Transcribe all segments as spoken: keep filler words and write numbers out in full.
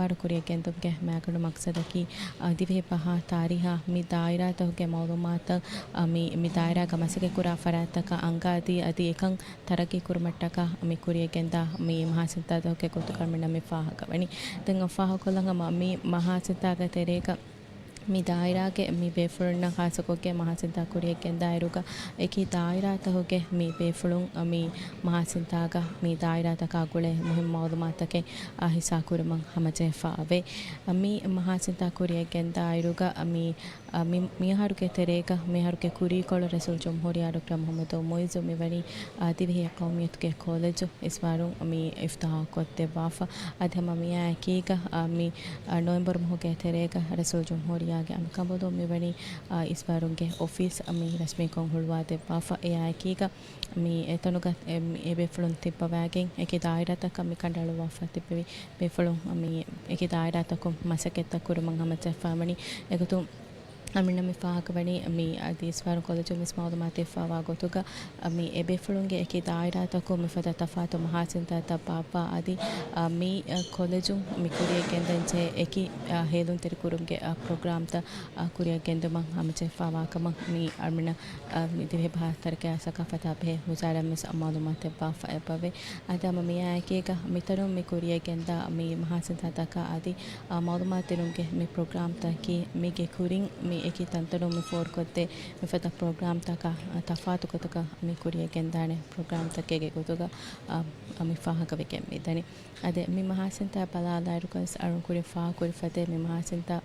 ފާރު ކުރިޔަށް ގެންދުމުގެ މައިގަނޑު މަޤްޞަދަކީ، އަ، ދިވެހި ބަހާ ތާރީހާ މި ދާއިރާތަކުގެ މަޢުލޫމާތު، އަ، މި، މި ދާއިރާގަ މަސައްކަތްކުރާ ފަރާތްތަކަށް އަންގާދީ، އަދި އެކަން ތަރައްޤީ ކުރުމަށްޓަކާ މި ކުރިޔަށް ގެންދާ މި މަހާސިންތާތަކުގެ ގޮތުގަ މިނަ މި ފާހަގަވަނީ. ދެން ފާހަގަކޮށްލަން ހަމަ މި މަހާސިންތާގެ ތެރޭގަ މި ދާއިރާގެ މި ބޭފުޅުންނަށް ޚާއްޞަކޮށްގެން މަހާސިންތާ ކުރިޔަށް ގެންދާއިރުގަ، އެކި ދާއިރާތަކުގެ މި ބޭފުޅުން މި މަހާސިންތާގަ މި ދާއިރާތަކާ ގުޅޭ މުހިންމު މަޢުލޫމާތުތަކެއް އާ ހިއްސާކުރުމަށް ހަމަޖެހިފައި އޮވޭ. މި މަހާސިންތާ ކުރިޔަށް ގެންދާއިރުގަ މި، މި، މިއަހަރުގެ ތެރޭގަ، މިއަހަރުގެ ކުރީކޮޅު ރައީސުލްޖުމްހޫރިއްޔާ ޑޮކްޓަރ މުޙައްމަދު މުޢިއްޒު މިވަނީ، އާ، ދިވެހި ޤައުމިއްޔަތުގެ ކޮލެޖު އިސްވާރުން މި އިފްތިތާޙު ކޮށްދެއްވާފަ. އަދި ހަމަ މިއާއެކީގަ، އާ، މި، އާ، ނޮވެމްބަރު މަހުގެ ތެރޭގަ ރައީސުލްޖުމްހޫރިއްޔާގެ އަނބިކަނބަލުން މިވަނީ، އާ، އިސްވާރުންގެ އޮފީސް މި ރަސްމީކޮށް ހުޅުވާދެއްވާފަ. އެއާއެކީގަ މި އެތަނުގަ އެ، އެ ބޭފުޅުން ތިއްބަވައިގެން އެކި ދާއިރާތަކަށް މި ކަނޑައަޅުއްވާފަ ތިއްބެވި ބޭފުޅުން މި އެކި ދާއިރާތަކުން މަސައްކަތްތައް ކުރުމަށް ހަމަޖެހިފައިވަނީ. އެގޮތުން އަމިނަ މި ފާހަގަވަނީ މި އަދި އިސްވާރު ކޮލެޖުން ވެސް މަޢުލޫމާތު ދެއްވާ ގޮތުގަ، މި އެބޭފުޅުންގެ އެކި ދާއިރާތަކުން މިފަދަ ތަފާތު މަހާސިންތާތައް ބާއްވާ އަދި، މި ކޮލެޖުން މި ކުރިޔަށް ގެންދަންޖެހޭ އެކި ހޭލުންތެރިކުރުމުގެ ޕްރޮގްރާމްތައް ކުރިޔަށް ގެންދުމަށް ހަމަޖެހިފައިވާ ކަމަށް މި އަމިނަ، މި ދިވެހި ބަހާ ތަރައްޤީ ސަޤާފަތާ ބެހޭ ވުޒާރާއިން ވެސް މަޢުލޫމާތު ދެއްވާފައި އެބަވޭ. އަދި ހަމަ މިއާއެކީގަ މިތަނުން މި ކުރިޔަށް ގެންދާ މި މަހާސިންތާތަކާ އަދި މަޢުލޫމާތު ދިނުމުގެ މި ޕްރޮގްރާމްތަކީ މީގެ ކުރިން މި އެކި ތަންތަނުން މި ފޯރުކޮށްދޭ މިފަދަ ޕްރޮގްރާމްތަކާ ތަފާތު ގޮތަކަށް މި ކުރިޔަށް ގެންދާނެ ޕްރޮގްރާމްތަކެއްގެ ގޮތުގަ، އަ، މި ފާހަގަވެގެން މިދަނީ. އަދި މި މަހާސިންތާ ބަލާލާއިރުގަ ވެސް އަޅުން ކުރިން ފާހަގަކުރި ފަދަ މި މަހާސިންތާ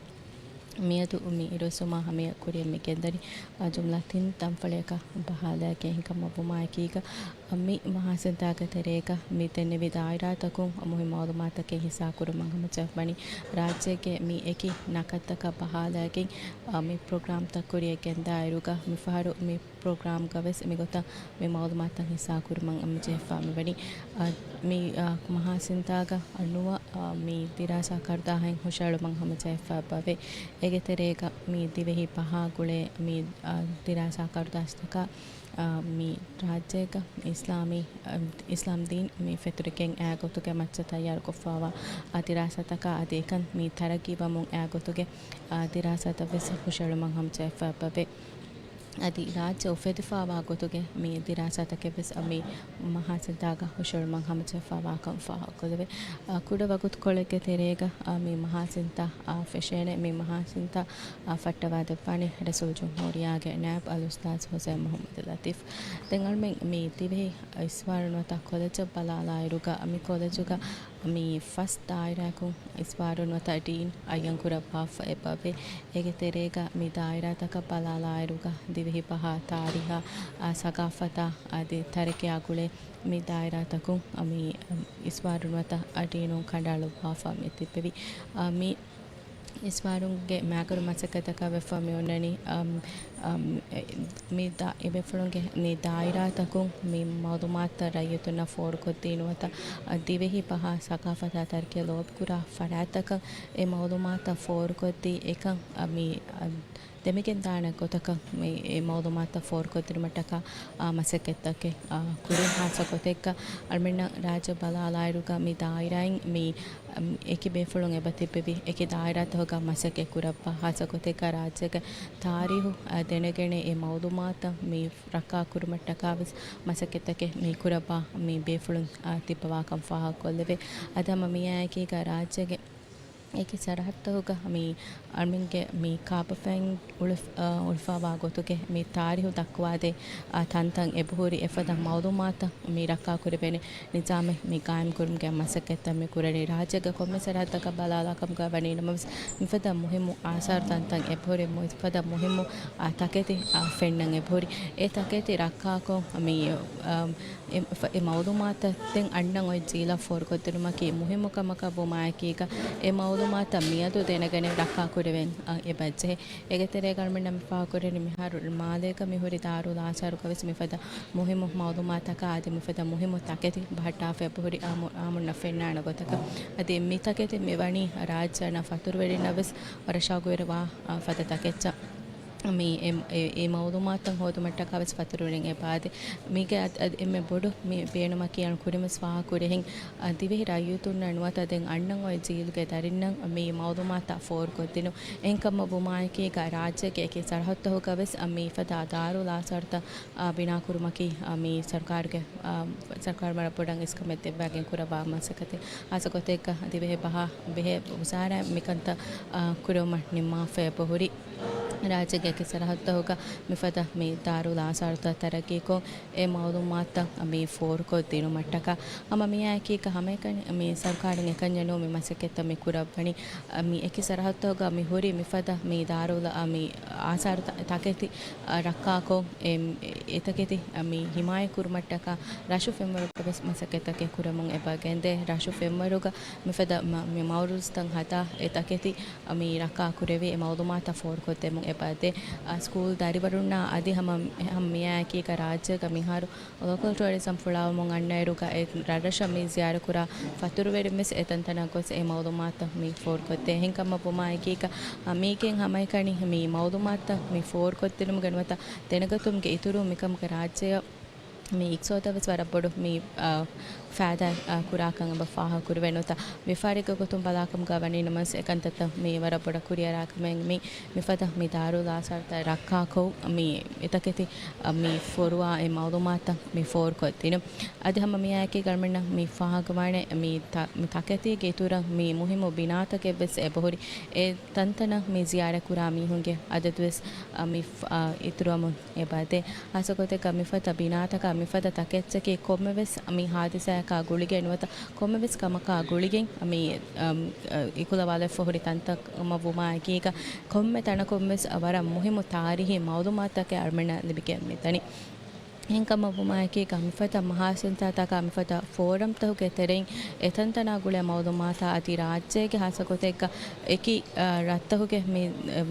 މިއަދު މި އިރުއޮއްސުމާ ހަމަޔަށް ކުރިޔަށް މި ގެންދަނީ، އަ، ޖުމްލަ ތިން ތަންފަޅިއަކަށް ބަހާލައިގެން ހިނގަމުން ވުމާއެކީގަ، މި މަހާސިންތާގެ ތެރޭގަ މި ދެންނެވި ދާއިރާތަކުން މުހިންމު މަޢުލޫމާތުތަކެއް ހިއްސާކުރުމަށް ހަމަޖެހިފައިވަނީ. ރާއްޖޭގެ މި އެކި ނަކަތްތަކަށް ބަހާލައިގެން، އަ، މި ޕްރޮގްރާމްތައް ކުރިޔަށް ގެންދާއިރުގަ މިފަހަރު މި ޕްރޮގްރާމްގަ ވެސް މިގޮތަށް މި މަޢުލޫމާތުތައް ހިއްސާކުރުމަށް ހަމަޖެހިފައިވަނީ. އަ، މި، އަ، މަހާސިންތާގަ ނުވަ، އަ، މި ދިރާސާ ކަރުދާހެއް ހުށައެޅުމަށް ހަމަޖެހިފައި އެބަވޭ. އޭގެ ތެރޭގަ މި ދިވެހި ބަހާ ގުޅޭ މި، އަ، ދިރާސާ ކަރުދާސްތަކާ، އަ، މި ރާއްޖޭގަ އިސްލާމީ، އަ، އިސްލާމް ދީން މި ފެތުރިގެން އާ ގޮތުގެ މައްޗަށް ތައްޔާރުކޮށްފައިވާ، އަ، ދިރާސާތަކާ އަދި އެކަން މި ތަރައްޤީވަމުން އާ ގޮތުގެ، އަ، ދިރާސާތައް ވެސް ހުށައެޅުމަށް ހަމަޖެހިފައި އެބަވޭ. އަދި ރާއްޖެ އުފެދިފައިވާ ގޮތުގެ މި ދިރާސާތަކެއް ވެސް މި މަހާސިންތާގަ ހުށައެޅުމަށް ހަމަޖެހިފައިވާކަން ފާހަގަކޮށްލެވޭ. އަ، ކުޑަ ވަގުތުކޮޅެއްގެ ތެރޭގަ، އަ، މި މަހާސިންތާ، އަ، ފެށޭނެ. މި މަހާސިންތާ، އަ، ފައްޓަވާދެއްވާނީ ރައީސުލްޖުމްހޫރިއްޔާގެ ނާއިބު އަލްއުސްތާޛު ހުސައިން މުޙައްމަދު ލަތީފް. ދެން އަޅުމެން މި ދިވެހި އިސްވާރުނުވަތަ ކޮލެޖަށް ބަލާލާއިރުގަ، މި ކޮލެޖުގަ މި ފަސް ދާއިރާއަކުން އިސްވާރުނުވަތަ ޑީން އައްޔަންކުރައްވާފަ އެބަވޭ. އޭގެ ތެރޭގަ މި ދާއިރާތަކަށް ބަލާލާއިރުގަ ދިވެހި ބަހާ، ތާރީހާ، އާ، ސަގާފަތާ އަދި ތަރައްޤީއާ ގުޅޭ މި ދާއިރާތަކުން މި އިސްވާރުނުވަތަ ޑީނުން ކަނޑައަޅުއްވާފަ މި ތިއްބެވި. އާ، މި އިސްވާރުންގެ މައިގަނޑު މަސައްކަތަކަށް ވެފަ މި އޮންނަނީ، އަމް، އަމް، އެ، މި ދާ-، އެބޭފުޅުންގެ މި ދާއިރާތަކުން މި މަޢުލޫމާތުތައް ރައްޔިތުންނަށް ފޯރުކޮށްދީ ނުވަތަ، އަ، ދިވެހި ބަހާ ސަގާފަތާ ތަރައްޤީއަށް ލޯބިކުރާ ފަރާތްތަކަށް އެ މަޢުލޫމާތުތައް ފޯރުކޮށްދީ އެކަން، އަ، މި، އަ، ދެމިގެންދާނެ ގޮތަކަށް މި އެ މަޢުލޫމާތުތައް ފޯރުކޮށްދިނުމަށްޓަކާ، އާ، މަސައްކަތްތަކެއް، އާ، ކުރިން ހާއްސަ ގޮތެއްގަ އަޅުމެންނަށް ރާއްޖެ ބަލާލާއިރުގަ މި ދާއިރާއިން މި، އަމް، އެކި ބޭފުޅުން އެބަ ތިއްބެވި އެކި ދާއިރާތަކުގަ މަސައްކަތް ކުރައްވާ ހާއްސަ ގޮތެއްގަ ރާއްޖޭގެ ތާރީހު، އާ، ދެނެގެނެ އެ މަޢުލޫމާތުތައް މި ރައްކާކުރުމަށްޓަކާ ވެސް މަސައްކަތްތަކެއް މި ކުރައްވާ މި ބޭފުޅުން، އާ، ތިއްބަވާކަން ފާހަގަކޮށްލެވޭ. އަދި ހަމަ މިއާއެކީގަ ރާއްޖޭގެ އެކި ސަރަހައްދުތަކުގަ މި އަޅުމެންގެ މި ކާބަފައިން އުޅުފް-، އަ، އުޅުފައިވާ ގޮތުގެ މި ތާރީހު ދައްކަވާދޭ، އަ، ތަންތަން އެބަހުރި އެފަދަ މަޢުލޫމާތައް މި ރައްކާކުރެވޭނެ ނިޒާމެއް މި ގާއިމްކުރުމުގެ މަސައްކަތްތައް މި ކުރަނީ. ރާއްޖޭގެ ކޮންމެ ސަރަހައްދަކަށް ބަލާލާ ކަމުގަ ވަނީ ނަމަވެސް، މިފަދަ މުހިއްމު އާސާރު ތަންތަން އެބަހުރި މިފަދަ މުހިއްމު، އަ، ތަކެތި، އަ، ފެންނަން އެބަހުރި. އެ ތަކެތި ރައްކާކޮށް މި، އަ، އެ، އެ މަޢުލޫމާތަށް ދެން އަންނަން އޮތް ޖީލަށް ފޯރުކޮށްދިނުމަކީ މުހިއްމު ކަމަކަށް ވުމާއެކީގަ، އެ މަޢުލޫމާތަށް މިއަދު ދެނެގެނެ ރައްކާކުރެވެން އެބަޖެހޭ. އޭގެ ތެރޭގަ އަޅުމެންނަށް މި ފާހަގަކުރެވެނީ މިހާރު މާލޭގަ މިހުރި ދާރުލް އާސާރުގަ ވެސް މިފަދަ މުހިއްމު މަޢުލޫމާތަކާ އަދި މިފަދަ މުހިއްމު ތަކެތި ބަހައްޓާފަ އެބަހުރި އާމު-، އާއްމުންނަށް ފެންނާނެ ގޮތަކަށް. އަދި މި ތަކެތި މިވަނީ ރާއްޖެ އަންނަ ފަތުރުވެރިންނަށް ވެސް ވަރަށް ޝައުގުވެރިވާ، އާ، ފަދަ ތަކެއްޗަށް. މި އެ، އެ، އެ މައުލޫމާތުތައް ހޯދުމަށްޓަކާ ވެސް ފަތުރުވެރިން އެބައާދޭ. މީގެ އަދި، އަދި އެންމެ ބޮޑު މި ބޭނުމަކީ އަޅު ކުރިން ވެސް ފާހަގަކުރިހެން، އަ، ދިވެހި ރައްޔިތުންނަށް ނުވަތަ ދެން އަންނަން އޮތް ޖީލުގެ ދަރިންނަށް މި މައުލޫމާތުތައް ފޯރުކޮށްދިނުން. އެހެންކަމަށް ވުމާއެކީގަ ރާއްޖޭގެ އެކި ސަރަހައްދަށް ހުގަވެސް މިފަދަ ދާރުލް އާސާރުތައް، އާ، ބިނާކުރުމަކީ، އާ، މި ސަރުކާރުގެ، އާ، ސަރުކާރު ވަރަށް ބޮޑަށް އިސްކަމެއް ދެއްވާގެން ކުރައްވާ މަސައްކަތެއް. ހާއްސަ ގޮތެއްގަ ދިވެހި ބަހާ ބެހޭ ވުޒާރާއިން މިކަންތައް، އާ، ކުރެވުމަށް ނިންމާފައި އެބަހުރި. ރާއްޖޭގެ އެކި ސަރަހައްދަށް ހުގަ މިފަދަ މި ދާރުލް އާސާރުތައް ތަރައްގީކޮށް، އެ މައުލޫމާތުތައް މި ފޯރުކޮށްދިނުމަށްޓަކާ. ހަމަ މިއާއެކީގަ ހަމައެކަނި މި ސަރުކާރުން އެކަންޏެއް ނޫން މި މަސައްކަތްތައް މި ކުރައްވަނީ. މި އެކި ސަރަހައްދުގަ މި ހުރި މިފަދަ މި ދާރުލް މި އާސާރު ތަ-، ތަކެތި ރައްކާކޮށް، އެ، އެތަކެތި މި ހިމާޔަތްކުރުމަށްޓަކާ ރަށު ފެންވަރުގަ ވެސް މަސައްކަތްތަކެއް ކުރަމުން އެބަ ގެންދޭ. ރަށު ފެންވަރުގަ މިފަދަ މަ-، މި މައުލޫމާތުތައް ހަދާ އެ ތަކެތި މި ރައްކާކުރެވި އެ މައުލޫމާތުތައް ފޯރުކޮށްދެމުން އެބައާދޭ. އަ، ސްކޫލް ދަރިވަރުންނާ އަދި ހަމަ، ހަމަ މިއާއެކީގަ ރާއްޖޭގަ މިހާރު ލޯކަލް ޓޫރިޒަމް ފުޅާވަމުން އަންނައިރުގަ އެ ރަށްރަށަށް މި ޒިޔާރަތްކުރާ ފަތުރުވެރިން ވެސް އެތަންތަނަށް ގޮސް އެ މައުލޫމާތު މި ފޯރުކޮށްދޭ. އެހެންކަމަށް ވުމާއެކީގަ، އަ، މީގެން ހަމައެކަނި މި މައުލޫމާތު މި ފޯރުކޮށްދިނުމުގެ ނުވަތަ ދެނެގަތުމުގެ އިތުރުން މިކަމުގެ ރާއްޖެއަށް މި އިގްތިސޯދަށް ވެސް ވަރަށް ބޮޑު މި، އާ، ފައިދާ، އާ، ކުރާކަން އެބަ ފާހަގަކުރެވޭ ނުވަތަ ވިޔަފާރީގެ ގޮތުން ބަލާކަމުގަ ވަނީ ނަމަވެސް އެކަންތައްތައް މި ވަރަށް ބޮޑަށް ކުރިއަރާކަމެއް މި މިފަދަ މި ދާރުލް އާސާރުތައް ރައްކާކޮށް މި އެތަކެތި، އަ، މި ފޮރުވާ އެ މައުލޫމާތު މި ފޯރުކޮށްދިނުން. އަދި ހަމަ މިއާއެކީ އަޅުމެންނަށް މި ފާހަގަވާނެ މި ތަ-، މި ތަކެތީގެ އިތުރަށް މި މުހިއްމު ބިނާތަކެއް ވެސް އެބަހުރި. އެ ތަންތަނަށް މި ޒިޔާރަތްކުރާ މީހުންގެ އަދަދުވެސް، އަ، މި ފް-، އަ، އިތުރުވަމުން އެބައާދޭ. ހާއްސަ ގޮތެއްގަ މިފަދަ ބިނާތަކާ މިފަދަ ތަކެއްޗަކީ ކޮންމެވެސް މި ހާދިސާއަކާ ގުޅިގެން ނުވަތަ ކޮންމެވެސް ކަމަކާ ގުޅިގެން މި، އަ، އަ، އިކުލަވާލައްވަ ހުރި ތަންތަން ވުމާއެކީގަ ކޮންމެ ތަނަކުންވެސް ވަރަށް މުހިއްމު ތާރީހީ މައުލޫމާތުތަކެއް އަޅުމެންނަށް ލިބިގެން މިދަނީ. އެހެންކަމަށް ވުމާއެކީގަ މިފަދަ މަހާސަންތަރުތަކާ މިފަދަ ފޯރަމްތަކުގެ ތެރެއިން އެތަންތަނާ ގުޅޭ މައުލޫމާތާ އަދި ރާއްޖޭގެ ހާއްސަ ގޮތެއްގަ އެކި، އަ، ރަށްތަކުގެ މި،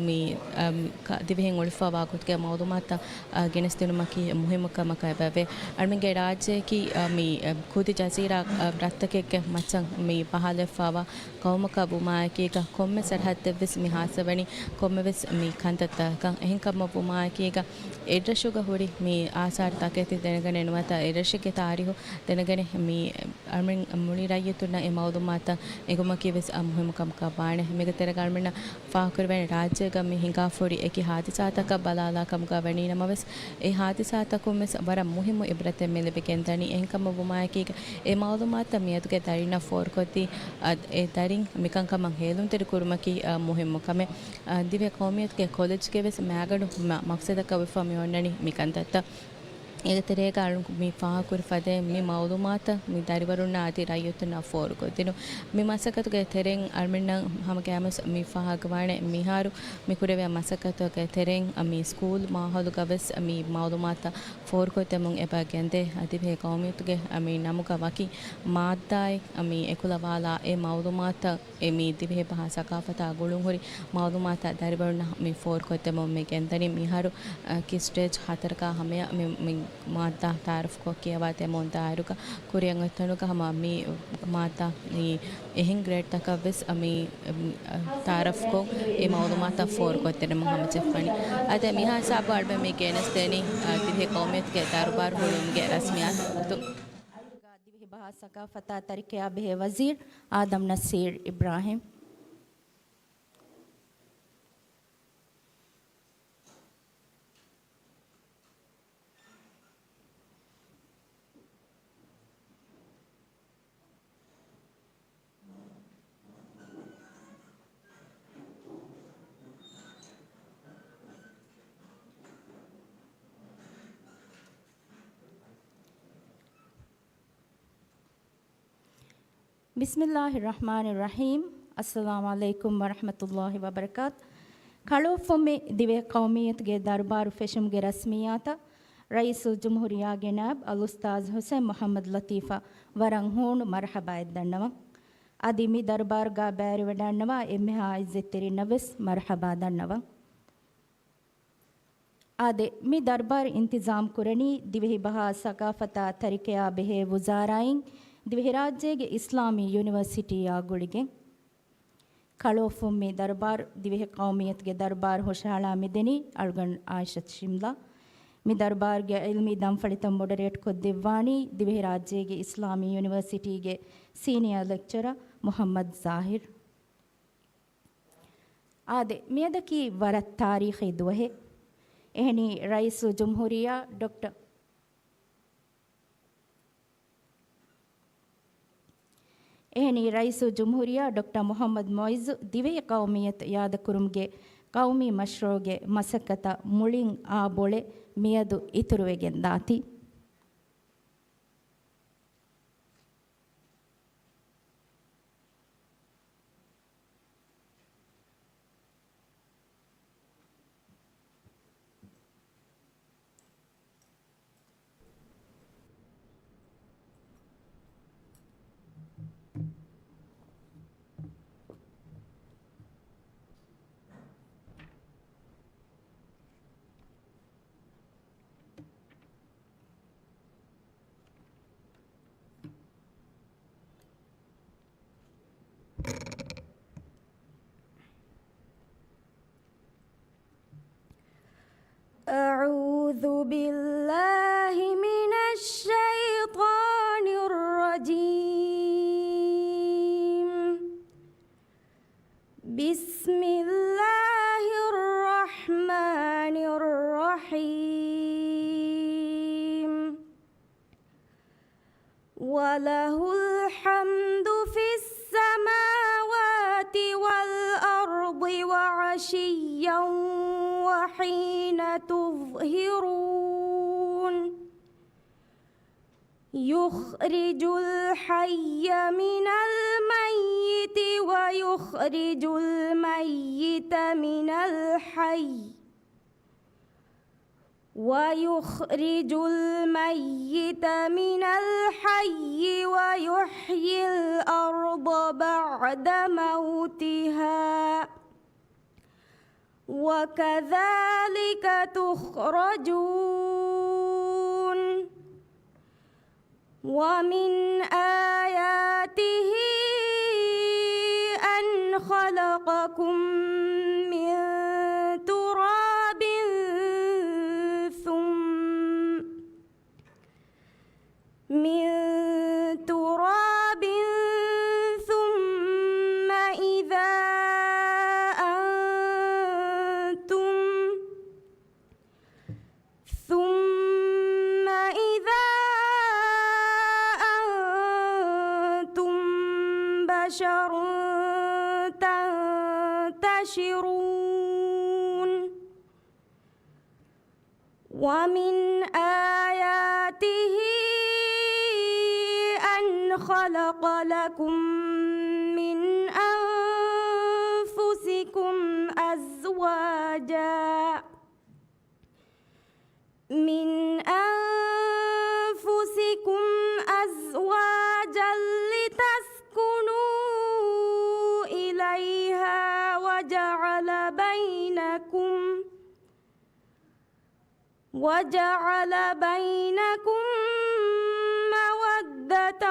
މި، އަ، މި ކަ-، ދިވެހިން އުޅިފަވާ ގޮތުގެ މައުލޫމާތުތައް، އަ، ގެނެސްދިނުމަކީ މުހިއްމު ކަމަކަށް އެބަވޭ. އަޅުމެންގެ ރާއްޖެއަކީ، އަ، މި، އަ، ކުދި ޖަޒީރާ، އަ، ރަށްތަކެއްގެ މައްޗަށް މި ބަހާލައްވާފަވާ ޤައުމަކަށް ވުމާއެކީގަ ކޮންމެ ސަރަހައްދެއްވެސް މި ހާއްސަވަނީ ކޮންމެވެސް މި ކަންތައްތަކަށް. އެހެންކަމަށް ވުމާއެކީގަ އެއްރަށުގަ ހުރި މި އާސާރު ތަކެތި ދެނެގަނެ ނުވަތަ އެއްރަށެއްގެ ތާރީހު ދެނެގަނެ މި އަޅުމެން މުޅި ރައްޔިތުންނަށް އެ މައުލޫމާތުތައް އެނގުމަކީ ވެސް އާ މުހިއްމު ކަމަކަށް ވާނެ. މީގެ ތެރޭގަ އަޅުމެންނަށް ފާހަގަކުރެވޭނެ ރާއްޖޭގަ މި ހިނގާފަ ހުރި އެކި ހާދިސާތަކަށް ބަލާލާ ކަމުގަ ވަނީ ނަމަވެސް، އެ ހާދިސާތަކުން ވެސް ވަރަށް މުހިއްމު އިބްރަތެއް މި ލިބިގެންދަނީ. އެހެންކަމަށް ވުމާއެކީގަ އެ މައުލޫމާތުތައް މިއަދުގެ ދަރިންނަށް ފޯރުކޮށްދީ، އަ، އެ ދަރިން މިކަންކަމަށް ހޭލުންތެރި ކުރުމަކީ، އަ، މުހިއްމު ކަމެއް. އަ، ދިވެހި ޤައުމިއްޔަތުގެ ކޮލެޖްގެ ވެސް މައިގަނޑު މަ-، މަޤްޞަދަކަށް ވެފަ މި އޮންނަނީ މި ކަންތައްތައް. އޭގެ ތެރޭގަ އަޅު މި ފާހަގަކުރި ފަދައިން މި މައުލޫމާތައް މި ދަރިވަރުންނާ އަދި ރައްޔިތުންނަށް ފޯރުކޮށްދިނުން. މި މަސައްކަތުގެ ތެރެއިން އަޅުމެންނަށް ހަމަ ގައިމުވެސް މި ފާހަގަވާނެ މިހާރު މި ކުރެވޭ މަސައްކަތުގެ ތެރެއިން މި ސްކޫލް މާހައުލުގަ ވެސް މި މައުލޫމާތައް ފޯރުކޮށްދެމުން އެބަ ގެންދޭ. ދިވެހި ޤައުމިއްޔަތުގެ މި ނަމުގަ ވަކި މާއްދާއެއް މި އެކުލަވާލާ އެ މައުލޫމާތަށް އެ މި ދިވެހިބަހާ ސަޤާފަތާ ގުޅުންހުރި މައުލޫމާތާ ދަރިވަރުންނަށް މި ފޯރުކޮށްދެމުން މި ގެންދަނީ. މިހާރު، އަ، ކި ސްޓޭޖް ހަތަރަކާ ހަމަޔަށް މި، މި މާއްދާ ތައާރަފްކޮށް ކިޔަވާ ދެމުން ދާއިރުގަ ކުރިއަށް އޮތްތަނުގަ ހަމަ މި މާއްދާ މި އެހެން ގްރޭޑްތަކަށް ވެސް މި، މި، އަ، ތައާރަފްކޮށް އެ މައުލޫމާތާ ފޯރުކޮށްދިނުމަށް ހަމަޖެއްފަނީ. އަދި މިހާ ހިސާބު އަޅުމެން މި ގެނެސްދޭނީ، އަ، ދިވެހި ޤައުމިއްޔަތުގެ ދަރުބާރު ހުޅުވުމުގެ ރަސްމިއްޔާތު. ދިވެހިބަހާ ސަޤާފަތާ ތަރިކަޔާ ބެހޭ ވަޒީރު އާދަމް ނަސީރު އިބްރާހިމް. ބިސްމިއްލާހި ރަޙްމާނި ރަޙީމް. އައްސަލާމު ޢަލައިކުމް ވަރަޙްމަތުﷲި ވަބަރަކާތު. ކަޅުއޮށްފުން މި ދިވެހި ޤައުމިއްޔަތުގެ ދަރުބާރު ފެށުމުގެ ރަސްމިއްޔާތަށް ރައީސުލްޖުމްހޫރިއްޔާގެ ނާއިބު އަލްއުސްތާޛު ޙުސައިން މުޙައްމަދު ލަޠީފަށް ވަރަށް ހޫނު މަރުޙަބާއެއް ދަންނަވަން. އަދި މި ދަރުބާރުގަ ބައިވެރިވެޑަންނަވާ އެންމެހާ ޢިއްޒަތްތެރިންނަށް ވެސް މަރުޙަބާ ދަންނަވަން. އާދެ، މި ދަރުބާރު އިންތިޒާމް ކުރަނީ ދިވެހިބަހާ ސަޤާފަތާ ތަރިކަޔާ ބެހޭ ވުޒާރާއިން ދިވެހިރާއްޖޭގެ އިސްލާމީ ޔުނިވަރސިޓީއާ ގުޅިގެން. ކަޅުއޮފުން މި ދަރުބާރު ދިވެހި ޤައުމިއްޔަތުގެ ދަރުބާރު ހުށަހަޅާ މިދެނީ އަޅުގަނޑު އާއިޝަތު ޝިމްލާ. މި ދަރުބާރުގެ ޢިލްމީ ދަންފަޅިތައް މޮޑަރޭޓް ކޮށްދެއްވާނީ ދިވެހިރާއްޖޭގެ އިސްލާމީ ޔުނިވަރސިޓީގެ ސީނިއާ ލެކްޗަރ މުޙައްމަދު ޒާހިރު. އާދެ، މިއަދަކީ ވަރަށް ތާރީޚީ ދުވަހެއް. އެހެނީ، ރައީސުލްޖުމްހޫރިއްޔާ ޑޮކްޓަރ، އެހެނީ، ރައީސުލްޖުމްހޫރިއްޔާ ޑޮކްޓަރ މުޙައްމަދު މުޢިއްޒު ދިވެހި ޤައުމިއްޔަތު އިޢާދަކުރުމުގެ ޤައުމީ މަޝްރޫޢުގެ މަސައްކަތަށް މުޅިން އާ ބޮޅެ މިއަދު އިތުރުވެގެން ދާތީ. أعوذ بالله من الشيطان الرجيم. بسم الله الرحمن الرحيم. وله الحمد في السماوات والأرض وعشيا وحين تظهرون. يخرج الحي من الميت ويخرج الميت من الحي، ويخرج الميت من الحي ويحيي الأرض بعد موتها، وكذلك تخرجون. ومن آياته أن خلقكم من تراب ثم، من تراب ثم إذا أنتم ثم إذا أنتم بشر تنتشرون. ومن آياته أن خلق لكم من أنفسكم أزواجا من أنفسكم أزواجا لتسكنوا إليها وجعل بينكم، وجعل بينكم مودة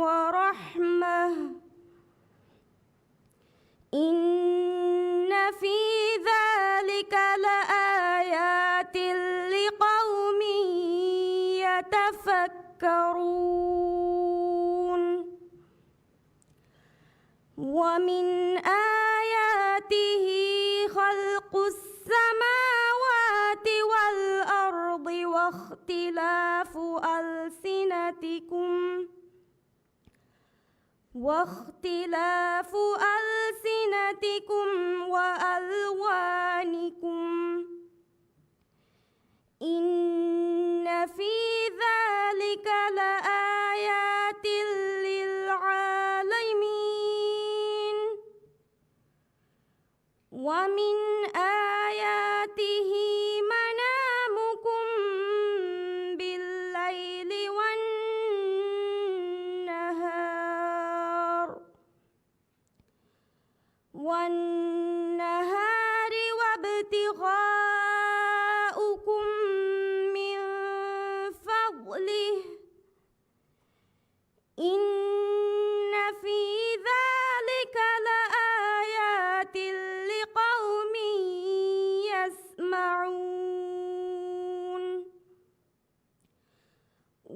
ورحمة. إن في ذلك لآيات لقوم يتفكرون. ومن آياته خلق السماوات والأرض واختلاف ألسنتكم واختلاف ألسنتكم وألوانكم. إن في ذلك لآيات للعالمين. ومن آياته منامكم بالليل والنهار، والنهار وابتغاؤكم من فضله، إن في ذلك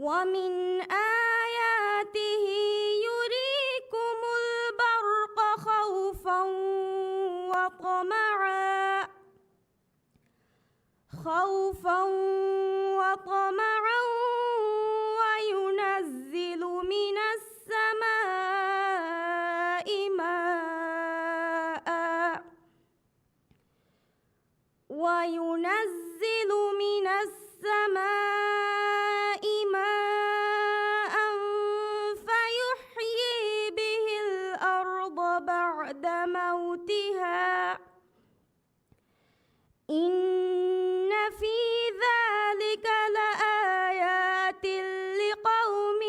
ومن آياته يريكم البرق خوفا وطمعا، خوفا وطمعا، وينزل من السماء ماء، وينزل من السماء ماء فيحيي به الأرض بعد موتها، إن في ذلك لآيات لقوم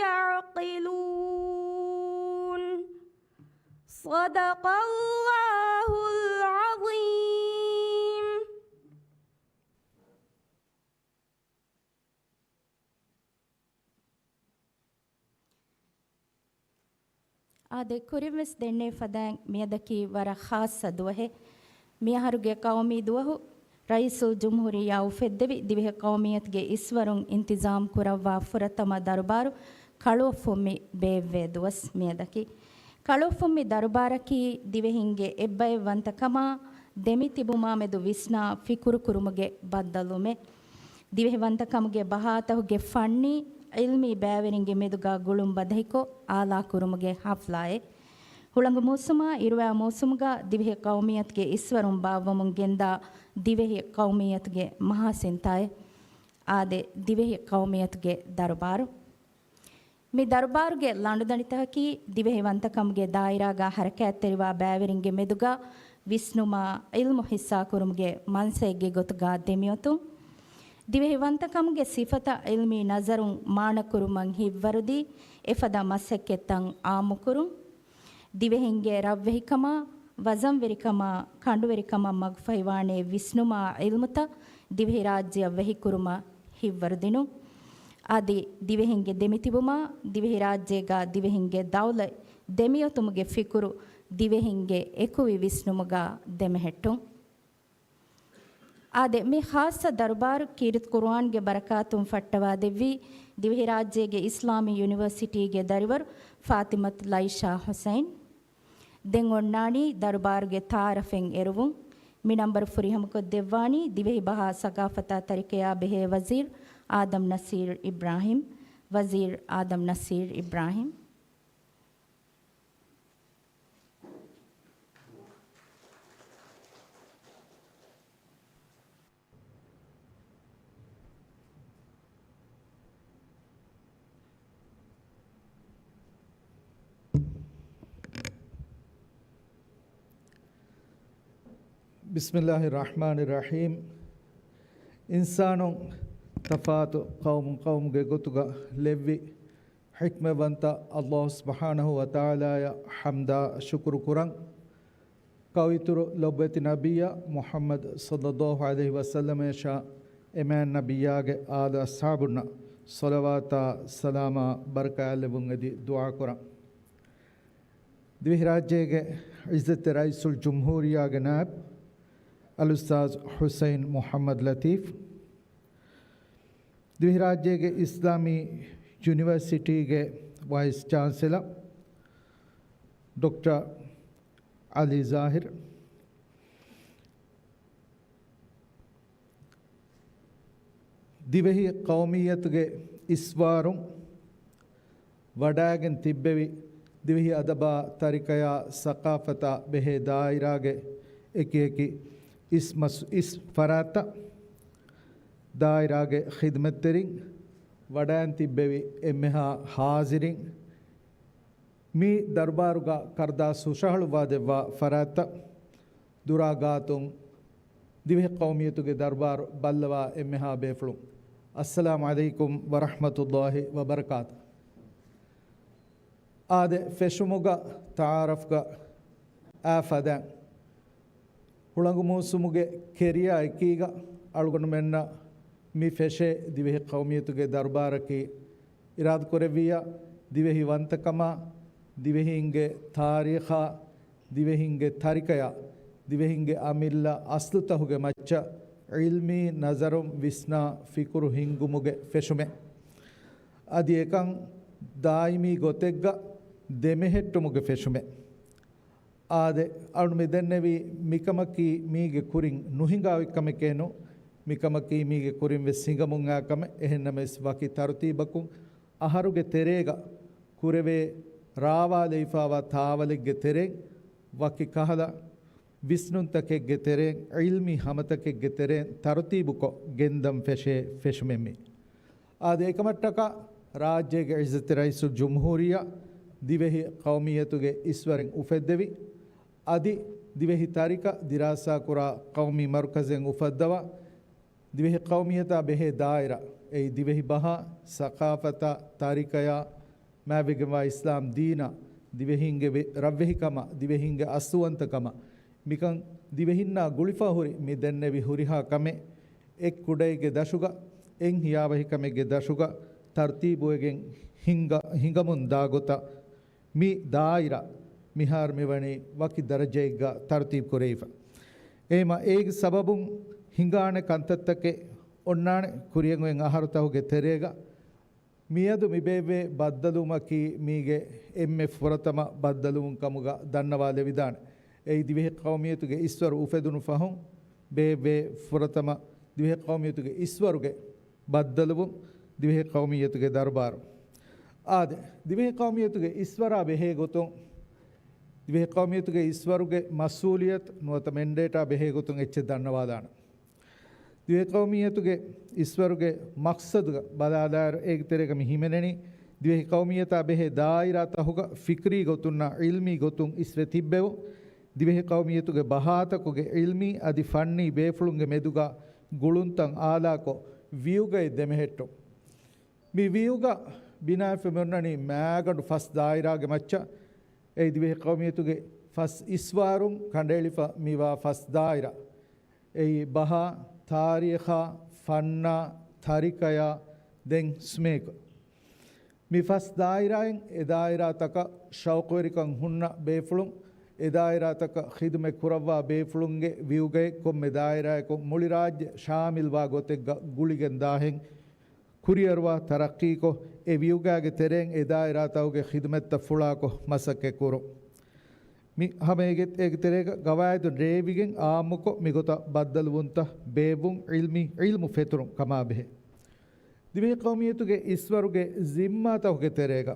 يعقلون. صدق الله العظيم. އާދެ، ކުރިންވެސް ދެންނެވި ފަދައިން މިއަދަކީ ވަރަށް ޚާއްޞަ ދުވަހެއް. މިއަހަރުގެ ޤައުމީ ދުވަހު ރައީސުލްޖުމްހޫރިއްޔާ އުފެއްދެވި ދިވެހި ޤައުމިއްޔަތުގެ އިސްވަރުން އިންތިޒާމް ކުރައްވާ ފުރަތަމަ ދަރުބާރު ކަޅުއޮށްފުންމި ބޭއްވޭ ދުވަސް މިއަދަކީ. ކަޅުއޮށްފުންމި ދަރުބާރަކީ ދިވެހިންގެ އެއްބައެއްވަންތަކަމާ ދެމިތިބުމާމެދު ވިސްނާ ފިކުރުކުރުމުގެ ބައްދަލުވުމެއް. ދިވެހިވަންތަކަމުގެ ބަހާތަކުގެ ފަންނީ، ޢިލްމީ ބައިވެރިންގެ މެދުގާ ގުޅުން ބަދަހިކޮށް އާލާކުރުމުގެ ޙަފްލާއެއް. ހުޅަނގު މޫސުމާ އިރުވާ މޫސުމުގާ ދިވެހި ޤައުމިއްޔަތުގެ އިސްވަރުން ބާއްވަމުން ގެންދާ ދިވެހި ޤައުމިއްޔަތުގެ މަހާސިންތާއެއް. އާދެ، ދިވެހި ޤައުމިއްޔަތުގެ ދަރުބާރު. މި ދަރުބާރުގެ ލަނޑުދަނޑިތަކަކީ ދިވެހިވަންތަކަމުގެ ދާއިރާގާ ޙަރަކާތްތެރިވާ ބައިވެރިންގެ މެދުގާ ވިސްނުމާ ޢިލްމު ޙިއްޞާކުރުމުގެ މަންސައެއްގެ ގޮތުގާ ދެމިއޮތުން. ދިވެހިވަންތަކަމުގެ ސިފަތައް ޢިލްމީ ނަޒަރުން މާނަކުރުމަށް ހިތްވަރުދީ އެފަދަ މަސައްކަތްތައް ޢާއްމުކުރުން. ދިވެހިންގެ ރަށްވެހިކަމާ، ވަޒަންވެރިކަމާ، ކަނޑުވެރިކަމަށް މަގުފަހިވާނޭ ވިސްނުމާ ޢިލްމުތައް ދިވެހިރާއްޖެއަށް ވެހިކުރުމަށް ހިތްވަރުދިނުން. އަދި ދިވެހިންގެ ދެމިތިބުމާ، ދިވެހިރާއްޖޭގާ ދިވެހިންގެ ދައުލަތް ދެމިއޮތުމުގެ ފިކުރު ދިވެހިންގެ އެކުވި ވިސްނުމުގާ ދެމެހެއްޓުން. އާދެ، މި ޚާއްޞަ ދަރުބާރު ކީރިތި ޤުރުއާންގެ ބަރަކާތުން ފައްޓަވާދެއްވީ ދިވެހިރާއްޖޭގެ އިސްލާމީ ޔުނިވަރސިޓީގެ ދަރިވަރު ފާތިމަތު ލައިޝާ ޙުސައިން. ދެން އޮންނާނީ ދަރުބާރުގެ ތަޢާރަފެއް އެރުވުން. މި ނަންބަރު ފުރިހަމަކޮށްދެއްވާނީ ދިވެހި ބަހާ ސަޤާފަތާ ތަރިކަޔާ ބެހޭ ވަޒީރު އާދަމް ނަސީރު އިބްރާހިމް. ވަޒީރު އާދަމް ނަސީރު އިބްރާހިމް. ބިސްމިﷲ ރަޙްމާނި ރަޙީމް. އިންސާނުން ތަފާތު ޤައުމު ޤައުމުގެ ގޮތުގަ ލެއްވި ޙިކްމަތްވަންތަ ﷲ ސުބްޙާނަހޫ ވަތަޢާލާއަށް ޙަމްދާ ޝުކުރު ކުރަން. ކައުއިތުރު ލޮބުވެތި ނަބިއްޔާ މުޙައްމަދު ޞައްލަﷲ ޢަލައިހި ވަސައްލަމައަށާ އެމާން ނަބިއްޔާގެ އާލު އަޞްޙާބުންނަށް ޞަލަވާތާ ސަލާމާ ބަރަކާތްލެއްވުން އެދި ދުޢާކުރަން. ދިވެހިރާއްޖޭގެ ޢިއްޒަތްތެރި ރައީސުލްޖުމްހޫރިއްޔާގެ ނާއިބު އަލްއުސްތާޛު ޙުސައިން މުޙައްމަދު ލަތީފް، ދިވެހިރާއްޖޭގެ އިސްލާމީ ޔުނިވަރސިޓީގެ ވައިސް ޗާންސެލަރ ޑޮކްޓަރ ޢަލީ ޒާހިރު، ދިވެހި ޤައުމިއްޔަތުގެ އިސްވާރުން ވަޑައިގެން ތިއްބެވި، ދިވެހި އަދަބާ ތަރިކަޔާ ސަޤާފަތާ ބެހޭ ދާއިރާގެ އެކިއެކި އިސް މަސް-، އިސް ފަރާތްތައް، ދާއިރާގެ ޚިދުމަތްތެރިން، ވަޑައިގެން ތިއްބެވި އެންމެހާ ޙާޟިރިން، މި ދަރުބާރުގަ ކަރުދާސް ހުށަހަޅުއްވާދެއްވާ ފަރާތްތައް، ދުރާ ގާތުން ދިވެހި ޤައުމިއްޔަތުގެ ދަރުބާރު ބައްލަވާ އެންމެހާ ބޭފުޅުން، އައްސަލާމު ޢަލައިކުމް ވަރަޙްމަތުﷲ ވަބަރަކާތު. އާދެ، ފެށުމުގަ ތަޢާރަފްގަ އާ ފަދައިން، ހުޅަނގު މޫސުމުގެ ކެރިޔާ އެކީގަ އަޅުގަނޑުމެންނަށް މި ފެށޭ ދިވެހި ޤައުމިއްޔަތުގެ ދަރުބާރަކީ، އިރާދަކުރެއްވިއްޔާ، ދިވެހި ވަންތަކަމާ، ދިވެހީންގެ ތާރީޚާ، ދިވެހިންގެ ތަރިކަޔާ، ދިވެހިންގެ އަމިއްލަ އަސްލުތަކުގެ މައްޗަށް ޢިލްމީ ނަޒަރުން ވިސްނާ ފިކުރު ހިންގުމުގެ ފެށުމެއް. އަދި އެކަން ދާއިމީ ގޮތެއްގަ ދެމެހެއްޓުމުގެ ފެށުމެއް. އާދެ، އަޅު މި ދެންނެވީ މިކަމަކީ މީގެ ކުރިން ނުހިނގާ އޮތް ކަމެކޭ ނޫން. މިކަމަކީ މީގެ ކުރިން ވެސް ހިނގަމުން އާ ކަމެއް. އެހެންނަމަވެސް ވަކި ތަރުތީބަކުން އަހަރުގެ ތެރޭގަ ކުރެވޭ ރާވާލެވިފާވާ ތާވަލެއްގެ ތެރެއިން ވަކި ކަހަލަ ވިސްނުންތަކެއްގެ ތެރެއިން، ޢިލްމީ ހަމަތަކެއްގެ ތެރެއިން ތަރުތީބުކޮށް ގެންދަން ފެށޭ ފެށުމެއް މީ. އާދެ، އެކަމަށްޓަކާ ރާއްޖޭގެ ޢިއްޒަތި ރައީސުލް ޖުމްހޫރިއްޔާ ދިވެހި ޤައުމިއްޔަތުގެ އިސްވަރެއް އުފެއްދެވި، އަދި ދިވެހި ތަރިކަ ދިރާސާކުރާ ޤައުމީ މަރުކަޒެއް އުފައްދަވާ، ދިވެހި ޤައުމިއްޔަތާ ބެހޭ ދާއިރާ، އެއީ ދިވެހި ބަހާ، ސަޤާފަތާ، ތަރިކަޔާ، މާތްވެގެންވާ އިސްލާމް ދީނާ، ދިވެހީންގެ ވެ-، ރަށްވެހިކަމާ، ދިވެހީންގެ އަސްލުވަންތަކަމާ، މިކަން ދިވެހިންނާ ގުޅިފަ ހުރި މި ދެންނެވި ހުރިހާ ކަމެއް އެއް ކުޑައިގެ ދަށުގަ، އެއް ހިޔާވަހިކަމެއްގެ ދަށުގަ ތަރުތީބުވެގެން ހިނގަ-، ހިނގަމުން ދާ ގޮތަށް މި ދާއިރާ މިހާރު މިވަނީ ވަކި ދަރަޖައެއްގަ ތަރުތީބު ކުރެވިފަ. އެހެމަ އޭގެ ސަބަބުން ހިނގާނެ ކަންތައްތަކެއް އޮންނާނެ. ކުރިއަށް އޮތް އަހަރުތަކުގެ ތެރޭގަ މިއަދު މި ބޭއްވޭ ބައްދަލުވުމަކީ މީގެ އެންމެ ފުރަތަމަ ބައްދަލުވުން ކަމުގަ ދަންނަވާލެވިދާނެ. އެއީ ދިވެހި ޤައުމިއްޔަތުގެ އިސްވަރު އުފެދުނު ފަހުން ބޭއްވޭ ފުރަތަމަ ދިވެހި ޤައުމިއްޔަތުގެ އިސްވަރުގެ ބައްދަލުވުން ދިވެހި ޤައުމިއްޔަތުގެ ދަރުބާރު. އާދެ، ދިވެހި ޤައުމިއްޔަތުގެ އިސްވަރާ ބެހޭ ގޮތުން، ދިވެހި ޤައުމިއްޔަތުގެ އިސްވަރުގެ މަސްއޫލިއްޔަތު ނުވަތަ މެންޑޭޓާ ބެހޭ ގޮތުން އެއްޗެއް ދަންނަވާލާނެ. ދިވެހި ޤައުމިއްޔަތުގެ އިސްވަރުގެ މަޤްޞަދުގަ ބަލާލާއިރު، އޭގެ ތެރޭގަ މި ހިމެނެނީ، ދިވެހި ޤައުމިއްޔަތާ ބެހޭ ދާއިރާތަކުގަ ފިކްރީ ގޮތުންނާ ޢިލްމީ ގޮތުން އިސްވެ ތިއްބެވުން، ދިވެހި ޤައުމިއްޔަތުގެ ބަހާތަކުގެ ޢިލްމީ އަދި ފަންނީ ބޭފުޅުންގެ މެދުގަ ގުޅުންތައް އާލާކޮށް، ވިއުގައެއް ދެމެހެއްޓުން. މި ވިއުގަ ބިނާވެފަ މިއޮންނަނީ މާގަނޑު ފަސް ދާއިރާގެ މައްޗަށް. އެއީ ދިވެހި ޤައުމިއްޔަތުގެ ފަސް އިސްވާރުން ކަނޑައެޅިފަ މިވާ ފަސް ދާއިރާ. އެއީ ބަހާ، ތާރީޚާ، ފަންނާ، ތަރިކަޔާ، ދެން ސްމޭކު. މި ފަސް ދާއިރާއިން އެ ދާއިރާތަކަށް ޝައުޤުވެރިކަން ހުންނަ ބޭފުޅުން، އެ ދާއިރާތަކަށް ޚިދުމަތް ކުރައްވާ ބޭފުޅުންގެ ވިއުގައެއް ކޮންމެ ދާއިރާއަކުން މުޅި ރާއްޖެ ޝާމިލްވާ ގޮތެއްގަ ގުޅިގެން ދާހެން، ކުރިއަރުވާ ތަރައްޤީކޮށް، އެ ވިއުގާގެ ތެރެއިން އެ ދާއިރާތަކުގެ ޚިދުމަތްތައް ފުޅާކޮށް މަސައްކަތް ކުރުން. މި ހަމަ އޭގެ، އޭގެ ތެރޭގަ ގަވާއިދު ރޭވިގެން އާއްމުކޮށް، މިގޮތަށް ބައްދަލުވުންތައް ބޭއްވުން، ޢިލްމީ، ޢިލްމު ފެތުރުން ކަމާބެހޭ. ދިވެހި ޤައުމިއްޔަތުގެ އިސްވަރުގެ ޒިންމާތަކުގެ ތެރޭގަ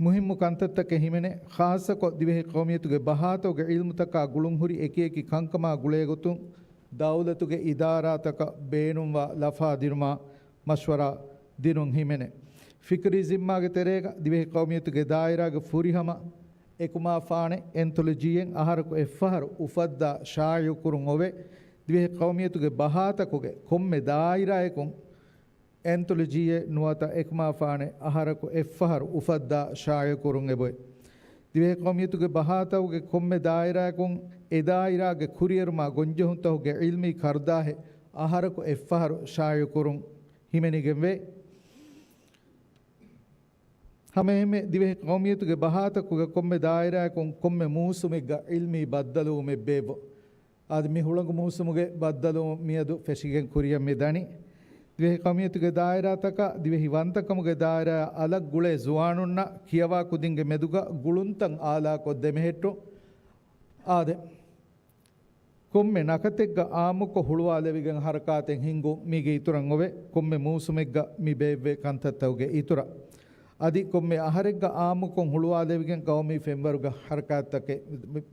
މުހިއްމު ކަންތައްތަކެއް ހިމެނޭ، ޚާއްޞަކޮށް ދިވެހި ޤައުމިއްޔަތުގެ ބަހާތަކުގެ ޢިލްމުތަކާ ގުޅުންހުރި އެކިއެކި ކަންކަމާ ގުޅޭގޮތުން ދައުލަތުގެ އިދާރާތަކަށް ބޭނުންވާ ލަފާ ދިނުމާ މަޝްވަރާ ދިނުން ހިމެނޭ. ފިކްރީ ޒިންމާގެ ތެރޭގަ ދިވެހި ޤައުމިއްޔަތުގެ ދާއިރާގެ ފުރިހަމަ އެކުމާފާނެ އެންތޮލޮޖީއެއް އަހަރަކު އެއްފަހަރު އުފައްދާ ޝާއިޢުކުރުން އޮވޭ. ދިވެހި ޤައުމިއްޔަތުގެ ބަހާތަކުގެ ކޮންމެ ދާއިރާއަކުން އެންތޮލޮޖީއެއް ނުވަތަ އެކުމާފާނެ އަހަރަކު އެއްފަހަރު އުފައްދާ ޝާއިޢުކުރުން އެބައޮތް. ދިވެހި ޤައުމިއްޔަތުގެ ބަހާތަކުގެ ކޮންމެ ދާއިރާއަކުން އެ ދާއިރާގެ ކުރިއެރުމާ ގޮންޖެހުންތަކުގެ ޢިލްމީ ކަރުދާހެއް އަހަރަކު އެއްފަހަރު ޝާއިޢުކުރުން ހިމެނިގެންވޭ. ހަމައެހެންމެ ދިވެހި ޤައުމިއްޔަތުގެ ބަހާތަކުގެ ކޮންމެ ދާއިރާއަކުން ކޮންމެ މޫސުމެއްގަ ޢިލްމީ ބައްދަލުވުމެއް ބޭއްވުން. އަދި މި ހުޅަނގު މޫސުމުގެ ބައްދަލުވުން މިއަދު ފެށިގެން ކުރިއަށް މި ދަނީ. ދިވެހި ޤައުމިއްޔަތުގެ ދާއިރާތަކަށް ދިވެހި ވަންތަކަމުގެ ދާއިރާއަށް އަލަށް ގުޅޭ ޒުވާނުންނަށް ކިޔަވާ ކުދިންގެ މެދުގަ ގުޅުންތައް އާލާކޮށް ދެމެހެއްޓުން. އާދެ، ކޮންމެ ނަކަތެއްގަ އާއްމުކޮށް ހުޅުވާލެވިގެން ހަރަކާތެއް ހިންގުން މީގެ އިތުރަށް އޮވޭ. ކޮންމެ މޫސުމެއްގަ މި ބޭއްވޭ ކަންތައްތަކުގެ އިތުރަށް. އަދި ކޮންމެ އަހަރެއްގަ އާއްމުކޮށް ހުޅުވާލެވިގެން ޤައުމީ ފެންވަރުގަ ހަރަކާތްތަކެއް، މި-،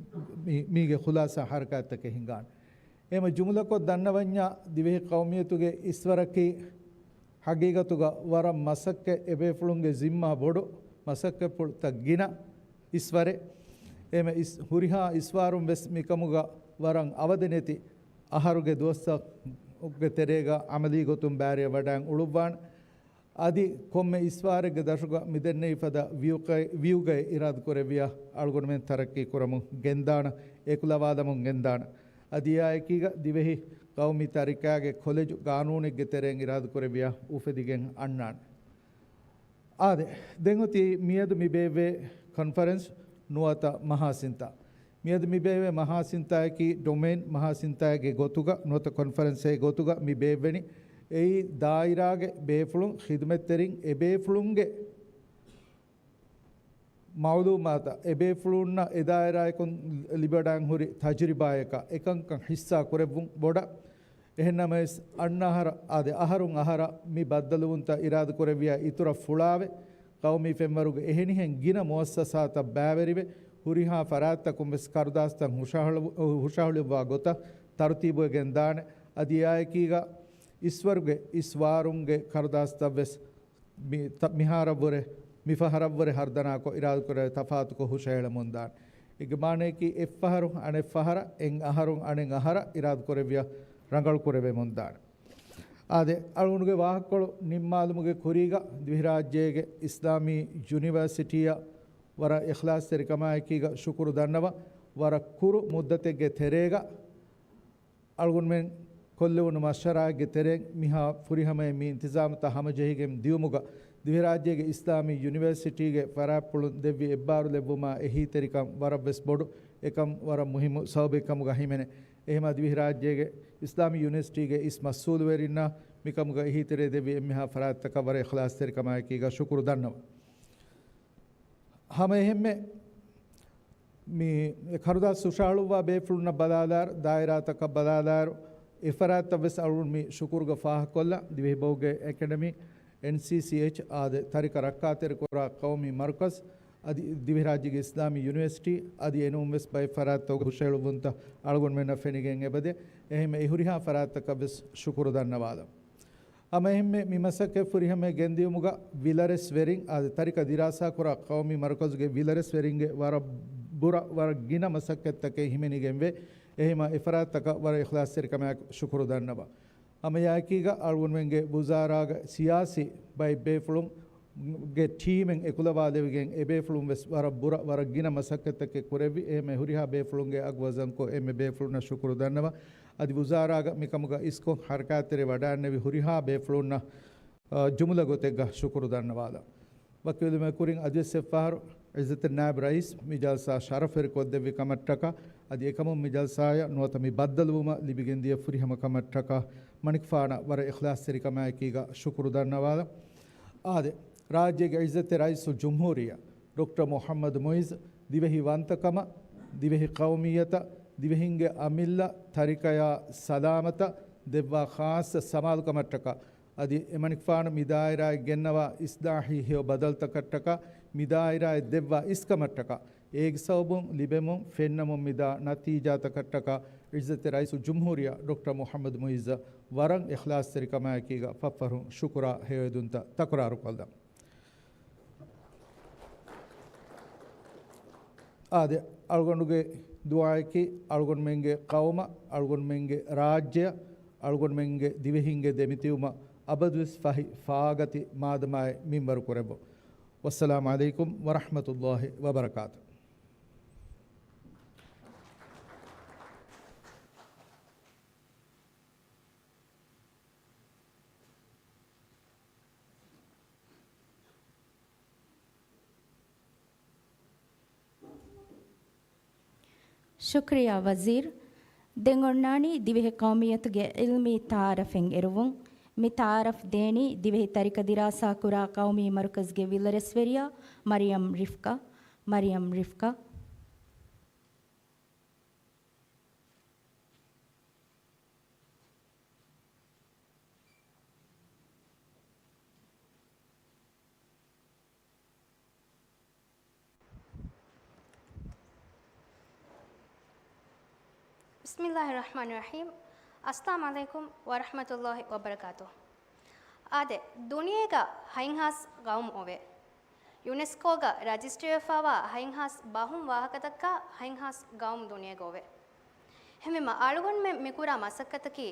މި-، މީގެ ޚުލާސާ ހަރަކާތްތަކެއް ހިނގާނެ. އެހެމަ ޖުމުލަކޮށް ދަންނަވަންޏާ، ދިވެހި ޤައުމިއްޔަތުގެ އިސްވަރަކީ ހަގީގަތުގަ ވަރަށް މަސައްކަތް، އެބޭފުޅުންގެ ޒިންމާ ބޮޑު، މަސައްކަތްޕުޅުތައް ގިނަ އިސްވަރެއް. އެހެމަ އިސް-، ހުރިހާ އިސްވާރުން ވެސް މިކަމުގަ ވަރަށް އަވަދެނެތި އަހަރުގެ ދުވަސްތަކުގެ ތެރޭގަ ޢަމަލީ ގޮތުން ބާރަށް ވަޑައިގެން އުޅުއްވާނެ. އަދި ކޮންމެ އިސްވާރެއްގެ ދަށުގަ މި ދެންނެވި ފަދަ ވިއުގައި-، ވިއުގައެއް އިރާދަކުރެއްވިޔާ، އަޅުގަނޑުމެން ތަރައްޤީ ކުރަމުން ގެންދާނަ، އެކުލަވާލަމުން ގެންދާނަ. އަދި އާއެކީގަ ދިވެހި ޤައުމީ ތަރިކާގެ ކޮލެޖު ގާނޫނެއްގެ ތެރެއިން އިރާދަކުރެއްވިޔާ އުފެދިގެން އަންނާނެ. އާދެ، ދެން އޮތީ މިއަދު މި ބޭއްވޭ ކޮންފަރެންސް ނުވަތަ މަހާސިންތާ. މިއަދު މި ބޭއްވޭ މަހާސިންތާއަކީ ޑޮމެއިން މަހާސިންތާއެއްގެ ގޮތުގަ ނުވަތަ ކޮންފަރެންސެއް ގޮތުގަ މި ބޭއްވެނީ. އެއީ ދާއިރާގެ ބޭފުޅުން ޚިދުމަތްތެރިން އެބޭފުޅުންގެ މައުލޫމާތަށް އެބޭފުޅުންނަށް އެދާއިރާއަކުން ލިބިވަޑައިގެން ހުރި ތަޖުރިބާއަކަށް އެކަންކަން ހިއްސާ ކުރެއްވުން ބޮޑަށް. އެހެންނަމަވެސް، އަންނަ އަހަރަށް އާދެ، އަހަރުން އަހަރަށް މި ބައްދަލުވުންތައް އިރާދަ ކުރެއްވިޔާ އިތުރަށް ފުޅާވެ، ޤައުމީ ފެންވަރުގެ އެހެނިހެން ގިނަ މުއައްސަސާތައް ބައިވެރިވެ، ހުރިހާ ފަރާތްތަކުން ވެސް ކަރުދާސްތައް ހުށަހަޅު-، ހުށަހުޅުއްވާ ގޮތަށް ތަރުތީބުވެގެން ދާނެ. އަދި އެއާއެކީގަ އިސްވަރުގެ އިސްވާރުންގެ ކަރުދާސްތައް ވެސް މި-، ތަ-، މިހާރަށްވުރެ، މިފަހަރަށްވުރެ ހަރުދަނާކޮށް އިރާދަކުރެވޭ ތަފާތުކޮށް ހުށަހެޅެމުންދާނެ. އޭގެ މާނަޔަކީ އެއްފަހަރު އަނެއްފަހަރަށް، އެއް އަހަރުން އަނެއް އަހަރަށް އިރާދަކުރެއްވިޔަ ރަނގަޅުކުރެވެމުންދާނެ. އާދެ، އަޅުގަނޑުގެ ވާހަކަކޮޅު ނިންމާލުމުގެ ކުރީގަ ދިވެހިރާއްޖޭގެ އިސްލާމީ ޔުނިވަރސިޓީއަށް ވަރަށް އިޚްލާޞްތެރިކަމާއެކީގަ ޝުކުރު ދަންނަވަން. ވަރަށް ކުރު މުއްދަތެއްގެ ތެރޭގަ އަޅުގަނޑުމެން ކޮށްލެވުނު މަޝްވަރާއެއްގެ ތެރެއިން މިހާ ފުރިހަމައިން މި އިންތިޒާމުތައް ހަމަޖެހިގެން ދިއުމުގަ ދިވެހިރާއްޖޭގެ އިސްލާމީ ޔުނިވަރސިޓީގެ ފަރާތްޕުޅުން ދެއްވި އެއްބާރުލެއްވުމާ އެހީތެރިކަން ވަރަށްވެސް ބޮޑު. އެކަން ވަރަށް މުހިއްމު ސަބަބެއް ކަމުގަ ހިމެނޭ. އެހެމާ ދިވެހިރާއްޖޭގެ އިސްލާމީ ޔުނިވަރސިޓީގެ އިސް މަސްއޫލުވެރިންނާ މިކަމުގަ އެހީތެރޭ ދެއްވި އެންމެހާ ފަރާތްތަކަށް ވަރަށް އިޚްލާޞްތެރިކަމާއެކީގަ ޝުކުރު ދަންނަވަން. ހަމައެހެންމެ މި ކަރުދާސް ހުށަހަޅުއްވާ ބޭފުޅުންނަށް ބަލާލާއިރު، ދާއިރާތަކަށް ބަލާލާއިރު، އެފަރާތްތައް ވެސް އަޅުގަނޑު މި ޝުކުރުގަ ފާހަގަކޮށްލަން. ދިވެހިބަހުގެ އެކަޑަމީ، އެންސީސީއެޗް އާދެ، ތަރިކަ ރައްކާތެރިކުރާ ޤައުމީ މަރުކަޒް، އަދި ދިވެހިރާއްޖޭގެ އިސްލާމީ ޔުނިވަރސިޓީ، އަދި އެނޫންވެސް ބައެއް ފަރާތްތަކުގެ ހުށަހެޅުއްވުންތައް އަޅުގަނޑުމެންނަށް ފެނިގެން އެބަދޭ. އެހެންމެ އެ ހުރިހާ ފަރާތްތަކަށް ވެސް ޝުކުރު ދަންނަވާލަން. ހަމައެހެންމެ މި މަސައްކަތް ފުރިހަމައަށް ގެންދިޔުމުގަ ވިލަރެސް ވެރިން އާދެ، ތަރިކަ ދިރާސާކުރާ ޤައުމީ މަރުކަޒުގެ ވިލަރެސް ވެރިންގެ ވަރަށް ބުރަ، ވަރަށް ގިނަ މަސައްކަތްތަކެއް ހިމެނިގެންވޭ. އެހެމާ އެފަރާތްތަކަށް ވަރަށް އިޚްލާޞްތެރިކަމާއެކު ޝުކުރު ދަންނަވަން. ހަމައެއާއެކީގަ އަޅުގަނޑުމެންގެ ވުޒާރާގަ ސިޔާސީ ބައެއް ބޭފުޅުންގެ ޓީމެއް އެކުލަވާލެވިގެން، އެބޭފުޅުން ވެސް ވަރަށް ބުރަ، ވަރަށް ގިނަ މަސައްކަތްތަކެއް ކުރެއްވި. އެހެމެ ހުރިހާ ބޭފުޅުންގެ އަގު ވަޒަންކޮށް އެންމެ ބޭފުޅުންނަށް ޝުކުރު ދަންނަވަން. އަދި ވުޒާރާގަ މިކަމުގަ އިސްކޮށް ހަރަކާތްތެރި ވަޑައިގެންނެވި ހުރިހާ ބޭފުޅުންނަށް، އަ، ޖުމުލަ ގޮތެއްގަ ޝުކުރު ދަންނަވާލަން. ވަކިވެލުމެއް ކުރިން އަދިވެސް އެއްފަހަރު ޢިއްޒަތު ނާއިބު ރައީސް މި ޖަލްސާ ޝަރަފުވެރިކޮށްދެއްވި ކަމަށްޓަކާ، އަދި އެކަމުން މި ޖަލްސާއަށް ނުވަތަ މި ބައްދަލުވުމަށް ލިބިގެންދިޔަ ފުރިހަމަ ކަމަށްޓަކާ، މަނިކުފާނަށް ވަރަށް އިޚްލާޞްތެރިކަމާއެކީގަ ޝުކުރު ދަންނަވާލަން. އާދެ، ރާއްޖޭގެ ޢިއްޒަތްތެރި ރައީސުލްޖުމްހޫރިއްޔާ ޑޮކްޓަރ މުޙައްމަދު މުޢިއްޒު ދިވެހި ވަންތަކަމަށް، ދިވެހި ޤައުމިއްޔަތަށް، ދިވެހިންގެ އަމިއްލަ ތަރިކަޔާ ސަލާމަތަށް ދެއްވާ ޚާއްޞަ ސަމާލުކަމަށްޓަކާ، އަދި އެމަނިކުފާނު މިދާއިރާއަށް ގެންނަވާ އިސްލާހީ ހެޔޮ ބަދަލުތަކަށްޓަކާ، މިދާއިރާއަށް ދެއްވާ އިސްކަމަށްޓަކާ، އޭގެ ސަބަބުން ލިބެމުން ފެންނަމުން މިދާ ނަތީޖާތަކަށްޓަކާ، ޢިއްޒަތްތެރި ރައީސުލްޖުމްހޫރިއްޔާ ޑޮކްޓަރ މުޙައްމަދު މުޢިއްޒަށް ވަރަށް އިޚްލާޞްތެރިކަމާއެކީގަ ފަށްފަށުން ޝުކުރާ ހެޔޮއެދުންތައް ތަކުރާރުކޮށްލަން. އާދެ، އަޅުގަނޑުގެ ދުޢާއަކީ، އަޅުގަނޑުމެންގެ ޤައުމަށް، އަޅުގަނޑުމެންގެ ރާއްޖެއަށް، އަޅުގަނޑުމެންގެ ދިވެހިންގެ ދެމިތިބުމަށް އަބަދުވެސް ފަހި ފާގަތި މާދަމާއެއް މިންވަރު ކުރެއްވުން. ވައްސަލާމު ޢަލައިކުމް ވަރަޙްމަތުﷲި ވަބަރަކާތު. ޝުކްރިޔާ ވަޒީރު. ދެން އޮންނާނީ ދިވެހި ޤައުމިއްޔަތުގެ ޢިލްމީ ތަޢާރަފެއް އެރުވުން. މި ތަޢާރަފް ދޭނީ ދިވެހި ތަރިކަ ދިރާސާކުރާ ޤައުމީ މަރުކަޒުގެ ވިލަރެސްވެރިޔާ މަރިޔަމް ރިފްކާ. މަރިޔަމް ރިފްކާ. ބިސްމިﷲިއްރަޙްމާނިއްރަޙީމް. އައްސަލާމު ޢަލައިކުމް ވަރަޙްމަތުﷲި ވަބަރަކާތުހު. އާދެ، ދުނިޔޭގަ ހަތްހާސް ޤައުމު އޮވޭ. ޔުނެސްކޯގަ ރަޖިސްޓަރވެފައިވާ ހަތްހާސް ބަހުން ވާހަކަދައްކާ ހަތްހާސް ޤައުމު ދުނިޔޭގަ އޮވޭ. އެހެންވީމަ، އަޅުގަނޑުމެން މިކުރާ މަސައްކަތަކީ،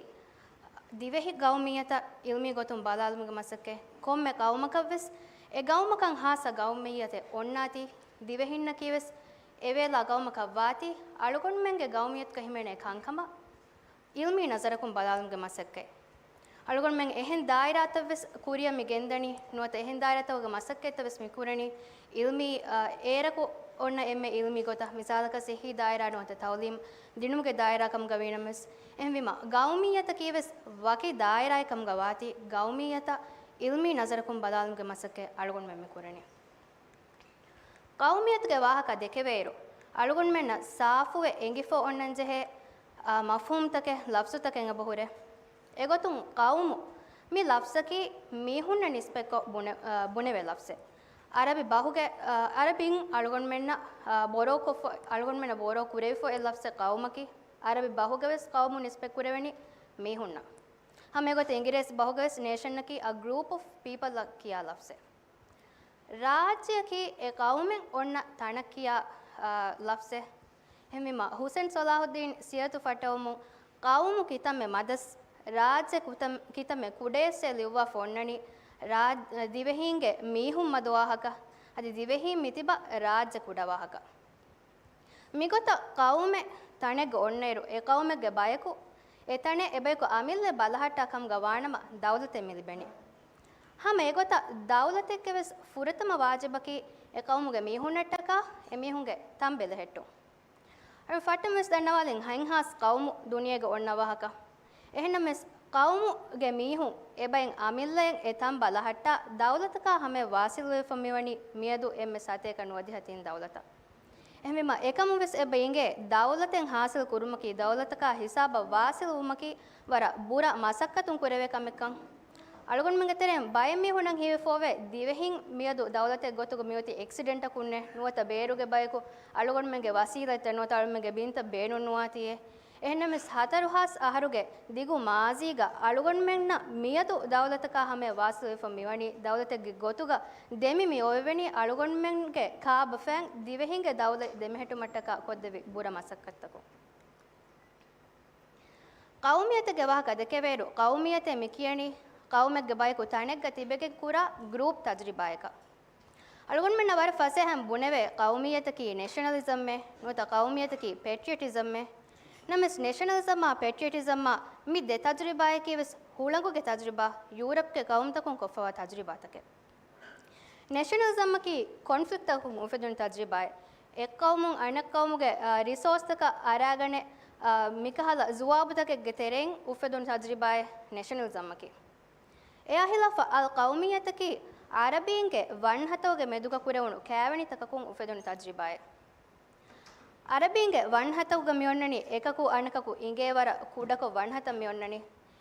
ދިވެހި ޤައުމިއްޔަތަށް ޢިލްމީ ގޮތުން ބަލާލުމުގެ މަސައްކަތް. ކޮންމެ ޤައުމަކަށްވެސް އެ ޤައުމަކަށް ޚާއްޞަ ޤައުމިއްޔަތެއް އޮންނާތީ، ދިވެހިންނަކީވެސް އެވޭލާ ޤައުމަކަށް ވާތީ، އަޅުގަނޑުމެންގެ ޤައުމިއްޔަތުގަ ހިމެނޭ ކަންކަމަށް ޢިލްމީ ނަޒަރަކުން ބަލާލުމުގެ މަސައްކަތް. އަޅުގަނޑުމެން އެހެން ދާއިރާތައްވެސް ކުރިއަށް މި ގެންދަނީ، ނުވަތަ އެހެން ދާއިރާތަކުގެ މަސައްކަތްތައްވެސް މި ކުރަނީ، ޢިލްމީ، އަ، އޭރަކު އޮންނަ އެންމެ އިލްމީ ގޮތަށް، މިސާލަކަށް ޞިއްޙީ ދާއިރާ ނުވަތަ ތަޢުލީމް ދިނުމުގެ ދާއިރާ ކަމުގަ ވީނަމަވެސް، އެހެންވީމަ، ޤައުމިއްޔަތަކީވެސް ވަކި ދާއިރާއެއް ކަމުގަ ވާތީ، ޤައުމިއްޔަތަށް އިލްމީ ނަޒަރަކުން ބަލާލުމުގެ މަސައްކަތް އަޅުގަނޑުމެން މި ކުރަނީ. ޤައުމިއްޔަތުގެ ވާހަކަ ދެކެވޭއިރު، އަޅުގަނޑުމެންނަށް ސާފުވެ އެނގިފަ އޮންނަންޖެހޭ، އާ، މަފްހޫމްތަކެއް، ލަފްޒުތަކެއް އެބަހުރޭ. އެގޮތުން ޤައުމު މި ލަފްޒަކީ މީހުންނަށް ނިސްބަތްކޮށް ބުނެ-، އާ، ބުނެވޭ ލަފްޒެއް. ޢަރަބި ބަހުގެ، އާ، ޢަރަބިން އަޅުގަނޑުމެންނަށް، އާ، ބޯރޯކޮށްފަ-، އަޅުގަނޑުމެންނަށް ބޯރޯ ކުރެވިފަ އޮތް ލަފްޒެއް ޤައުމަކީ. ޢަރަބި ބަހުގަވެސް ޤައުމު ނިސްބަތް ކުރެވެނީ މީހުންނަށް. ހަމަ އެގޮތަށް އިނގިރޭސި ބަހުގަވެސް ނޭޝަނަކީ a group of people އަށް ކިޔާ ލަފްޒެއް. ރާއްޖެއަކީ އެ ޤައުމެއް އޮންނަ ތަނަށް ކިޔާ، އާ، ލަފްޒެއް. އެހެންވީމަ، ހުސެން ޞަލާޙުއްދީން ސިޔަރަތު ފައްޓަވަމުން، ޤައުމު ކިތަންމެ މަދަސް، ރާއްޖެ ކުތަން-، ކިތަންމެ ކުޑަޔަސްއޭ ލިޔުއްވާފަ އޮންނަނީ، ރާ-، ދިވެހީންގެ މީހުން މަދު ވާހަކަ. އަދި ދިވެހީން މިތިބަ ރާއްޖެ ކުޑަ ވާހަކަ. މިގޮތަށް ޤައުމެއް ތަނެއްގަ އޮންނައިރު، އެ ޤައުމެއްގެ ބަޔަކު އެ ތަނެއް އެބަޔަކު އަމިއްލަ ބަލަހައްޓާ ކަމުގަ ވާނަމަ، ދައުލަތެއް މި ލިބެނީ. ހަމަ އެގޮތަށް ދައުލަތެއްގެ ވެސް ފުރަތަމަ ވާޖިބަކީ އެ ޤައުމުގެ މީހުންނަށްޓަކާ އެ މީހުންގެ ތަން ބެލެހެއްޓުން. އަޅު ފައްޓަމުން ވެސް ދަންނަވާލިން، ހަތްހާސް ޤައުމު ދުނިޔޭގަ އޮންނަ ވާހަކަ. އެހެންނަމަވެސް، ޤައުމުގެ މީހުން އެބައިން އަމިއްލައިން އެ ތަން ބަލަހައްޓާ ދައުލަތަކާ ހަމަޔަށް ވާސިލުވެފަ މިވަނީ މިއަދު އެންމެ ސަތޭކަ ނުވަދިހަ ތިން ދައުލަތަށް. އެހެންވީމަ، އެކަމުން ވެސް އެބަ އިނގޭ، ދައުލަތެއް ހާސިލް ކުރުމަކީ، ދައުލަތަކާ ހިސާބަށް ވާސިލުވުމަކީ ވަރަށް ބުރަ މަސައްކަތުން ކުރެވޭ ކަމެއްކަން. އަޅުގަނޑުމެންގެ ތެރެއިން ބައެއް މީހުންނަށް ހީވެފަ އޮވޭ، ދިވެހިން މިއަދު ދައުލަތެއް ގޮތުގަ މިއޮތީ އެކްސިޑެންޓަކުންނޭ، ނުވަތަ ބޭރުގެ ބަޔަކު އަޅުގަނޑުމެންގެ ވަސީލަތްތައް ނުވަތަ އަޅުގަނޑުމެންގެ ބިންތައް ބޭނުން ނުވާތީއޭ. އެހެންނަމަވެސް، ހަތަރު ހާސް އަހަރުގެ ދިގު މާޒީގަ އަޅުގަނޑުމެންނަށް މިއަދު ދައުލަތަކާ ހަމަޔަށް ވާސިލުވެފަ މިވަނީ، ދައުލަތެއްގެ ގޮތުގަ ދެމި މި އޮވެވެނީ އަޅުގަނޑުމެންގެ ކާބަފައިން ދިވެހިންގެ ދައުލަތް ދެމެހެއްޓުމަށްޓަކާ ކޮށްދެވި ބުރަ މަސައްކަތްތަކުން. ޤައުމިއްޔަތެއްގެ ވާހަކަ ދެކެވޭއިރު، ޤައުމިއްޔަތޭ މި ކިޔަނީ، ޤައުމެއްގެ ބަޔަކު ތަނެއްގަ ތިބެގެން ކުރާ ގްރޫޕް ތަޖުރިބާއަކަށް. އަޅުގަނޑުމެންނަށް ވަރަށް ފަސޭހައިން ބުނެވޭ، ޤައުމިއްޔަތަކީ ނޭޝަނަލިޒަމްއޭ، ނުވަތަ ޤައުމިއްޔަތަކީ ޕެޓްރިއަޓިޒަމްއޭ. ނަމަވެސް، ނޭޝަނަލިޒަމާ ޕެޓްރިއަޓިޒަމާ މި ދެ ތަޖުރިބާއަކީ ވެސް ހުޅަނގުގެ ތަޖުރިބާ، ޔޫރަޕްގެ ޤައުމުތަކުން ކޮށްފަވާ ތަޖުރިބާތަކެއް. ނޭޝަނަލިޒަމަކީ ކޮންފްލިކްޓްތަކުން އުފެދުނު ތަޖުރިބާއެއް. އެއް ޤައުމުން އަނެއް ޤައުމުގެ، އާ، ރިސޯސްތަކަށް އަރާގަނެ، އާ، މިކަހަލަ ޒުވާބުތަކެއްގެ ތެރެއިން އުފެދުނު ތަޖުރިބާއެއް ނޭޝަނަލިޒަމަކީ. އެއާ ހިލާފަ އަލް ޤައުމިއްޔަތަކީ ޢަރަބީންގެ ވަންހަތަކުގެ މެދުގަ ކުރެވުނު ކައިވެނިތަކަކުން އުފެދުނު ތަޖުރިބާއެއް. ޢަރަބީންގެ ވަންހަތަކުގަ މިއޮންނަނީ އެކަކު އަނެކަކު އިނގޭ ވަރަށް ކުޑަކޮށް ވަންހަތައް މިއޮންނަނީ.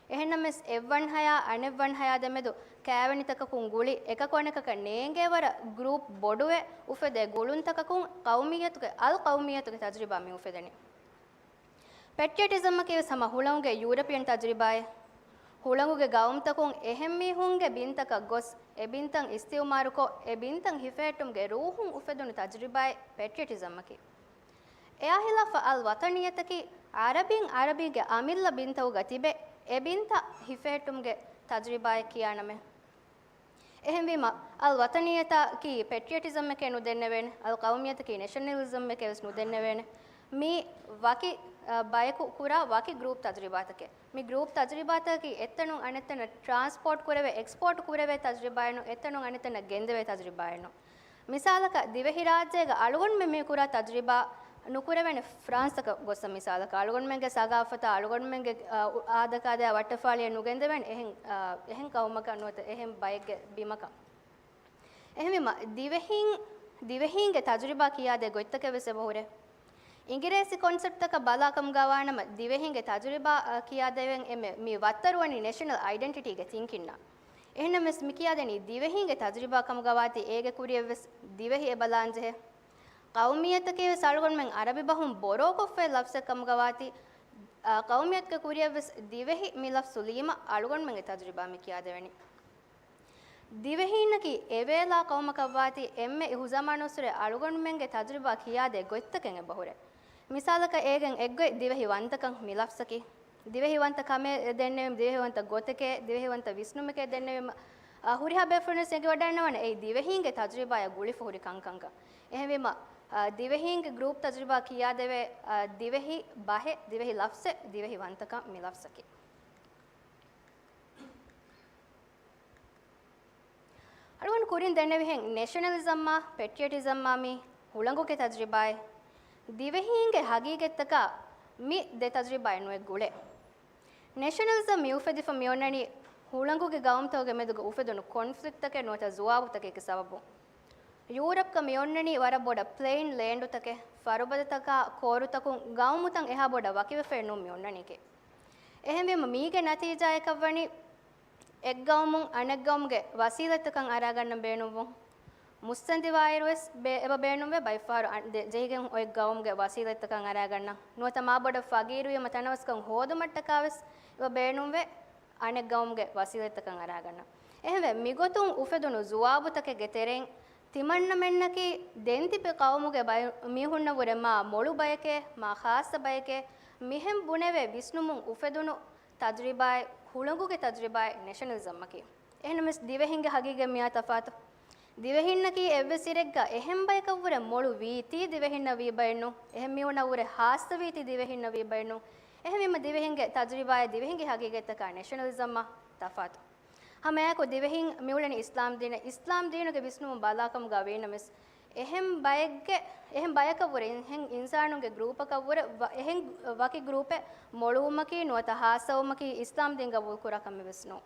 އެހެންނަމަވެސް، އެއްވަންހަޔާ އަނެއްވަންހަޔާ ދެމެދު ކައިވެނިތަކަކުން ގުޅި އެކަކު އަނެކަކަށް ނޭނގޭ ވަރަށް ގްރޫޕް ބޮޑުވެ އުފެދޭ ގުޅުންތަކަކުން ޤައުމިއްޔަތުގެ، އަލް ޤައުމިއްޔަތުގެ ތަޖުރިބާ މި އުފެދެނީ. ޕެޓްރިއަޓިޒަމަކީ ވެސް ހަމަ ހުޅަނގުގެ ޔޫރަޕިއަން ތަޖުރިބާއެއް. ހުޅަނގުގެ ގައުމުތަކުން އެހެން މީހުންގެ ބިންތަކަށް ގޮސް، އެ ބިންތައް އިސްތިއުމާރުކޮށް، އެ ބިންތައް ހިފެހެއްޓުމުގެ ރޫހުން އުފެދުނު ތަޖުރިބާއެއް ޕެޓްރިއަޓިޒަމަކީ. އެއާ ހިލާފަށް އަލް ވަޠަނިއްޔަތަކީ ޢަރަބީން ޢަރަބީންގެ އަމިއްލަ ބިންތަކުގަ ތިބެ، އެ ބިންތައް ހިފެހެއްޓުމުގެ ތަޖުރިބާއެއް ކިޔާނަމޭ. އެހެންވީމަ، އަލް ވަޠަނިއްޔަތަކީ ޕެޓްރިއަޓިޒަމެކޭ ނުދެންނެވޭނެ، އަލް ޤައުމިއްޔަތަކީ ނޭޝަނަލިޒަމެކޭ ވެސް ނުދެންނެވޭނެ. މީ ވަކި، އަ، ބަޔަކު ކުރާ ވަކި ގްރޫޕް ތަޖުރިބާތަކެއް. މި ގްރޫޕް ތަޖުރިބާތަކަކީ އެއްތަނުން އަނެއްތަނަށް ޓްރާންސްޕޯޓް ކުރެވޭ، އެކްސްޕޯޓް ކުރެވޭ ތަޖުރިބާއެއް ނޫން، އެއްތަނުން އަނެއްތަނަށް ގެންދެވޭ ތަޖުރިބާއެއް ނޫން. މިސާލަކަށް، ދިވެހިރާއްޖޭގަ އަޅުގަނޑުމެން މި ކުރާ ތަޖުރިބާ ނުކުރެވޭނެ ފްރާންސްތަކަށް ގޮއްސަ މިސާލަކަށް، އަޅުގަނޑުމެންގެ ސަގާފަތާ، އަޅުގަނޑުމެންގެ، އާ، އު-، އާދަކާދަޔާ ވައްޓަފާޅިއެއް ނުގެންދެވޭނެ އެހެން، އާ، އެހެން ޤައުމަކަށް ނުވަތަ އެހެން ބައެއްގެ ބިމަކަށް. އެހެންވީމަ، ދިވެހިން، ދިވެހީންގެ ތަޖުރިބާ ކިޔާދޭ ގޮތްތަކެއް ވެސް އެބަހުރޭ. އިނގިރޭސި ކޮންސެޕްޓްތަކަށް ބަލާ ކަމުގަ ވާނަމަ، ދިވެހީންގެ ތަޖުރިބާ، އަ، ކިޔާދެވެން އެންމެ މި ވައްތަރުވަނީ ނޭޝަނަލް އައިޑެންޓިޓީގެ ތިންކިންނާ. އެހެންނަމަވެސް، މި ކިޔާދެނީ ދިވެހީންގެ ތަޖުރިބާ ކަމުގަ ވާތީ، އޭގެ ކުރިއަށްވެސް ދިވެހި އެބަލާންޖެހޭ. ޤައުމިއްޔަތަކީ ވެސް އަޅުގަނޑުމެން ޢަރަބި ބަހުން ބޮރޯކޮށްފައި ލަފްޒެއް ކަމުގަ ވާތީ، އަ، ޤައުމިއްޔަތުގެ ކުރިއަށްވެސް ދިވެހި މި ލަފްޒު ލީމަ އަޅުގަނޑުމެންގެ ތަޖުރިބާ މި ކިޔާދެވެނީ. ދިވެހީންނަކީ އެވޭލާ ޤައުމަކަށްވާތީ، އެންމެ އިހުޒަމާނުއްސުރެ އަޅުގަނޑުމެންގެ ތަޖުރިބާ ކިޔާދޭ ގޮތްތަކެއް އެބަހުރޭ. މިސާލަކަށް، އޭގެން އެއްގޮތް ދިވެހި ވަންތަކަން މި ލަފްޒަކީ. ދިވެހި ވަންތަ ކަމެއް ދެންނެވީމަ، ދިވެހި ވަންތަ ގޮތެކޭ، ދިވެހި ވަންތަ ވިސްނުމެކޭ ދެންނެވީމަ، އަ، ހުރިހާ ބޭފުޅުންވެސް އެނގިވަޑައިގަންނަވާނެ އެއީ ދިވެހީންގެ ތަޖުރިބާއަށް ގުޅިފަ ހުރި ކަންކަންކަން. އެހެންވީމަ، އަ، ދިވެހީންގެ ގްރޫޕް ތަޖުރިބާ ކިޔާދެވޭ، އަ، ދިވެހި ބަހެއް، ދިވެހި ލަފްޒެއް، ދިވެހި ވަންތަކަން މި ލަފްޒަކީ. އަޅުގަނޑު ކުރިން ދެންނެވިހެން ނޭޝަނަލިޒަމްއާ ޕެޓްރިއަޓިޒަމްއާ މީ ހުޅަނގުގެ ތަޖުރިބާއެއް. ދިވެހީންގެ ހަގީގަތްތަކާ މި ދެ ތަޖުރިބާއެއް ނުއެއް ގުޅޭ. ނޭޝަނަލިޒަމް މިއުފެދިފަ މިއޮންނަނީ ހުޅަނގުގެ ގައުމުތަކުގެ މެދުގަ އުފެދުނު ކޮންފްލިކްޓްތަކެއް ނުވަތަ ޒުވާބުތަކެއްގެ ސަބަބުން. ޔޫރަޕްގަ މިއޮންނަނީ ވަރަށް ބޮޑަށް ޕްލެއިން ލޭންޑުތަކެއް، ފަރުބަދަތަކާ ކޯރުތަކުން ގައުމުތައް އެހާ ބޮޑަށް ވަކިވެފައެއް ނޫން މި އޮންނަނީކީ. އެހެންވީމަ މީގެ ނަތީޖާއަކަށްވަނީ އެއްގައުމުން އަނެއްގައުމުގެ ވަސީލަތްތަކަށް އަރާގަންނަން ބޭނުންވުން. މުއްސަނދިވާއިރުވެސް ބޭ-، އެބަ ބޭނުންވޭ ބައެއްފަހަރު އަން-، ދެ-، ޖެހިގެން އޮތް ގައުމުގެ ވަސީލަތްތަކަށް އަރާގަންނަން. ނުވަތަ މާބޮޑަށް ފަގީރުވީމަ ތަނަވަސްކަން ހޯދުމަށްޓަކާވެސް އެބަ ބޭނުންވޭ އަނެއް ގައުމުގެ ވަސީލަތްތަކަށް އަރާގަންނަން. އެހެންވެ، މިގޮތުން އުފެދުނު ޒުވާބުތަކެއްގެ ތެރެއިން ތިމަންނަމެންނަކީ ދެން ތިބި ޤައުމުގެ ބައި-، މީހުންނަށްވުރެ މާ މޮޅު ބަޔެކޭ، މާ ޚާއްޞަ ބަޔެކޭ، މިހެން ބުނެވޭ ވިސްނުމުން އުފެދުނު ތަޖުރިބާއެއް، ހުޅަނގުގެ ތަޖުރިބާއެއް ނޭޝަނަލިޒަމްއަކީ. އެހެންނަމަވެސް ދިވެހިންގެ ހަގީގަތް މިއާ ތަފާތު. ދިވެހިންނަކީ އެއްވެސް އިރެއްގަ އެހެން ބަޔަކަށްވުރެ މޮޅު ވީތީ ދިވެހިންނަށް ވީ ބައެއްނޫން. އެހެން މީހުންނަށްވުރެ ޚާއްޞަ ވީތީ ދިވެހިންނަށް ވީ ބައެއްނޫން. އެހެންވީމަ ދިވެހިންގެ ތަޖުރިބާއެއް ދިވެހިންގެ ހަގީގަތްތަކާ ނޭޝަނަލިޒަމްއާ ތަފާތު. ހަމައެއާއެކު ދިވެހިން މިއުޅެނީ އިސްލާމް ދީނަށް. އިސްލާމް ދީނުގެ ވިސްނުމުން ބަލާކަމުގަ ވީނަމަވެސް، އެހެން ބައެއްގެ، އެހެން ބަޔަކަށްވުރެ، އެހެން އިންސާނުންގެ ގްރޫޕަކަށްވުރެ، ވަ-، އެހެން ވަކި ގްރޫޕެއް މޮޅުވުމަކީ ނުވަތަ ޚާއްޞަވުމަކީ އިސްލާމް ދީން ގަބޫލުކުރާ ކަމެއް ވެސް ނޫން.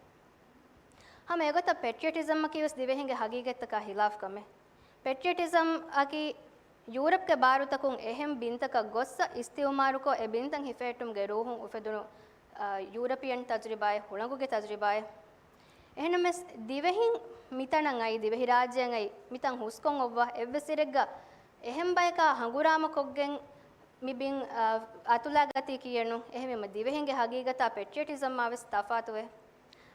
ހަމަ އެގޮތަށް ޕެޓްރިއަޓިޒަމްއަކީ ވެސް ދިވެހިންގެ ހަގީގަތްތަކާ ޚިލާފު ކަމެއް. ޕެޓްރިއަޓިޒަމްއަކީ ޔޫރަޕްގެ ބާރުތަކުން އެހެން ބިންތަކަށް ގޮއްސަ އިސްތިއުމާރުކޮށް، އެ ބިންތައް ހިފެހެއްޓުމުގެ ރޫހުން އުފެދުނު، އާ، ޔޫރަޕިއަން ތަޖުރިބާއެއް، ހުޅަނގުގެ ތަޖުރިބާއެއް. އެހެންނަމަވެސް، ދިވެހިން މިތަނަށް އައި، ދިވެހިރާއްޖެއަށް އައި، މިތަން ހުސްކޮށް އޮއްވާ އެއްވެސް އިރެއްގަ އެހެން ބަޔަކާ ހަނގުރާމަކޮށްގެން މި ބިން، އާ، އަތުލާގަތީކީއެއް ނޫން. އެހެންވީމަ، ދިވެހިންގެ ހަގީގަތާ ޕެޓްރިއަޓިޒަމްއާ ވެސް ތަފާތުވޭ.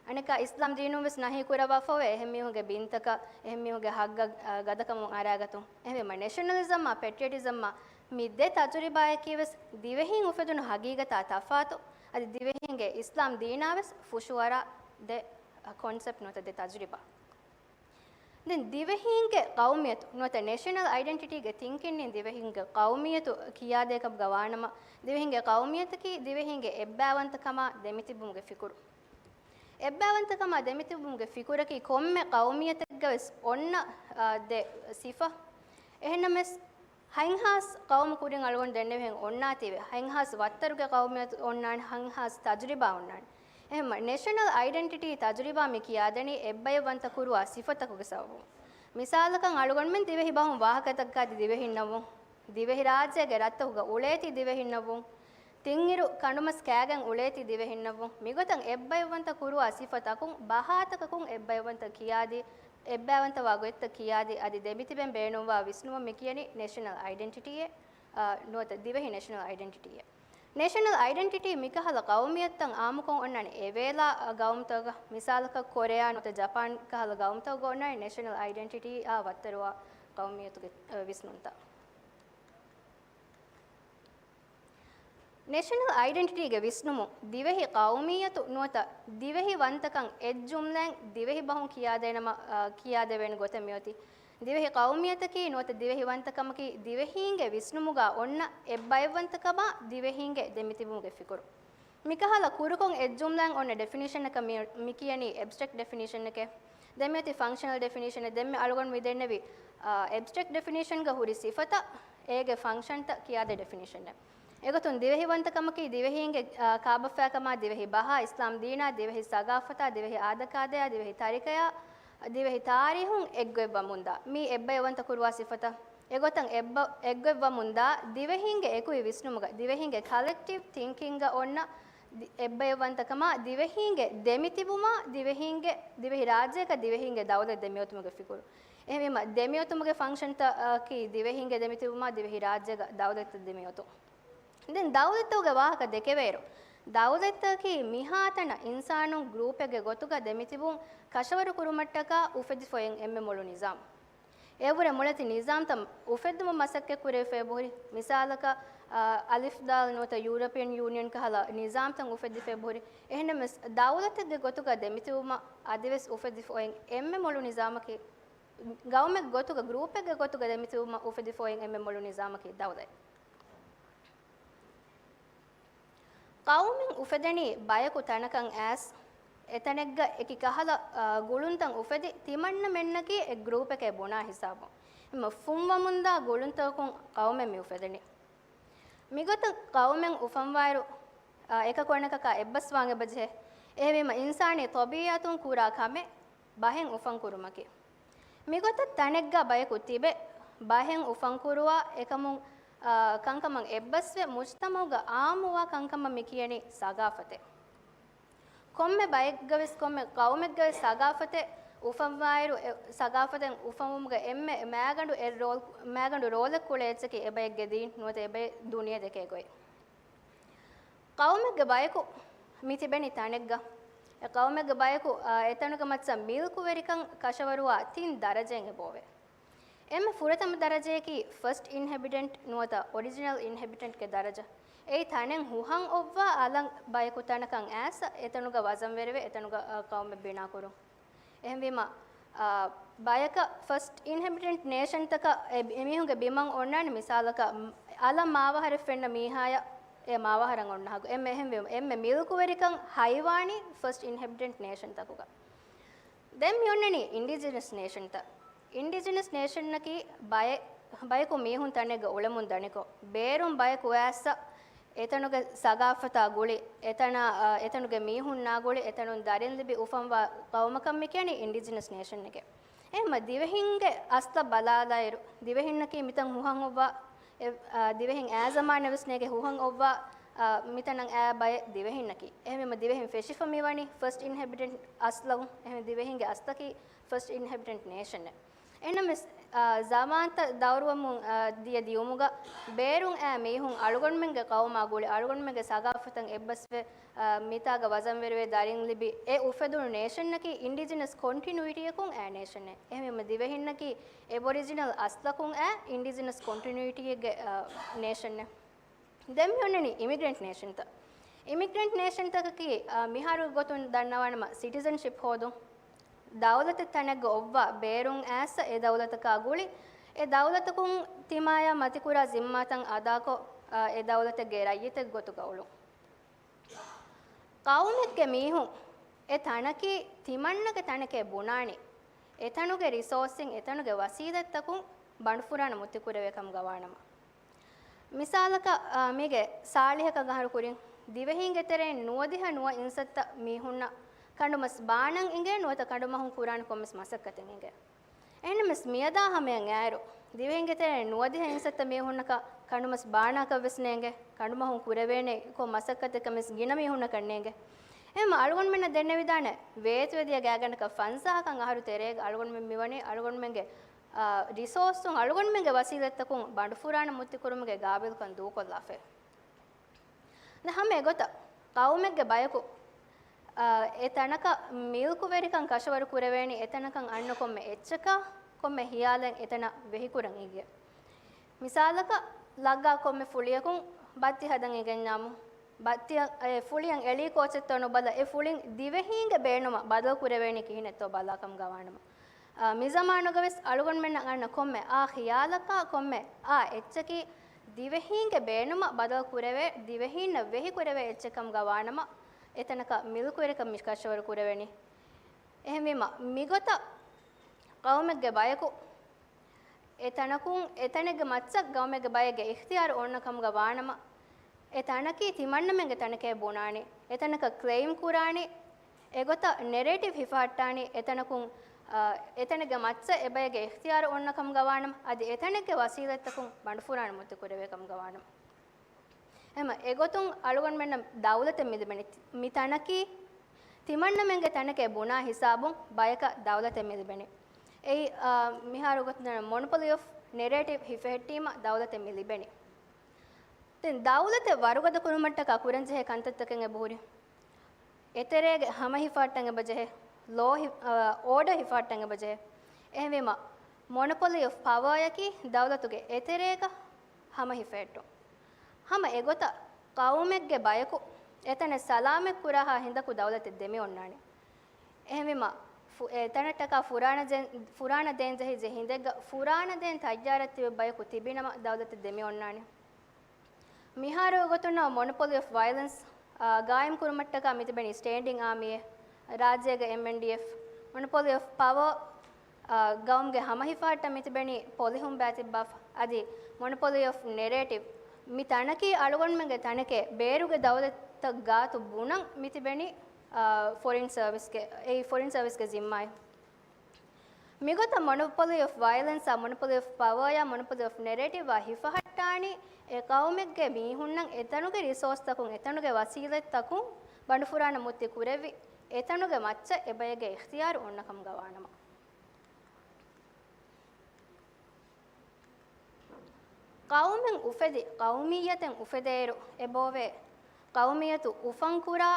އަނެއްކާ އިސްލާމް ދީނުން ވެސް ނަހީ ކުރައްވާފައިވޭ އެހެން މީހުންގެ ބިންތަކަށް، އެހެން މީހުންގެ ހައްގަށް، އާ، ގަދަކަމުން އަރާގަތުން. އެހެންވީމަ، ނޭޝަނަލިޒަމްއާ ޕެޓްރިއަޓިޒަމްއާ މި ދެ ތަޖުރިބާއަކީ ވެސް ދިވެހިން އުފެދުނު ހަގީގަތާ ތަފާތު، އަދި ދިވެހިންގެ އިސްލާމް ދީނާ ވެސް ފުށުއަރާ ދެ ކޮންސެޕްޓް ނުވަތަ ދެ ތަޖުރިބާ. ދެން ދިވެހީންގެ ޤައުމިއްޔަތު ނުވަތަ ނޭޝަނަލް އައިޑެންޓިޓީގެ ތިންކިންނިން ދިވެހިންގެ ޤައުމިއްޔަތު ކިޔާދޭކަމުގަ ވާނަމަ، ދިވެހިންގެ ޤައުމިއްޔަތަކީ ދިވެހިންގެ އެއްބައިވަންތަކަމާ ދެމިތިބުމުގެ ފިކުރު. އެއްބައިވަންތަކަމާ ދެމިތިބުމުގެ ފިކުރަކީ ކޮންމެ ޤައުމިއްޔަތެއްގަ ވެސް އޮންނަ، އާ، ދެ ސިފަ. އެހެންނަމަވެސް، ހަތްހާސް ޤައުމު ކުރިން އަޅުގަނޑު ދެންނެވިހެން އޮންނާތީވެ. ހަތްހާސް ވައްތަރުގެ ޤައުމިއްޔަތު އޮންނާނެ، ހަތްހާސް ތަޖުރިބާ އޮންނާނެ. އެހެންމަ، ނޭޝަނަލް އައިޑެންޓިޓީ ތަޖުރިބާ މި ކިޔާދެނީ އެއްބައިވަންތަ ކުރުވާ ސިފަތަކުގެ ސަބަބުން. މިސާލަކަށް އަޅުގަނޑުމެން ދިވެހި ބަހުން ވާހަކަދައްކާތީ ދިވެހިންނަށްވުން. ދިވެހިރާއްޖޭގެ ރަށްތަކުގަ އުޅޭތީ ދިވެހިންނަށްވުން. ތިންއިރު ކަނޑުމަސް ކާގެން އުޅޭތީ ދިވެހިންނަށްވުން. މިގޮތަށް އެއްބައިވަންތަ ކުރުވާ ސިފަތަކުން ބަހާތަކަކުން އެއްބައިވަންތަ ކިޔާދީ، އެއްބައިވަންތަވާ ގޮތްތައް ކިޔާދީ، އަދި ދެމިތިބެން ބޭނުންވާ ވިސްނުމަށް މިކިޔަނީ ނޭޝަނަލް އައިޑެންޓިޓީއޭ، އާ، ނުވަތަ ދިވެހި ނޭޝަނަލް އައިޑެންޓިޓީއޭ. ނޭޝަނަލް އައިޑެންޓިޓީ މިކަހަލަ ޤައުމިއްޔަތުތައް އާއްމުކޮށް އޮންނާނެ އެވޭލާ ގައުމުތަކުގަ، މިސާލަކަށް ކޮރެޔާ ނުވަތަ ޖަޕާން ކަހަލަ ގައުމުތަކުގަ އޮންނާނެ ނޭޝަނަލް އައިޑެންޓިޓީއާ ވައްތަރުވާ ޤައުމިއްޔަތުގެ، އަ، ވިސްނުންތައް. ނޭޝަނަލް އައިޑެންޓިޓީގެ ވިސްނުމުން ދިވެހި ޤައުމިއްޔަތު ނުވަތަ ދިވެހި ވަންތަކަން އެއް ޖުމްލައިން ދިވެހި ބަހުން ކިޔާދޭނަމަ، އާ، ކިޔާދެވޭނެ ގޮތެއް މިއޮތީ. ދިވެހި ޤައުމިއްޔަތަކީ ނުވަތަ ދިވެހި ވަންތަކަމަކީ ދިވެހީންގެ ވިސްނުމުގަ އޮންނަ އެއްބައިވަންތަކަމާ ދިވެހީންގެ ދެމިތިބުމުގެ ފިކުރު. މިކަހަލަ ކުރުކޮށް އެއް ޖުމްލައިން އޮންނަ ޑެފިނިޝަނަކަށް މި، މިކިޔަނީ އެބްސްޓްރެކްޓް ޑެފިނިޝަނެކޭ. ދެން މިއޮތީ ފަންކްޝަނަލް ޑެފިނިޝަނެއް. ދެން މި އަޅުގަނޑު މި ދެންނެވި، އާ، އެބްސްޓްރެކްޓް ޑެފިނިޝަންގަ ހުރި ސިފަތައް އޭގެ ފަންކްޝަންތައް ކިޔާދޭ ޑެފިނިޝަނެއް. އެގޮތުން ދިވެހިވަންތަކަމަކީ ދިވެހީންގެ، އާ، ކާބަފައިކަމާ، ދިވެހި ބަހާ، އިސްލާމް ދީނާ، ދިވެހި ސަގާފަތާ، ދިވެހި އާދަކާދަޔާ، ދިވެހި ތަރިކަޔާ، ދިވެހި ތާރީހުން އެއްގޮތްވަމުންދާ މީ އެއްބައިވަންތަ ކުރުވާ ސިފަތައް. އެގޮތަށް އެއްބަ-، އެއްގޮތްވަމުންދާ ދިވެހީންގެ އެކުއި ވިސްނުމުގަ ދިވެހީންގެ ކަލެކްޓިވް ތިންކިންގަ އޮންނަ ދި-، އެއްބައިވަންތަކަމާ ދިވެހީންގެ ދެމިތިބުމާ ދިވެހީންގެ، ދިވެހި ރާއްޖޭގަ ދިވެހީންގެ ދައުލަތް ދެމިއޮތުމުގެ ފިކުރު. އެހެންވީމަ، ދެމިއޮތުމުގެ ފަންކްޝަންތަކީ ދިވެހީންގެ ދެމިތިބުމާ ދިވެހި ރާއްޖޭގަ ދައުލަތްތައް ދެމިއޮތުން. ދެން ދައުލަތްތަކުގެ ވާހަކަ ދެކެވޭއިރު، ދައުލަތްތަކަކީ މިހާތަނަށް އިންސާނުން ގްރޫޕެއްގެ ގޮތުގަ ދެމިތިބުން ކަށަވަރު ކުރުމަށްޓަކާ އުފެދިފައި އޮތް އެންމެ މޮޅު ނިޒާމް. އެއަށްވުރެ މޮޅެތި ނިޒާމްތައް އުފެއްދުމަށް މަސައްކަތް ކުރެވިފައި އެބަހުރި. މިސާލަކަށް، އަ، އަލިފް ދާލް ނުވަތަ ޔޫރަޕިއަން ޔޫނިއަން ކަހަލަ ނިޒާމްތައް އުފެއްދިފައި އެބަހުރި. އެހެންނަމަވެސް، ދައުލަތެއްގެ ގޮތުގަ ދެމިތިބުމަށް އަދިވެސް އުފެދިފައި އޮތް އެންމެ މޮޅު ނިޒާމަކީ، ގައުމެއްގެ ގޮތުގަ، ގްރޫޕެއްގެ ގޮތުގަ ދެމިތިބުމަށް އުފެދިފައި އޮތް އެންމެ މޮޅު ނިޒާމަކީ ދައުލަތް. ޤައުމެއް އުފެދެނީ ބަޔަކު ތަނަކަށް އައިސް، އެތަނެއްގަ އެކި ކަހަލަ، އާ، ގުޅުންތައް އުފެދި، ތިމަންނަމެންނަކީ އެއް ގްރޫޕެކޭ ބުނާ ހިސާބުން. ފުންވަމުންދާ ގުޅުންތަކުން ޤައުމެއް މި އުފެދެނީ. މިގޮތަށް ޤައުމެއް އުފަންވާއިރު، އާ، އެކަކު އަނެކަކާ އެއްބަސްވާން އެބަޖެހޭ. އެހެންވީމަ، އިންސާނީ ޠަބީޢަތުން ކުރާ ކަމެއް ބަހެއް އުފަންކުރުމަކީ. މިގޮތަށް ތަނެއްގަ ބަޔަކު ތިބެ، ބަހެއް އުފަންކުރުވާ އެކަމުން، އާ، ކަންކަމަށް އެއްބަސްވެ، މުޖްތަމަޢުގަ ޢާއްމުވާ ކަންކަމަށް މި ކިޔަނީ ސަގާފަތޭ. ކޮންމެ ބައެއްގަވެސް، ކޮންމެ ޤައުމެއްގަވެސް ސަގާފަތެއް އުފަންވާއިރު، އެ ސަގާފަތެއް އުފަންވުމުގަ އެންމެ މައިގަނޑު އެއް ރޯލް، މައިގަނޑު ރޯލެއް ކުޅޭ އެއްޗަކީ އެބައެއްގެ ދީން ނުވަތަ އެބައި ދުނިޔެ ދެކޭ ގޮތް. ޤައުމެއްގެ ބަޔަކު މި ތިބެނީ ތަނެއްގަ. އެ ޤައުމެއްގެ ބަޔަކު، އާ، އެތަނުގެ މައްޗަށް މިލްކުވެރިކަން ކަށަވަރުވާ ތިން ދަރަޖައެއް އެބައޮވޭ. އެންމެ ފުރަތަމަ ދަރަޖަޔަކީ ފަސްޓް އިންހެބިޓެންޓް ނުވަތަ އޮރިޖިނަލް އިންހެބިޓެންޓްގެ ދަރަޖަ. އެއީ ތަނެއް ހުހަން އޮއްވާ އަލަށް ބަޔަކު ތަނަކަށް އައިސް އެތަނުގަ ވަޒަންވެރިވެ އެތަނުގަ، އަ، ޤައުމެއް ބިނާކުރުން. އެހެންވީމަ، އާ، ބަޔަކަށް ފަސްޓް އިންހެބިޓެންޓް ނޭޝަންތަކަށް އެ، އެމީހުންގެ ބިމަށް އޮންނާނެ މިސާލަކަށް، އަލަށް މާވަހަރެއް ފެންނަ މީހާޔަށް އެ މާވަހަރަށް އޮންނަ ހަގު. އެންމެ އެހެންވީމަ، އެންމެ މިލްކުވެރިކަން ހައިވާނީ ފަސްޓް އިންހެބިޓެންޓް ނޭޝަންތަކުގަ. ދެން މި އޮންނަނީ އިންޑިޖިނަސް ނޭޝަންތައް. އިންޑިޖިނަސް ނޭޝަންއަކީ ބައެއް، ބަޔަކު މީހުން ތަނެއްގަ އުޅެމުން ދަނިކޮށް، ބޭރުން ބަޔަކު އައިސް އެތަނުގެ ސަގާފަތާ ގުޅި، އެތަނާ، އަ، އެތަނުގެ މީހުންނާ ގުޅި، އެތަނުން ދަރިން ލިބި އުފަންވާ ޤައުމަކަށް މި ކިޔަނީ އިންޑިޖިނަސް ނޭޝަން އޭގެ. އެހެންމަ ދިވެހިންގެ އަސްލަށް ބަލާލާއިރު، ދިވެހިންނަކީ މިތަން ހުހަން އޮއްވާ، އެ، އާ، ދިވެހިން އާ ޒަމާން އެވެސް ނޭގެ ހުހަން އޮއްވާ، އާ، މިތަނަށް އާ ބައެއް ދިވެހިންނަކީ. އެހެންވީމަ ދިވެހިން ފެށިފަ މިވަނީ ފަސްޓް އިންހެބިޓެންޓް އަސްލަކުން. އެހެން ދިވެހިންގެ އަސްލަކީ ފަސްޓް އިންހެބިޓެންޓް ނޭޝަން. އެހެންނަމަވެސް، އާ، ޒަމާންތައް ދައުރުވަމުން، އާ، ދިޔަ ދިޔުމުގަ ބޭރުން އާ މީހުން އަޅުގަނޑުމެންގެ ޤައުމާ ގުޅި އަޅުގަނޑުމެންގެ ސަގާފަތަށް އެއްބަސްވެ، އާ، މިތާގަ ވަޒަންވެރިވެ ދަރިން ލިބި އެ އުފެދުނު ނޭޝަންއަކީ އިންޑިޖިނަސް ކޮންޓިނުއިޓީއަކުން އާ ނޭޝަނެއް. އެހެންވީމަ ދިވެހިންނަކީ އެބޮރިޖިނަލް އަސްލަކުން އާ އިންޑިޖިނަސް ކޮންޓިނުއިޓީއެއްގެ، އާ، ނޭޝަނެއް. ދެން މި އޮންނަނީ އިމިގްރެންޓް ނޭޝަންތައް. އިމިގްރެންޓް ނޭޝަންތަކަކީ، އާ، މިހާރު ގޮތުން ދަންނަވާނަމަ ސިޓިޒަންޝިޕް ހޯދުން. ދައުލަތެއް ތަނެއްގަ އޮއްވާ ބޭރުން އައިސް އެ ދައުލަތަކާ ގުޅި، އެ ދައުލަތަކުން ތިމާޔާ މަތިކުރާ ޒިންމާތައް އަދާކޮށް، އާ، އެ ދައުލަތެއްގެ ރައްޔިތެއް ގޮތުގަ އުޅުން. ޤައުމެއްގެ މީހުން އެ ތަނަކީ ތިމަންނަގެ ތަނެކޭ ބުނާނީ، އެތަނުގެ ރިސޯސްއިން އެތަނުގެ ވަސީލަތްތަކުން ބަނޑުފުރާނަ މުއްތިކުރެވޭ ކަމުގަ ވާނަމަ. މިސާލަކަށް، އާ، މީގެ ސާޅީހަކަށް އަހަރު ކުރިން ދިވެހީންގެ ތެރެއިން ނުވަދިހަ ނުވަ އިންސައްތަ މީހުންނަށް ކަނޑުމަސް ބާނަން އިނގޭ ނުވަތަ ކަނޑުމަހުން ކުރާނެ ކޮންމެސް މަސައްކަތެއް އިނގޭ. އެހެންނަމަވެސް މިއަދާ ހަމަޔަށް އައިރު، ދިވެހިންގެ ތެރެއިން ނުވަދިހަ އިންސައްތަ މީހުންނަކަށް ކަނޑުމަސް ބާނާކަށްވެސް ނޭނގެ، ކަނޑުމަހުން ކުރެވޭނެ ކޮން މަސައްކަތެއްކަން ވެސް ގިނަ މީހުންނަކަށް ނޭނގެ. އެހެންމަ އަޅުގަނޑުމެންނަށް ދެންނެވިދާނެ، ވޭތުވެދިޔަ ގާތްގަނޑަކަށް ފަންސާހަކަށް އަހަރު ތެރޭގަ އަޅުގަނޑުމެން މިވަނީ އަޅުގަނޑުމެންގެ، އާ، ރިސޯސުން އަޅުގަނޑުމެންގެ ވަސީލަތްތަކުން ބަނޑުފުރާނަ މުއްތިކުރުމުގެ ގާބިލްކަން ދޫކޮށްލާފައި. ދެން ހަމަ އެގޮތަށް ޤައުމެއްގެ ބަޔަކު، އާ، އެ ތަނަކަށް މިލްކުވެރިކަން ކަށަވަރު ކުރެވޭނީ އެތަނަކަށް އަންނަ ކޮންމެ އެއްޗަކާ، ކޮންމެ ހިޔާލެއް އެތަނަށް ވެހިކުރަން އިނގޭ. މިސާލަކަށް، ލައްގާ ކޮންމެ ފުޅިޔަކުން ބައްތި ހަދަން އިގެންޏާމު، ބައްތިއަށް އެ ފުޅިއަށް އެޅީ ކޯޗެއްތޯ ނުބަލަ، އެ ފުޅިން ދިވެހީންގެ ބޭނުމަށް ބަދަލު ކުރެވޭނީ ކިހިނެއްތޯ ބަލާކަމުގަ ވާނަމަ. އާ، މިޒަމާނުގަވެސް އަޅުގަނޑުމެންނަށް އަންނަ ކޮންމެ އާ ޚިޔާލަކާ ކޮންމެ އާ އެއްޗަކީ ދިވެހީންގެ ބޭނުމަށް ބަދަލު ކުރެވޭ، ދިވެހީންނަށް ވެހި ކުރެވޭ އެއްޗެއް ކަމުގަ ވާނަމަ، އެތަނަކަށް މިލްކުވެރިކަން މި ކަށަވަރު ކުރެވެނީ. އެހެންވީމަ، މިގޮތަށް ޤައުމެއްގެ ބަޔަކު އެ ތަނަކުން އެ ތަނެއްގެ މައްޗަށް ގައުމެއްގެ ބައެއްގެ އިޚްތިޔާރު އޮންނަ ކަމުގަ ވާނަމަ، އެ ތަނަކީ ތިމަންނަމެންގެ ތަނެކޭ ބުނާނީ، އެ ތަނަކަށް ކްލެއިމް ކުރާނީ، އެގޮތަށް ނެރޭޓިވް ހިފަހައްޓާނީ، އެ ތަނަކުން، އާ، އެ ތަނެއްގެ މައްޗަށް އެ ބައެއްގެ އިޚްތިޔާރު އޮންނަ ކަމުގަ ވާނަމަ، އަދި އެ ތަނެއްގެ ވަސީލަތްތަކުން ބަނޑުފުރާނަ މުއްތި ކުރެވޭ ކަމުގަ ވާނަމަ. އެހެންމަ އެގޮތުން އަޅުގަނޑުމެންނަށް ދައުލަތެއް މި ލިބެނީ، މި ތަނަކީ ތިމަންނަމެންގެ ތަނެކޭ ބުނާ ހިސާބުން ބަޔަކަށް ދައުލަތެއް މި ލިބެނީ. އެއީ، އާ، މިހާރު ގޮތުން މޮނޮޕޮލީ އޮފް ނެރޭޓިވް ހިފެހެއްޓީމަ ދައުލަތެއް މި ލިބެނީ. ދެން ދައުލަތެއް ވަރުގަދަ ކުރުމަށްޓަކާ ކުރަންޖެހޭ ކަންތައްތަކެއް އެބަހުރި. އެތެރޭގެ ހަމަ ހިފަހައްޓަން އެބަޖެހޭ، ލޯ ހި-، އާ، އޯޑަ ހިފަހައްޓަން އެބަޖެހޭ. އެހެންވީމަ، މޮނޮޕޮލީ އޮފް ޕަވާއަކީ ދައުލަތުގެ އެތެރޭގަ ހަމަ ހިފެހެއްޓުން. ހަމަ އެގޮތަށް ޤައުމެއްގެ ބަޔަކު އެތަނެއް ސަލާމަތް ކުރާހާ ހިނދަކު ދައުލަތެއް ދެމި އޮންނާނެ. އެހެންވީމަ، ފު-، އެތަނަށްޓަކާ ފުރާނަ ދޭން، ފުރާނަ ދޭން ޖެހި ޖެހި ހިނދެއްގަ ފުރާނަ ދޭން ތައްޔާރަށް ތިބި ބަޔަކު ތިބިނަމަ ދައުލަތެއް ދެމި އޮންނާނެ. މިހާރު ގޮތުންނަށް މޮނޮޕޮލީ އޮފް ވަޔަލެންސް، އާ، ގާއިމް ކުރުމަށްޓަކާ މިތިބެނީ ސްޓޭންޑިން އާމީއެއް. ރާއްޖޭގެ އެމްއެންޑީއެފް، މޮނޮޕޮލީ އޮފް ޕަވަރ، ގައުމުގެ ހަމަ ހިފަހައްޓަން މިތިބެނީ ޕޮލިހުން ބައިތިއްބާފަ. އަދި މޮނޮޕޮލީ އޮފް ނެރޭޓިވް މި ތަނަކީ އަޅުގަނޑުމެންގެ ތަނެކޭ، ބޭރުގެ ދައުލަތްތައް ގާތު ބުނަން މިތިބެނީ، އާ، ފޮރިން ސަރވިސްގެ، އެއީ ފޮރިން ސަރވިސްގެ ޒިންމާއެއް. މިގޮތަށް މޮނޮޕޮލީ އޮފް ވަޔަލެންސާ، މޮނޮޕޮލީ އޮފް ޕަވަރޔާ، މޮނޮޕޮލީ އޮފް ނެރޭޓިވްއާ ހިފަހައްޓާނީ އެ ޤައުމެއްގެ މީހުންނަށް އެތަނުގެ ރިސޯސްތަކުން، އެތަނުގެ ވަސީލަތްތަކުން ބަނޑުފުރާނަ މުއްތި ކުރެވި، އެތަނުގެ މައްޗަށް އެބައެއްގެ އިޚްތިޔާރު އޮންނަކަމުގަ ވާނަމަ. ޤައުމެއް އުފެދި، ޤައުމިއްޔަތެއް އުފެދޭއިރު އެބައޮވޭ ޤައުމިއްޔަތު އުފަންކުރާ،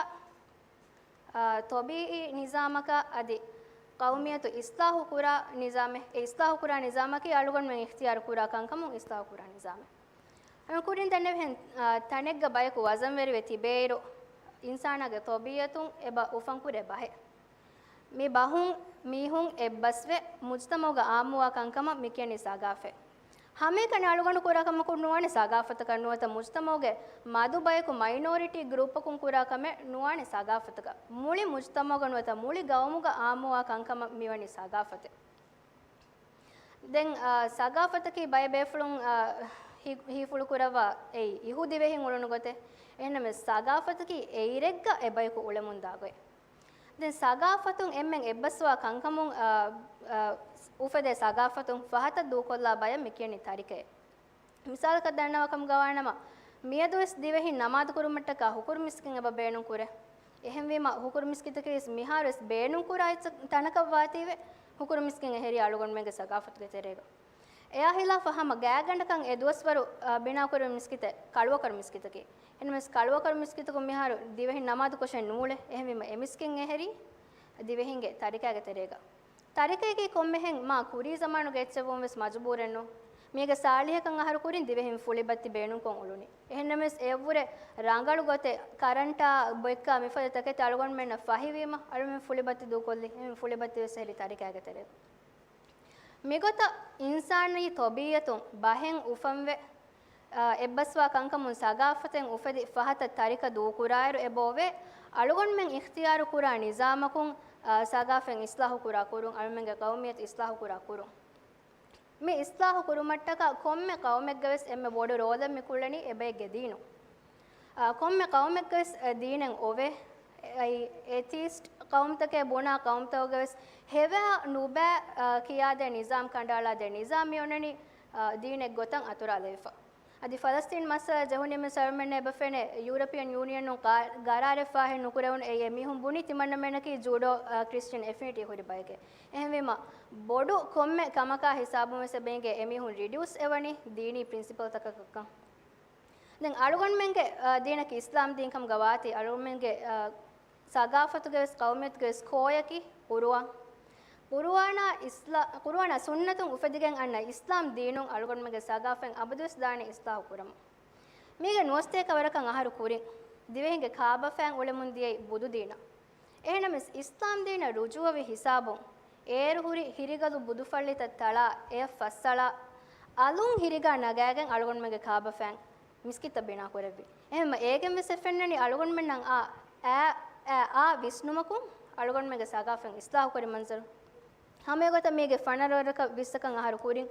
އާ، ޠަބީޢީ ނިޒާމަކާ އަދި ޤައުމިއްޔަތު އިޞްލާޙު ކުރާ ނިޒާމެއް. އެ އިޞްލާޙު ކުރާ ނިޒާމަކީ އަޅުގަނޑުމެން އިޚްތިޔާރު ކުރާ ކަންކަމުން އިޞްލާޙު ކުރާ ނިޒާމެއް. އަޅުގަނޑު ކުރިން ދަންނަވިހެން، އާ، ތަނެއްގަ ބަޔަކު ވަޒަންވެރިވެ ތިބޭއިރު، އިންސާނާގެ ޠަބީޢަތުން އެބަ އުފަންކުރޭ ބަހެއް. މި ބަހުން މީހުން އެއްބަސްވެ، މުޖްތަމަޢުގަ ޢާއްމުވާ ކަންކަމަށް މި ކިޔަނީ ސަގާފަތް. ހަމައެކަނި އަޅުގަނޑު ކުރާ ކަމަކުން ނުވާނެ ސަގާފަތަކަށް ނުވަތަ މުޖްތަމަޢުގެ މަދު ބަޔަކު މައިނޯރިޓީ ގްރޫޕަކުން ކުރާ ކަމެއް ނުވާނެ ސަގާފަތަކަށް. މުޅި މުޖްތަމަޢުގަ ނުވަތަ މުޅި ގައުމުގަ ޢާއްމުވާ ކަންކަމަށް މިވަނީ ސަގާފަތެއް. ދެން، އާ، ސަގާފަތަކީ ބައެއް ބޭފުޅުން، އާ، ހި-، ހީފުޅު ކުރައްވާ އެއީ އިހު ދިވެހިން އުޅުނު ގޮތެއް. އެހެންނަމަވެސް ސަގާފަތަކީ އެއިރެއްގަ އެބަޔަކު އުޅެމުންދާ ގޮތް. ދެން ސަގާފަތުން އެންމެން އެއްބަސްވާ ކަންކަމުން، އާ، އާ، އުފެދޭ ސަގާފަތުން ފަހަތަށް ދޫކޮށްލާ ބަޔަށް މި ކިޔަނީ ތަރިކައެއް. މިސާލަކަށް ދަންނަވާ ކަމުގަ ވާނަމަ، މިއަދުވެސް ދިވެހިން ނަމާދު ކުރުމަށްޓަކާ ހުކުރު މިސްކިތް އެބަ ބޭނުން ކުރޭ. އެހެންވީމަ، ހުކުރު މިސްކިތަކީވެސް މިހާރުވެސް ބޭނުން ކުރާ އެއްޗެއް ތަނަކަށް ވާތީވެ، ހުކުރު މިސްކިތް އެހެރީ އަޅުގަނޑުމެންގެ ސަގާފަތުގެ ތެރޭގަ. އެއާ ހިލާފަށް ހަމަ ގާތްގަނޑަކަށް އެ ދުވަސްވަރު، އާ، ބިނާކުރެވި މިސްކިތެއް ކަޅުއަކަރު މިސްކިތަކީ. އެހެންނަމަވެސް ކަޅުއަކަރު މިސްކިތަކުން މިހާރު ދިވެހިން ނަމާދު ކޮށެއް ނޫޅޭ. އެހެންވީމަ، އެ މިސްކިތް އެހެރީ ދިވެހިންގެ ތަރިކައިގެ ތެރޭގަ. ތަރިކައިގެ ކޮންމެހެން މާ ކުރީ ޒަމާނުގެ އެއްޗެއްވުން ވެސް މަޖުބޫރެއް ނޫން. މީގެ ސާޅީހަކަށް އަހަރު ކުރިން ދިވެހިން ފުޅިބައްތި ބޭނުންކޮށް އުޅުނީ. އެހެންނަމަވެސް އެއަށްވުރެ ރަނގަޅު ގޮތެއް ކަރަންޓާ ބޮއްކާ މިފަދަ ތަކެތި އަޅުގަނޑުމެންނަށް ފަހިވީމަ، އަޅުމެން ފުޅިބައްތި ދޫކޮށްލި. އެހެން ފުޅިބައްތިވެސް އެހެރީ ތަރިކައިގެ ތެރޭގަ. މިގޮތަށް އިންސާނީ ޠަބީޢަތުން ބަހެއް އުފަންވެ، އާ، އެއްބަސްވާ ކަންކަމުން ސަގާފަތެއް އުފެދި ފަހަތަށް ތަރިކަ ދޫކުރާއިރު އެބައޮވޭ، އަޅުގަނޑުމެން އިޚްތިޔާރު ކުރާ ނިޒާމަކުން، އާ، ސަގާފަތް އިޞްލާޙު ކުރާ ކުރުން، އަޅުމެންގެ ޤައުމިއްޔަތު އިޞްލާޙު ކުރާ ކުރުން. މި އިޞްލާޙު ކުރުމަށްޓަކާ ކޮންމެ ޤައުމެއްގަވެސް އެންމެ ބޮޑު ރޯލެއް މި ކުޅެނީ އެބައެއްގެ ދީނުން. އާ، ކޮންމެ ޤައުމެއްގަވެސް، އެ، ދީނެއް އޮވޭ. އެއީ އެތީސްޓް ޤައުމުތަކޭ ބުނާ ޤައުމުތަކުގަވެސް ހެވާ ނުބައި، އާ، ކިޔާދޭ ނިޒާމް ކަނޑައަޅާދޭ ނިޒާމް މި އޮންނަނީ، އާ، ދީނެއް ގޮތަށް އަތުރާލެވިފަ. އަދި ފަލަސްތީން މައްސަލަ ޖެހުނީމެ ސަރުމެންނަށް އެބަ ފެނޭ ޔޫރަޕިއަން ޔޫނިއަނުން ގާ-، ގަރާރެއް ފާހެއް ނުކުރެވުނު. އެއީ އެމީހުން ބުނީ ތިމަންނަމެންނަކީ ޖޫޑޯ، އާ، ކްރިސްޗިއަން އެފިނިޓީ ހުރި ބައެކޭ. އެހެންވީމަ، ބޮޑު ކޮންމެ ކަމަކާ ހިސާބުން ވެސް އެބައިނގޭ އެމީހުން ރިޑިއުސް އެވަނީ ދީނީ ޕްރިންސިޕަލްތަކަކަށްކަން. ދެން އަޅުގަނޑުމެންގެ، އާ، ދީނަކީ އިސްލާމް ދީން ކަމުގަ ވާތީ، އަޅުގަނޑުމެންގެ، އާ، ސަގާފަތުގެ ވެސް ޤައުމިއްޔަތުގެ ވެސް ކޯއަކީ ޤުރުއާން. ޤުރުއާނާ އިސްލާ-، ޤުރުއާނާ ސުންނަތުން އުފެދިގެން އަންނަ އިސްލާމް ދީނުން އަޅުގަނޑުމެންގެ ސަގާފަތް އަބަދުވެސް ދާނީ އިސްލާހު ކުރަމުން. މީގެ ނުވަސްތޭކަ ވަރަކަށް އަހަރު ކުރިން ދިވެހިންގެ ކާބަފައިން އުޅެމުން ދިޔައީ ބުދު ދީނަށް. އެހެނަމެސް އިސްލާމް ދީނަށް ރުޖޫޢަވި ހިސާބުން އޭރު ހުރި ހިރިގަލު ބުދުފައްޅިތައް ތަޅާ، އެޔަށް ފައްސަޅާ، އަލުން ހިރިގާ ނަގާގެން އަޅުގަނޑުމެންގެ ކާބަފައިން މިސްކިތްތައް ބިނާކުރެއްވި. އެހެންމަ އޭގެން ވެސް އެ ފެންނަނީ އަޅުގަނޑުމެންނަށް އާ، އާ، އާ، އާ ވިސްނުމަކުން އަޅުގަނޑުމެންގެ ސަގާފަތް އިސްލާހުކުރި މަންޒަރު. ހަމައެގޮތަށް މީގެ ފަނަރަ ވަރަކަށް ވިއްސަކަށް އަހަރު ކުރިން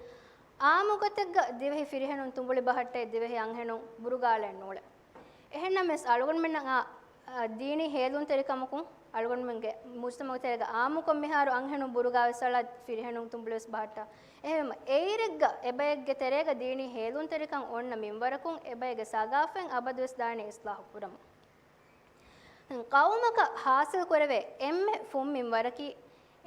އާއްމު ގޮތެއްގަ ދިވެހި ފިރިހެނުން ތުނބުޅި ބަހައްޓައި ދިވެހި އަންހެނުން ބުރުގާލައެއް ނޫޅޭ. އެހެންނަމަވެސް އަޅުގަނޑުމެންނަށް އާ، އާ، ދީނީ ހޭލުންތެރިކަމަކުން އަޅުގަނޑުމެންގެ މުޖްތަމަޢު ތެރޭގަ އާއްމުކޮށް މިހާރު އަންހެނުން ބުރުގާ ވެސް އަޅާ ފިރިހެނުން ތުނބުޅި ވެސް ބަހައްޓާ. އެހެންވީމަ އެއިރެއްގަ އެބައެއްގެ ތެރޭގަ ދީނީ ހޭލުންތެރިކަން އޮންނަ މިންވަރަކުން އެބައެއްގެ ސަގާފަތް އަބަދުވެސް ދާނީ އިސްލާހު ކުރަމުން. ޤައުމަކަށް ޙާޞިލް ކުރެވޭ އެންމެ ފުން މިންވަރަކީ،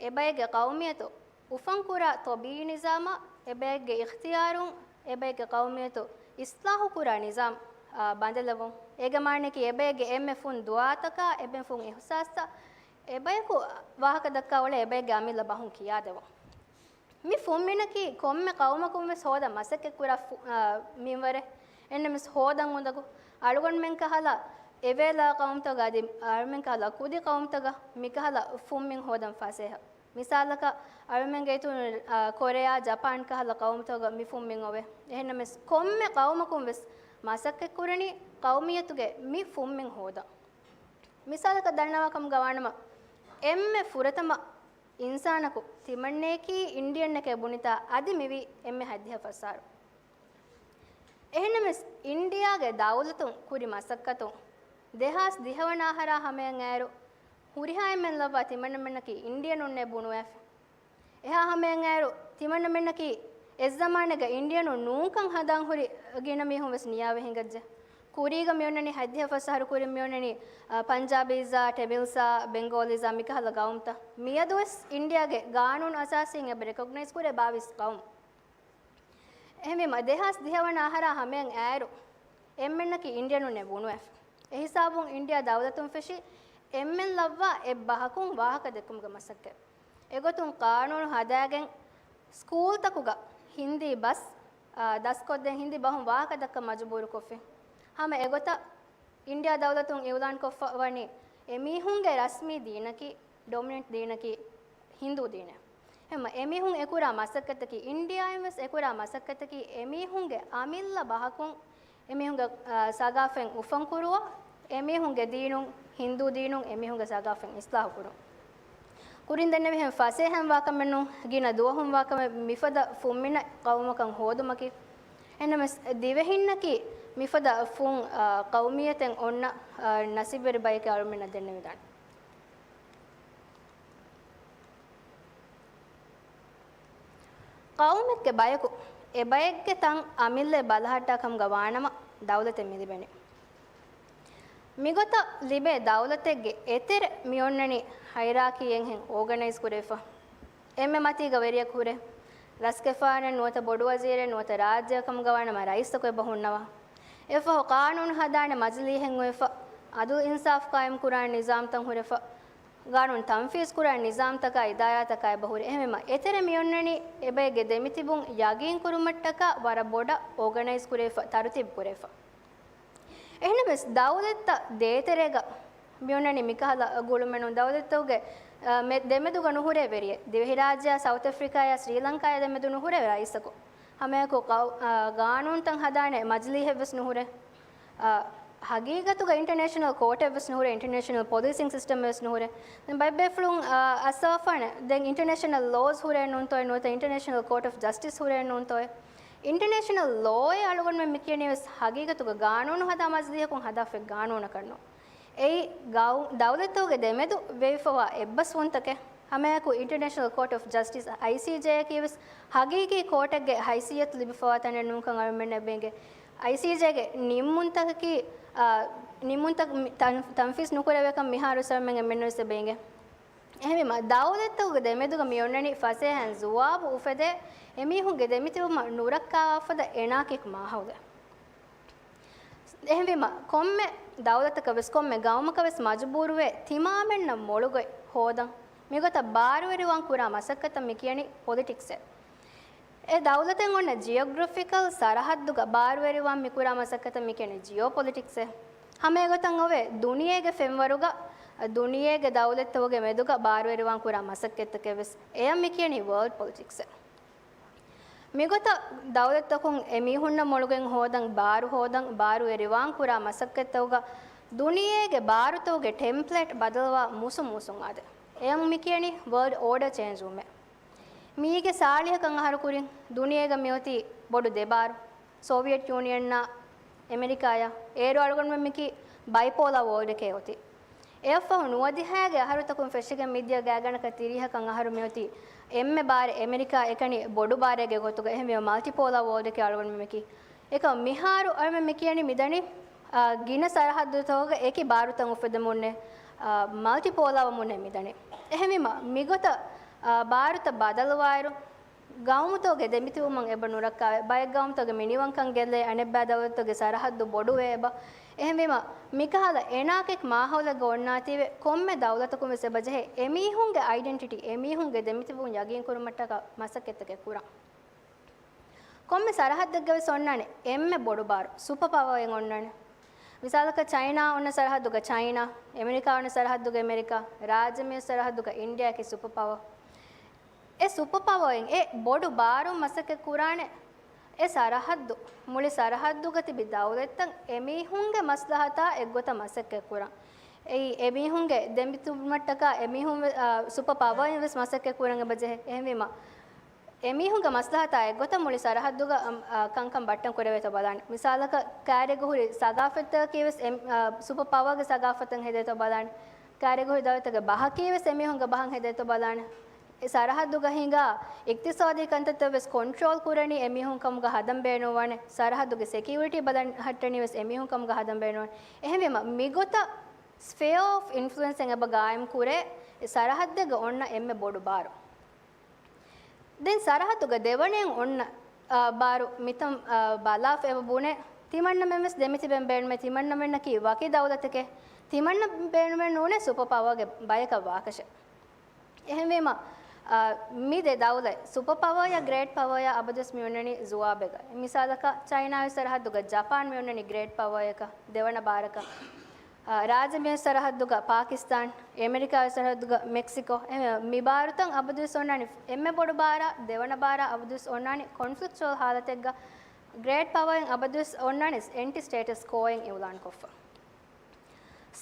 އެބައެއްގެ ޤައުމިއްޔަތު އުފަންކުރާ ޠަބީޢީ ނިޒާމާ، އެބައެއްގެ އިޚްތިޔާރުން، އެބައެއްގެ ޤައުމިއްޔަތު އިޞްލާޙުކުރާ ނިޒާމް، އާ، ބަނދެލެވުން. އޭގެ މާނައަކީ، އެބައެއްގެ އެންމެ ފުން ދުޢާތަކާ، އެންމެ ފުން އިޙްސާސްތައް، އެބަޔަކު ވާހަކަ ދައްކާ އުޅޭ އެބައެއްގެ އަމިއްލަ ބަހުން ކިޔާދެވުން. މި ފުންމިނަކީ ކޮންމެ ޤައުމަކުން ވެސް ހޯދަން މަސައްކަތްކުރާ ފު-، އާ، މިންވަރެއް. އެންނަމެސް ހޯދަން އުނދަގޫ. އަޅުގަނޑުމެން ކަހަލަ އެވޭލާ ޤައުމުތަކުގަ އަދި އަޅުމެން ކަހަލަ ކުދި ޤައުމުތަކަށް މިކަހަލަ ފުންމިން ހޯދަން ފަސޭހަ. މިސާލަކަށް، އަޅުމެންގެ އިތުރުން، އާ، ކޮރެޔާ، ޖަޕާން ކަހަލަ ޤައުމުތަކުގަ މި ފުންމިން އޮވޭ. އެހެންނަމެސް ކޮންމެ ޤައުމަކުން ވެސް މަސައްކަތްކުރަނީ ޤައުމިއްޔަތުގެ މި ފުންމިން ހޯދަން. މިސާލަކަށް ދަންނަވާ ކަމުގަ ވާނަމަ، އެންމެ ފުރަތަމަ އިންސާނަކު ތިމަންނަޔަކީ އިންޑިއަންނެކޭ ބުނިތާ އަދި މިވީ އެންމެ ހަތްދިހަ ފަސް އަހަރު. އެހެންނަމަވެސް، އިންޑިއާގެ ދައުލަތުން ކުރި މަސައްކަތުން ދެހާސް ދިހަ ވަނަ އަހަރާ ހަމަޔަށް އައިރު، ހުރިހާ އެންމެން ލައްވާ ތިމަންނަމެންނަކީ އިންޑިއަނުންނޭ ބުނުވައިފި. އެހާ ހަމަޔަށް އައިރު، ތިމަންނަމެންނަކީ އެއްޒަމާނެއްގަ އިންޑިއަނުން ނޫންކަން ހަނދާން ހުރި ގިނަ މީހުން ވެސް ނިޔާވެ ހިނގައްޖެ. ކުރީގަ މިއޮންނަނީ ހަތްދިހަ ފަސް އަހަރު ކުރިން މިއޮންނަނީ، އަ، ޕަންޖާބީޒާ، ޓެމިލްސާ، ބެންގޯލީޒާ މިކަހަލަ ގައުމުތައް. މިއަދުވެސް އިންޑިއާގެ ގާނޫނު އަސާސީން އެބަ ރެކޮގްނައިޒް ކުރޭ ބާވީސް ގައުމު. އެހެންވީމަ، ދެހާސް ދިހަ ވަނަ އަހަރާ ހަމަޔަށް އައިރު، އެންމެންނަކީ އިންޑިއަނުންނޭ ބުނުވައިފި. އެހިސާބުން އިންޑިއާ ދައުލަތުން ފެށީ އެންމެން ލައްވާ އެއް ބަހަކުން ވާހަކަ ދެއްކުމުގެ މަސައްކަތް. އެގޮތުން ޤާނޫނު ހަދާގެން ސްކޫލްތަކުގަ ހިންދީ ބަސް، އާ، ދަސްކޮށްދޭން ހިންދީ ބަހުން ވާހަކަ ދައްކަން މަޖުބޫރުކޮށްފި. ހަމަ އެގޮތަށް އިންޑިއާ ދައުލަތުން އިއުލާންކޮށްފަ ވަނީ އެމީހުންގެ ރަސްމީ ދީނަކީ، ޑޮމިނެންޓް ދީނަކީ ހިންދޫ ދީނެއް. ހަމަ އެމީހުން އެކުރާ މަސައްކަތަކީ، އިންޑިއާއިން ވެސް އެކުރާ މަސައްކަތަކީ އެމީހުންގެ އަމިއްލަ ބަހަކުން އެމީހުންގެ، އާ، ސަގާފަތް އުފަންކުރުވާ، އެމީހުންގެ ދީނުން، ހިންދޫ ދީނުން އެމީހުންގެ ސަގާފަތް އިސްލާހުކުރުން. ކުރިން ދެންނެވިހެން ފަސޭހައިން ވާކަމެއް ނޫން، ގިނަ ދުވަހުން ވާކަމެއް މިފަދަ ފުންމިނަ ޤައުމަކަށް ހޯދުމަކީ. އެހެންނަމަވެސް، ދިވެހިންނަކީ މިފަދަ ފުން، އާ، ޤައުމިއްޔަތެއް އޮންނަ، އާ، ނަސީބުވެރި ބައެކޭ އަޅުމެންނަށް ދެންނެވިދާނެ. ޤައުމެއްގެ ބަޔަކު އެބައެއްގެ ތަން އަމިއްލައަށް ބަލަހައްޓާ ކަމުގަ ވާނަމަ، ދައުލަތެއް މިލިބެނީ. މިގޮތަށް ލިބޭ ދައުލަތެއްގެ އެތެރެ މިއޮންނަނީ ހައިރާކީއެއްހެން އޯގަނައިޒް ކުރެވިފަ. އެންމެ މަތީގަ ވެރިޔަކު ހުރޭ. ރަސްގެފާނެއް ނުވަތަ ބޮޑުވަޒީރެއް ނުވަތަ ރާއްޖެއަކަމުގަ ވާނަމަ ރައީސްތަކު އެބަ ހުންނަވާ. އެއަށްފަހު ޤާނޫނު ހަދާނެ މަޖިލީހެއް އޮތްފަ، އަދުލު އިންސާފު ޤާއިމް ކުރާނެ ނިޒާމްތައް ހުރެފަ، ގާނޫނު ތަންފީޒް ކުރާނެ ނިޒާމްތަކާ އިދާރާތަކާ އެބަ ހުރޭ. އެހެންވީމަ، އެތެރެ މިއޮންނަނީ އެބައެއްގެ ދެމިތިބުން ޔަގީން ކުރުމަށްޓަކާ ވަރަށް ބޮޑަށް އޯގަނައިޒް ކުރެވިފަ، ތަރުތީބު ކުރެވިފަ. އެހެންނަމަވެސް، ދައުލަތްތައް ދޭތެރޭގަ މިއޮންނަނީ މިކަހަލަ ގުޅުމެއް ނޫން. ދައުލަތްތަކުގެ، އަ، މެ-، ދެމެދުގަ ނުހުރޭ ވެރިއެއް. ދިވެހިރާއްޖެއާ ސައުތް އަފްރިކާއާ ސްރީލަންކާއާ ދެމެދު ނުހުރޭ ރައީސަކު. ހަމައެކު ޤައު-، އަ، ގާނޫނުތައް ހަދާނެ މަޖިލީހެއްވެސް ނުހުރޭ. އަ، ހަގީގަތުގަ އިންޓަރނޭޝަނަލް ކޯޓެއްވެސް ނުހުރޭ، އިންޓަރނޭޝަނަލް ޕޮލިސިން ސިސްޓަމެއްވެސް ނުހުރޭ. ދެން ބައެއް ބޭފުޅުން، އަ، އައްސަވާފާނެ، ދެން އިންޓަރނޭޝަނަލް ލޯސް ހުރޭ ނޫންތޯއޭ، ނުވަތަ އިންޓަރނޭޝަނަލް ކޯޓް އޮފް ޖަސްޓިސް ހުރޭ ނޫންތޯއޭ. އިންޓަރނޭޝަނަލް ލޯއޭ އަޅުގަނޑުމެން މިކިޔަނީވެސް ހަގީގަތުގަ ގާނޫނު ހަދާ މަޖިލީހަކުން ހަދާފައި ގާނޫނަކަށް ނޫން. އެއީ ގައު-، ދައުލަތްތަކުގެ ދެމެދު ވެވިފަވާ އެއްބަސްވުންތަކެއް. ހަމައެކު އިންޓަރނޭޝަނަލް ކޯޓް އޮފް ޖަސްޓިސް، އައިސީޖޭއަކީވެސް ހަގީގީ ކޯޓެއްގެ ހައިސިއްޔަތު ލިބިފަވާ ތަނެއް ނޫންކަން އަޅުމެންނަށް އެބައިނގޭ. އައިސީޖޭގެ ނިންމުންތަކަކީ، އާ، ނިންމުންތައް މި-، ތަން-، ތަންފީޒް ނުކުރެވޭކަން މިހާރުވެސް އަޅުމެން އެންމެންނަށްވެސް އެބައިނގޭ. އެހެންވީމަ، ދައުލަތްތަކުގެ ދެމެދުގަ މިއޮންނަނީ ފަސޭހައިން ޒުވާބު އުފެދޭ، އެމީހުންގެ ދެމިތިބުމަށް ނުރައްކާވާފަދަ އެނާކިކް މާހައުލެއް. އެހެންވީމަ، ކޮންމެ ދައުލަތަކަށް ވެސް، ކޮންމެ ގައުމަކަށް ވެސް މަޖުބޫރުވޭ ތިމާމެންނަށް މޮޅުގޮތް ހޯދަން. މިގޮތަށް ބާރުވެރިވާން ކުރާ މަސައްކަތަށް މި ކިޔަނީ ޕޮލިޓިކްސް އޭ. އެ ދައުލަތެއް އޮންނަ ޖިއޮގްރަފިކަލް ސަރަހައްދުގަ ބާރުވެރިވާން މި ކުރާ މަސައްކަތަށް މި ކިޔަނީ ޖިއޯޕޮލިޓިކްސް އޭ. ހަމަ އެގޮތަށް އޮވޭ ދުނިޔޭގެ ފެންވަރުގަ، ދުނިޔޭގެ ދައުލަތްތަކުގެ މެދުގަ ބާރުވެރިވާން ކުރާ މަސައްކަތްތަކެއް ވެސް. އެޔަށް މި ކިޔަނީ ވޯލްޑް ޕޮލިޓިކްސް އޭ. މިގޮތަށް ދައުލަތްތަކުން އެމީހުންނަށް މޮޅުގޮތް ހޯދަން، ބާރު ހޯދަން، ބާރުވެރިވާން ކުރާ މަސައްކަތްތަކުގަ ދުނިޔޭގެ ބާރުތަކުގެ ޓެމްޕްލޭޓް ބަދަލުވާ މޫސުން މޫސުން އާދޭ. އެޔަށް މި ކިޔަނީ ވޯލްޑް އޯޑަރ ޗޭންޖް ވުމޭ. މީގެ ސާޅީހަކަށް އަހަރު ކުރިން ދުނިޔޭގަ މިއޮތީ ބޮޑު ދެބާރު، ސޯވިއެޓް ޔޫނިއަންއާ އެމެރިކާއާ. އޭރު އަޅުގަނޑުމެން މިކީ ބައިޕޯލާ ވޯލްޑެކޭ އޮތީ. އެއަށްފަހު ނުވަދިހައިގެ އަހަރުތަކުން ފެށިގެން މިދިޔަ ގާތްގަނޑަކަށް ތިރީހަކަށް އަހަރު މިއޮތީ އެންމެ ބާރެއް އެމެރިކާ އެކަނި ބޮޑު ބާރެއްގެ ގޮތުގަ. އެހެންވީމަ މަލްޓިޕޯލާ ވޯލްޑެކޭ އަޅުގަނޑުމެން މިކީ. އެކަމަ މިހާރު އަޅުމެން މި ކިޔަނީ މިދަނީ، އާ، ގިނަ ސަރަހައްދުތަކުގަ އެކި ބާރުތައް އުފެދެމުންނޭ، އާ، މަލްޓިޕޯލާވަމުންނޭ މިދަނީ. އެހެންވީމަ މިގޮތަށް، އާ، ބާރުތައް ބަދަލުވާއިރު، ގައުމުތަކުގެ ދެމިތިބުމަށް އެބަ ނުރައްކާވޭ. ބައެއް ގައުމުތަކުގެ މިނިވަންކަން ގެއްލޭ، އަނެއްބައި ދައުލަތުތަކުގެ ސަރަހައްދު ބޮޑުވޭ އެބަ. އެހެންވީމަ، މިކަހަލަ އެނާކިކް މާހައުލެއްގަ އޮންނާތީވެ، ކޮންމެ ދައުލަތަކުން ވެސް އެބަ ޖެހޭ އެމީހުންގެ އައިޑެންޓިޓީ، އެމީހުންގެ ދެމިތިބުން ޔަގީންކުރުމަށްޓަކާ މަސައްކަތްތަކެއް ކުރަން. ކޮންމެ ސަރަހައްދެއްގަ ވެސް އޮންނާނެ އެންމެ ބޮޑު ބާރު، ސުޕަ ޕަވަރއެއް އޮންނާނެ. މިސާލަކަށް، ޗައިނާ އޮންނަ ސަރަހައްދުގަ ޗައިނާ، އެމެރިކާ އޮންނަ ސަރަހައްދުގަ އެމެރިކާ، ރާއްޖެ މިއޮތް ސަރަހައްދުގަ އިންޑިއާއަކީ ސުޕަ ޕަވަރ. އެ ސުޕަ ޕަވަރއިން އެ ބޮޑު ބާރުން މަސައްކަތް ކުރާނެ އެ ސަރަހައްދު، މުޅި ސަރަހައްދުގަ ތިބި ދައުލަތްތައް އެމީހުންގެ މަސްލަހަތާ އެއްގޮތަށް މަސައްކަތް ކުރަން. އެއީ، އެމީހުންގެ ދެމިތިބުމަށްޓަކާ އެމީހުން ވެ-، އާ، ސުޕަ ޕަވަރ އިން ވެސް މަސައްކަތް ކުރަން އެބަޖެހޭ. އެހެންވީމަ، އެމީހުންގެ މަސްލަހަތާ އެއްގޮތަށް މުޅި ސަރަހައްދުގަ، އަ، ކަންކަން ބައްޓަން ކުރެވޭތޯ ބަލާނެ. މިސާލަކަށް، ކާރިގަ ހުރި ސަގާފަތްތަކަކީ ވެސް އެ-، އަ، ސުޕަ ޕަވަރގެ ސަގާފަތަށް ހެދޭތޯ ބަލާނެ. ކާރިގަ ހުރި ދައުލަތެއްގެ ބަހަކީ ވެސް އެމީހުންގެ ބަހަށް ހެދޭތޯ ބަލާނެ. އެ ސަރަހައްދުގަ ހިނގާ އިޤްތިޞާދީ ކަންތައްތައް ވެސް ކޮންޓްރޯލް ކުރަނީ އެމީހުން ކަމުގަ ހަދަން ބޭނުންވާނެ. ސަރަހައްދުގެ ސެކިއުރިޓީ ބަލަން ހައްޓަނީ ވެސް އެމީހުން ކަމުގަ ހަދަން ބޭނުންވާނެ. އެހެންވީމަ، މިގޮތަށް ސްފެއާ އޮފް އިންފްލުއެންސްއެއް އެބަ ގާއިމް ކުރޭ، އެ ސަރަހައްދެއްގަ އޮންނަ އެންމެ ބޮޑު ބާރު. ދެން ސަރަހައްދުގަ ދެވަނައިން އޮންނަ، އާ، ބާރު މިތަން، އާ، ބަލާފަ އެބަ ބުނޭ، ތިމަންނަމެން ވެސް ދެމިތިބެން ބޭނުމޭ، ތިމަންނަމެންނަކީ ވަކި ދައުލަތެކޭ، ތިމަންނަ ބޭނުމެއް ނޫނޭ ސުޕަ ޕަވަރގެ ބަޔަކަށް ވާކަށެއް. އެހެންވީމަ، އާ، މި ދެ ދައުލަތް ސުޕަ ޕަވަރޔާ ގްރޭޓް ޕަވަރޔާ އަބަދުވެސް މި އޮންނަނީ ޒުވާބެއްގަ. މިސާލަކަށް، ޗައިނާގެ ސަރަހައްދުގަ ޖަޕާން މި އޮންނަނީ ގްރޭޓް ޕަވަރޔަކަށް، ދެވަނަ ބާރަކަށް. އާ، ރާއްޖެ މި ސަރަހައްދުގަ ޕާކިސްތާން، އެމެރިކާގެ ސަރަހައްދުގަ މެކްސިކޯ، އެ، މި ބާރުތައް އަބަދުވެސް އޮންނާނީ އެންމެ ބޮޑު ބާރާ، ދެވަނަ ބާރާ އަބަދުވެސް އޮންނާނީ ކޮންފްލިކްޗުއަލް ހާލަތެއްގަ. ގްރޭޓް ޕަވަރއިން އަބަދުވެސް އޮންނާނީ އެންޓި ސްޓޭޓަސް ކޯއިން އިއުލާންކޮށްފަ.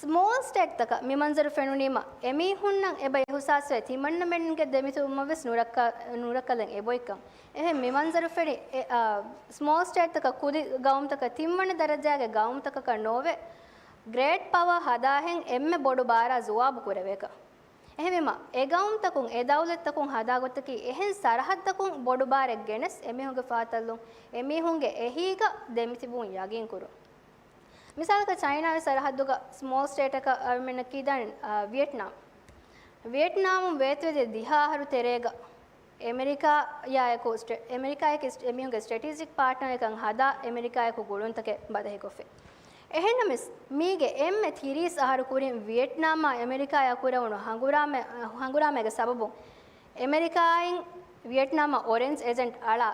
ސްމޯލް ސްޓޭޓްތަކަށް މި މަންޒަރު ފެނުނީމަ، އެމީހުންނަށް އެބަ އިހުސާސްވޭ ތިމަންނަމެންގެ ދެމިތިބުމަށް ވެސް ނުރައްކަ-، ނުރައްކަލެއް އެބޮތްކަން. އެހެން މި މަންޒަރު ފެނި، އެ، އާ، ސްމޯލް ސްޓޭޓްތަކަށް ކުދި ގައުމުތަކަށް ތިންވަނަ ދަރަޖާގެ ގައުމުތަކަކަށް ނޯވެ، ގްރޭޓް ޕަވަރ ހަދާހެން އެންމެ ބޮޑު ބާރާ ޒުވާބު ކުރެވޭކަށް. އެހެންވީމަ، އެ ގައުމުތަކުން އެ ދައުލަތްތަކުން ހަދާ ގޮތަކީ އެހެން ސަރަހައްދަކުން ބޮޑު ބާރެއް ގެނެސް އެމީހުންގެ ފާތަށްލުން، އެމީހުންގެ އެހީގަ ދެމިތިބުން ޔަގީންކުރުން. މިސާލަކަށް ޗައިނާގެ ސަރަހައްދުގަ ސްމޯލް ސްޓޭޓަކަށް އަޅުމެންނަށް ކީދާނެ، އާ، ވިއެޓްނާމް. ވިއެޓްނާމުން ވޭތުވެދިޔަ ދިހަ އަހަރު ތެރޭގަ އެމެރިކާޔާއެކު ސްޓެ-، އެމެރިކާއެކު ސްޓެ-، އެމީހުންގެ ސްޓްރެޓެޖިކް ޕާޓްނަރެއްކަން ހަދާ އެމެރިކާއެކު ގުޅުންތަކެއް ބަދަހިކޮށްފި. އެހެންނަމަވެސް، މީގެ އެންމެ ތިރީސް އަހަރު ކުރިން ވިއެޓްނާމާ އެމެރިކާޔާ ކުރެވުނު ހަނގުރާމަ-، ހަނގުރާމައިގެ ސަބަބުން އެމެރިކާއިން ވިއެޓްނާމަށް އޮރެންޖް އެޖެންޓް އަޅާ،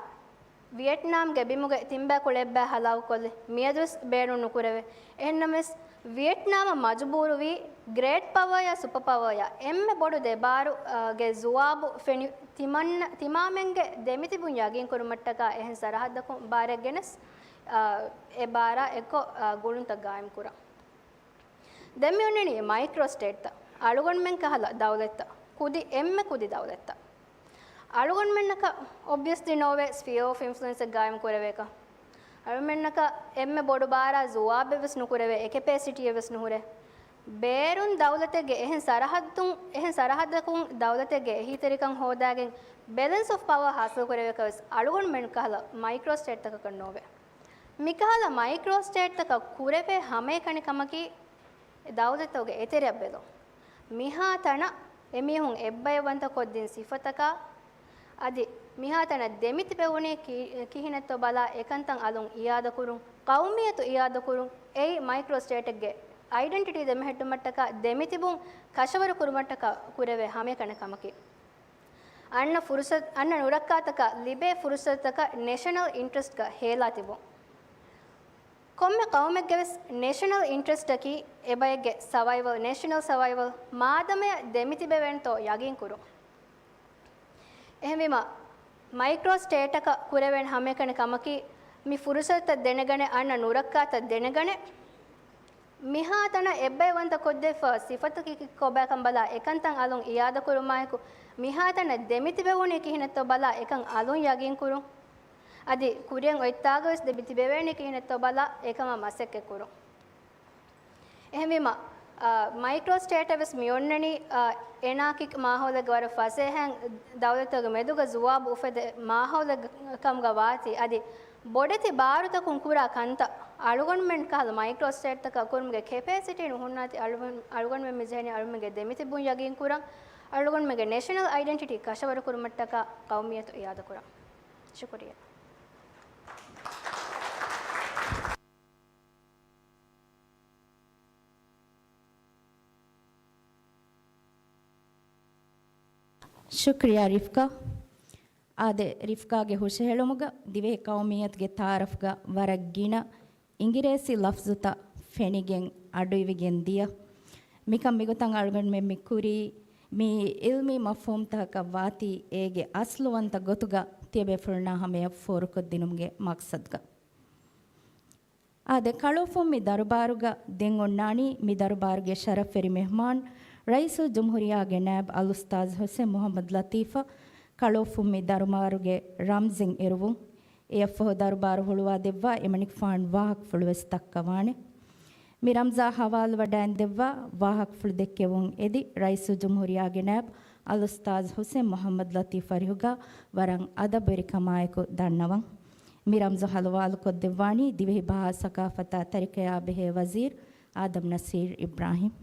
ވިއެޓްނާމްގެ ބިމުގެ ތިންބައި ކުޅަ އެއްބައި ހަލާކުކޮށްލި މިއަދުވެސް ބޭނުން ނުކުރެވޭ. އެހެންނަމަވެސް، ވިއެޓްނާމަށް މަޖުބޫރުވީ ގްރޭޓް ޕަވަރޔާ ސުޕަ ޕަވަރޔާ އެންމެ ބޮޑު ދެ ބާރު، އާ، ގެ ޒުވާބު ފެނި ތިމަންނަ-، ތިމާމެންގެ ދެމިތިބުން ޔަގީންކުރުމަށްޓަކާ އެހެން ސަރަހައްދަކުން ބާރެއް ގެނެސް، އާ، އެ ބާރާ އެއްކޮށް، އާ، ގުޅުންތައް ގާއިމްކުރަން. ދެން މި އޮންނަނީ މައިކްރޯ ސްޓޭޓްތައް، އަޅުގަނޑުމެން ކަހަލަ ދައުލަތްތައް، ކުދި އެންމެ ކުދި ދައުލަތްތައް. އަޅުގަނޑުމެންނަކަށް އޮބްވިއަސްލީ ނޯވޭ ސްފިއާ އޮފް އިންފްލުއެންސްއެއް ގާއިމް ކުރެވޭކަށް. އަޅުމެންނަކަށް އެންމެ ބޮޑު ބާރާ ޒުވާބެއް ވެސް ނުކުރެވޭ، އެ ކެޕޭސިޓީއެއް ވެސް ނުހުރޭ. ބޭރުން ދައުލަތެއްގެ އެހެން ސަރަހައްދުން، އެހެން ސަރަހައްދަކުން ދައުލަތެއްގެ އެހީތެރިކަން ހޯދާގެން ބެލެންސް އޮފް ޕަވަރ ހާސިލް ކުރެވޭކަށް ވެސް އަޅުގަނޑުމެން ކަހަލަ މައިކްރޯ ސްޓޭޓްތަކަކަށް ނޯވޭ. މިކަހަލަ މައިކްރޯ ސްޓޭޓްތަކަށް ކުރެވޭ ހަމައެކަނި ކަމަކީ، ދައުލަތުގެ އެތެރެއަށް ބެލުން. މިހާތަނަށް އެމީހުން އެއްބަޔަށްވަންތަ ކޮށްދިން ސިފަތަކާ، އަދި މިހާތަނަށް ދެމިތިބެވުނީ ކި-، ކިހިނެއްތޯ ބަލާ އެކަންތައް އަލުން އިއާދަކުރުން، ޤައުމިއްޔަތު އިއާދަކުރުން، އެއީ މައިކްރޯ ސްޓޭޓެއްގެ އައިޑެންޓިޓީ ދެމެހެއްޓުމަށްޓަކާ ދެމިތިބުން ކަށަވަރު ކުރުމަށްޓަކާ ކުރެވޭ ހަމައެކަނި ކަމަކީ. އަންނަ ފުރުސަތު، އަންނަ ނުރައްކާތަކާ ލިބޭ ފުރުސަތުތަކަށް ނޭޝަނަލް އިންޓްރެސްޓްގަ ހޭލާ ތިބުން. ކޮންމެ ޤައުމެއްގެ ވެސް ނޭޝަނަލް އިންޓްރެސްޓަކީ އެބައެއްގެ ސަވައިވަލް، ނޭޝަނަލް ސަވައިވަލް، މާދަމަޔަށް ދެމިތިބެވޭނެތޯ ޔަގީންކުރުން. އެހެންވީމަ، މައިކްރޯ ސްޓޭޓަކަށް ކުރެވޭނެ ހަމައެކަނި ކަމަކީ، މި ފުރުސަތުތައް ދެނެގަނެ، އަންނަ ނުރައްކާތައް ދެނެގަނެ، މިހާތަނަށް އެއްބަޔަށްވަންތަ ކޮށްދެވިފަ ސިފަތަކީ ކޮބާކަން ބަލާ އެކަންތައް އަލުން އިއާދަކުރުމާއެކު، މިހާތަނަށް ދެމިތިބެވުނީ ކިހިނެއްތޯ ބަލާ އެކަން އަލުން ޔަގީންކުރުން. އަދި ކުރިއަށް އޮތްތާގަވެސް ދެމިތިބެވޭނީ ކިހިނެއްތޯ ބަލާ އެކަމަށް މަސައްކަތްކުރުން. އެހެންވީމަ، އާ، މައިކްރޯ ސްޓޭޓަށް ވެސް މި އޮންނަނީ، އާ، އެނާކިކް މާހައުލެއްގެ ވަރަށް ފަސޭހައިން ދައުލަތުގެ މެދުގަ ޒުވާބު އުފެދޭ މާހައުލެއް ކަމުގަ ވާތީ، އަދި ބޮޑެތި ބާރުތަކުން ކުރާ ކަންތައް އަޅުގަނޑުމެން ކަހަލަ މައިކްރޯ ސްޓޭޓްތަކަށް ކުރުމުގެ ކެޕޭސިޓީ ނުހުންނާތީ، އަޅުގަނޑު، އަޅުގަނޑުމެން މި ޖެހެނީ އަޅުގަނޑުމެންގެ ދެމިތިބުން ޔަގީންކުރަން، އަޅުގަނޑުމެންގެ ނޭޝަނަލް އައިޑެންޓިޓީ ކަށަވަރުކުރުމަށްޓަކާ ޤައުމިއްޔަތު އިއާދަކުރަން. ޝުކުރިއްޔާ. ޝުކްރިޔާ ރިފްކާ. އާދެ، ރިފްކާގެ ހުށަހެޅުމުގަ ދިވެހި ޤައުމިއްޔަތުގެ ތައާރަފްގަ ވަރަށް ގިނަ އިނގިރޭސި ލަފްޒުތައް ފެނިގެން އަޑުއިވިގެން ދިޔަ. މިކަން މިގޮތަށް އަޅުގަނޑުމެން މި ކުރީ މި ޢިލްމީ މަފްހޫމްތަކަކަށް ވާތީ އޭގެ އަސްލުވަންތަ ގޮތުގަ ތިޔަބޭފުޅުންނާ ހަމަޔަށް ފޯރުކޮށްދިނުމުގެ މަޤްޞަދުގަ. އާދެ، ކަޅުއުފުން މި ދަރުބާރުގަ ދެން އޮންނާނީ މި ދަރުބާރުގެ ޝަރަފްވެރި މެހްމާން، ރައީސުލްޖުމްހޫރިއްޔާގެ ނާއިބް އަލްއުސްތާޛް ޙުސެން މުޙައްމަދު ލަޠީފަށް. ކަޅުއުފުން މި ދަރުބާރުގެ ރަމްޒެއް އެރުވުން. އެއަށްފަހު ދަރުބާރު ހުޅުވާ ދެއްވާ އެމަނިކުފާނު ވާހަކަފުޅު ވެސް ދައްކަވާނެ. މި ރަމްޒާ ހަވާލުވަޑައިން ދެއްވާ ވާހަކަފުޅު ދެއްކެވުން އެދި ރައީސުލްޖުމްހޫރިއްޔާގެ ނާއިބް އަލްއުސްތާޛް ޙުސެން މުޙައްމަދު ލަޠީފް އަރިހުގަ ވަރަށް އަދަބުވެރިކަމާއެކު ދަންނަވަން. މި ރަމްޒު ހަލުވާލުކޮށްދެއްވާނީ ދިވެހި ބަހާ ސަގާފަތާ ތަރިކަޔާ ބެހޭ ވަޒީރު އާދަމް ނަސީރު އިބްރާހީމް.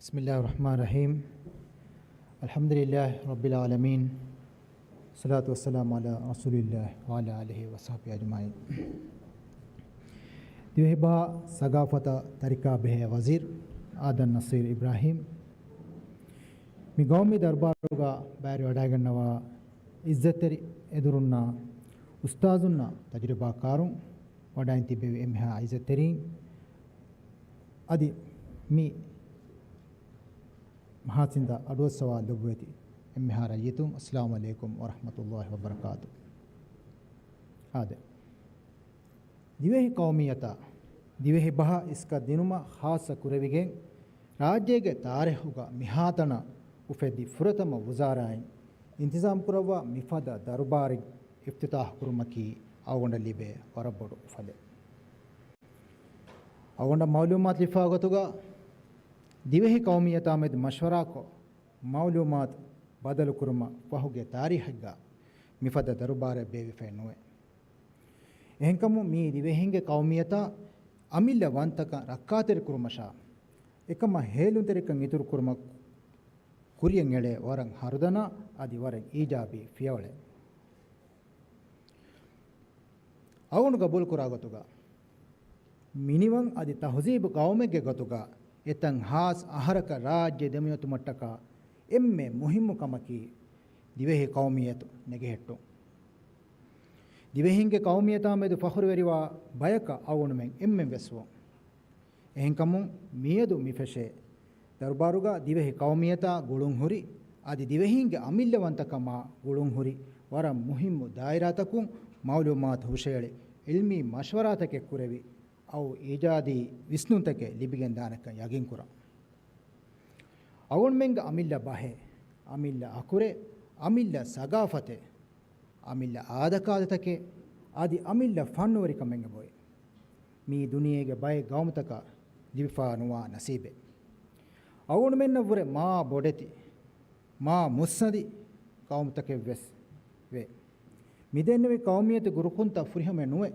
بسم الله الرحمن الرحيم. الحمد لله رب العالمين. الصلاة والسلام على رسول الله وعلى آله وصحبه أجمعين. ދިވެހިބަހާ ސަގާފަތާ ތަރިކަޔާ ބެހޭ ވަޒީރު އާދަމް ނަސީރު އިބްރާހީމް، މި ގައުމީ ދަރުބާރުގަ ބައިވެރިވަޑައިގަންނަވާ އިއްޒަތްތެރި އެދުރުންނާ އުސްތާޒުންނާ ތަޖުރިބާކާރުން، ވަޑައިން ތިއްބެވި އެންމެހާ އިއްޒަތްތެރީން، އަދި މި މަހާސިނދަ އަޑުއައްސަވާ ލޮބުވެތި އެންމެހާ ރައްޔިތުން، އައްސަލާމު ޢަލައިކުމް ވަރަޙްމަތުﷲި ވަބަރަކާތު. އާދެ، ދިވެހި ޤައުމިއްޔަތާ ދިވެހި ބަހަށް އިސްކަތް ދިނުމަށް ޚާއްޞަ ކުރެވިގެން، ރާއްޖޭގެ ތާރީޚުގަ މިހާތަނަށް އުފެދި ފުރަތަމަ ވުޒާރާއިން އިންތިޒާމް ކުރައްވާ މިފަދަ ދަރުބާރެއް އިފްތިތާޙު ކުރުމަކީ އަޅުގަނޑަށް ލިބޭ ވަރަށް ބޮޑު އުފަލެއް. އަޅުގަނޑަށް މަޢުލޫމާތު ލިބިފައި ގޮތުގަ، ދިވެހި ޤައުމިއްޔަތާ މެދު މަޝްވަރާކޮށް، މަޢުލޫމާތު ބަދަލުކުރުމަށް ފަހުގެ ތާރީޚެއްގަ މިފަދަ ދަރުބާރެއް ބޭއްވިފައެއް ނުވޭ. އެހެންކަމުން މީ ދިވެހިންގެ ޤައުމިއްޔަތާ އަމިއްލަ ވަންތަކަން ރައްކާތެރިކުރުމަށާ، އެކަމަށް ހޭލުންތެރިކަން އިތުރުކުރުމަށް ކުރިޔަށް އެޅޭ ވަރަށް ހަރުދަނާ އަދި ވަރަށް އީޖާބީ ފިޔަވަޅެއް. އަޅުގަނޑު ގަބޫލުކުރާ ގޮތުގަ، މިނިވަން އަދި ތަހުޒީބު ޤައުމެއްގެ ގޮތުގަ، އެތަން ހާސް އަހަރަކަށް ރާއްޖެ ދެމިއޮތުމަށްޓަކާ އެންމެ މުހިއްމު ކަމަކީ، ދިވެހި ޤައުމިއްޔަތު ނެގެހެއްޓުން. ދިވެހިންގެ ޤައުމިއްޔަތާ މެދު ފަޚުރުވެރިވާ ބަޔަކަށް އަޅުގަނޑުމެން އެންމެން ވެސް ވުން. އެހެންކަމުން، މިއަދު މި ފެށޭ ދަރުބާރުގަ ދިވެހި ޤައުމިއްޔަތާ ގުޅުންހުރި، އަދި ދިވެހީންގެ އަމިއްލަވަންތަކަމާ ގުޅުންހުރި ވަރަށް މުހިއްމު ދާއިރާތަކުން މަޢުލޫމާތު ހުށައެޅި، ޢިލްމީ މަޝްވަރާތަކެއް ކުރެވި، އައު އީޖާދީ ވިސްނުންތަކެއް ލިބިގެން ދާނެކަން ޔަގީންކުރަން. އަޅުގަނޑުމެންގެ އަމިއްލަ ބަހެއް، އަމިއްލަ އަކުރެއް، އަމިއްލަ ސަގާފަތެއް، އަމިއްލަ އާދަކާދަތަކެއް، އަދި އަމިއްލަ ފަންނުވެރިކަމެއް އެބައޮތް. މީ ދުނިޔޭގެ ބައެއް ގައުމުތަކަށް ލިބިފާ ނުވާ ނަސީބެއް. އަޅުގަނޑުމެންނަށްވުރެ މާ ބޮޑެތި، މާ މުއްސަނދި ގައުމުތަކެއްވެސް ވޭ. މިދެންނެވި ޤައުމިއްޔަތުގެ ރުކުންތައް ފުރިހަމައެއް ނުވޭ.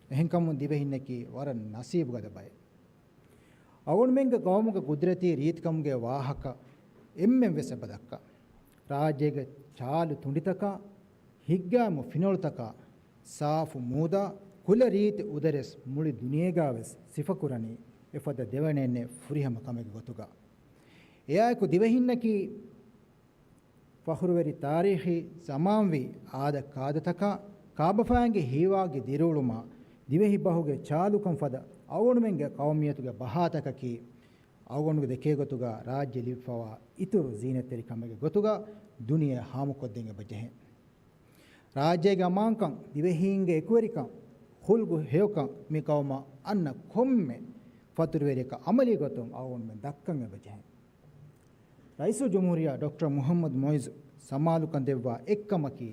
އެހެންކަމުން ދިވެހިންނަކީ ވަރަށް ނަސީބުގަދަ ބައެއް. އަޅުގަނޑުމެންގެ ޤައުމުގެ ޤުދްރަތީ ރީތިކަމުގެ ވާހަކަ އެންމެން ވެސް އެބަ ދައްކާ. ރާއްޖޭގެ ޗާލު ތުނޑިތަކާ، ހިތްގައިމު ފިނޮޅުތަކާ، ސާފު މޫދާ، ކުލަ ރީތި އުދަރެސް މުޅި ދުނިޔޭގަވެސް ސިފަކުރަނީ އެފަދަ ދެވަނައެއްނެތް ފުރިހަމަ ކަމެއްގެ ގޮތުގަ. އެއާއެކު ދިވެހިންނަކީ ފަޚުރުވެރި ތާރީޚީ ޒަމާންވީ އާދަ ކާދަތަކާ، ކާބަފައިންގެ ހީވާގި ދިރިއުޅުމާ، ދިވެހި ބަހުގެ ޗާލުކަން ފަދަ އަޅުގަނޑުމެންގެ ޤައުމިއްޔަތުގެ ބަހާތަކަކީ، އަޅުގަނޑުގެ ދެކޭ ގޮތުގަ ރާއްޖެ ލިބިފަވާ އިތުރު ޒީނަތްތެރި ކަމެއްގެ ގޮތުގަ ދުނިޔެ ހާމަކޮށްދޭން އެބަ ޖެހޭ. ރާއްޖޭގެ އަމާންކަން، ދިވެހީންގެ އެކުވެރިކަން، ޚުލްޤު ހެޔޮކަން މި ޤައުމަށް އަންނަ ކޮންމެ ފަތުރުވެރިޔަކަށް ޢަމަލީ ގޮތުން އަޅުގަނޑުމެން ދައްކަން އެބަ ޖެހޭ. ރައީސުލްޖުމްހޫރިއްޔާ ޑޮކްޓަރ މުޙައްމަދު މުޢިއްޒު ސަމާލުކަން ދެއްވާ އެއްކަމަކީ،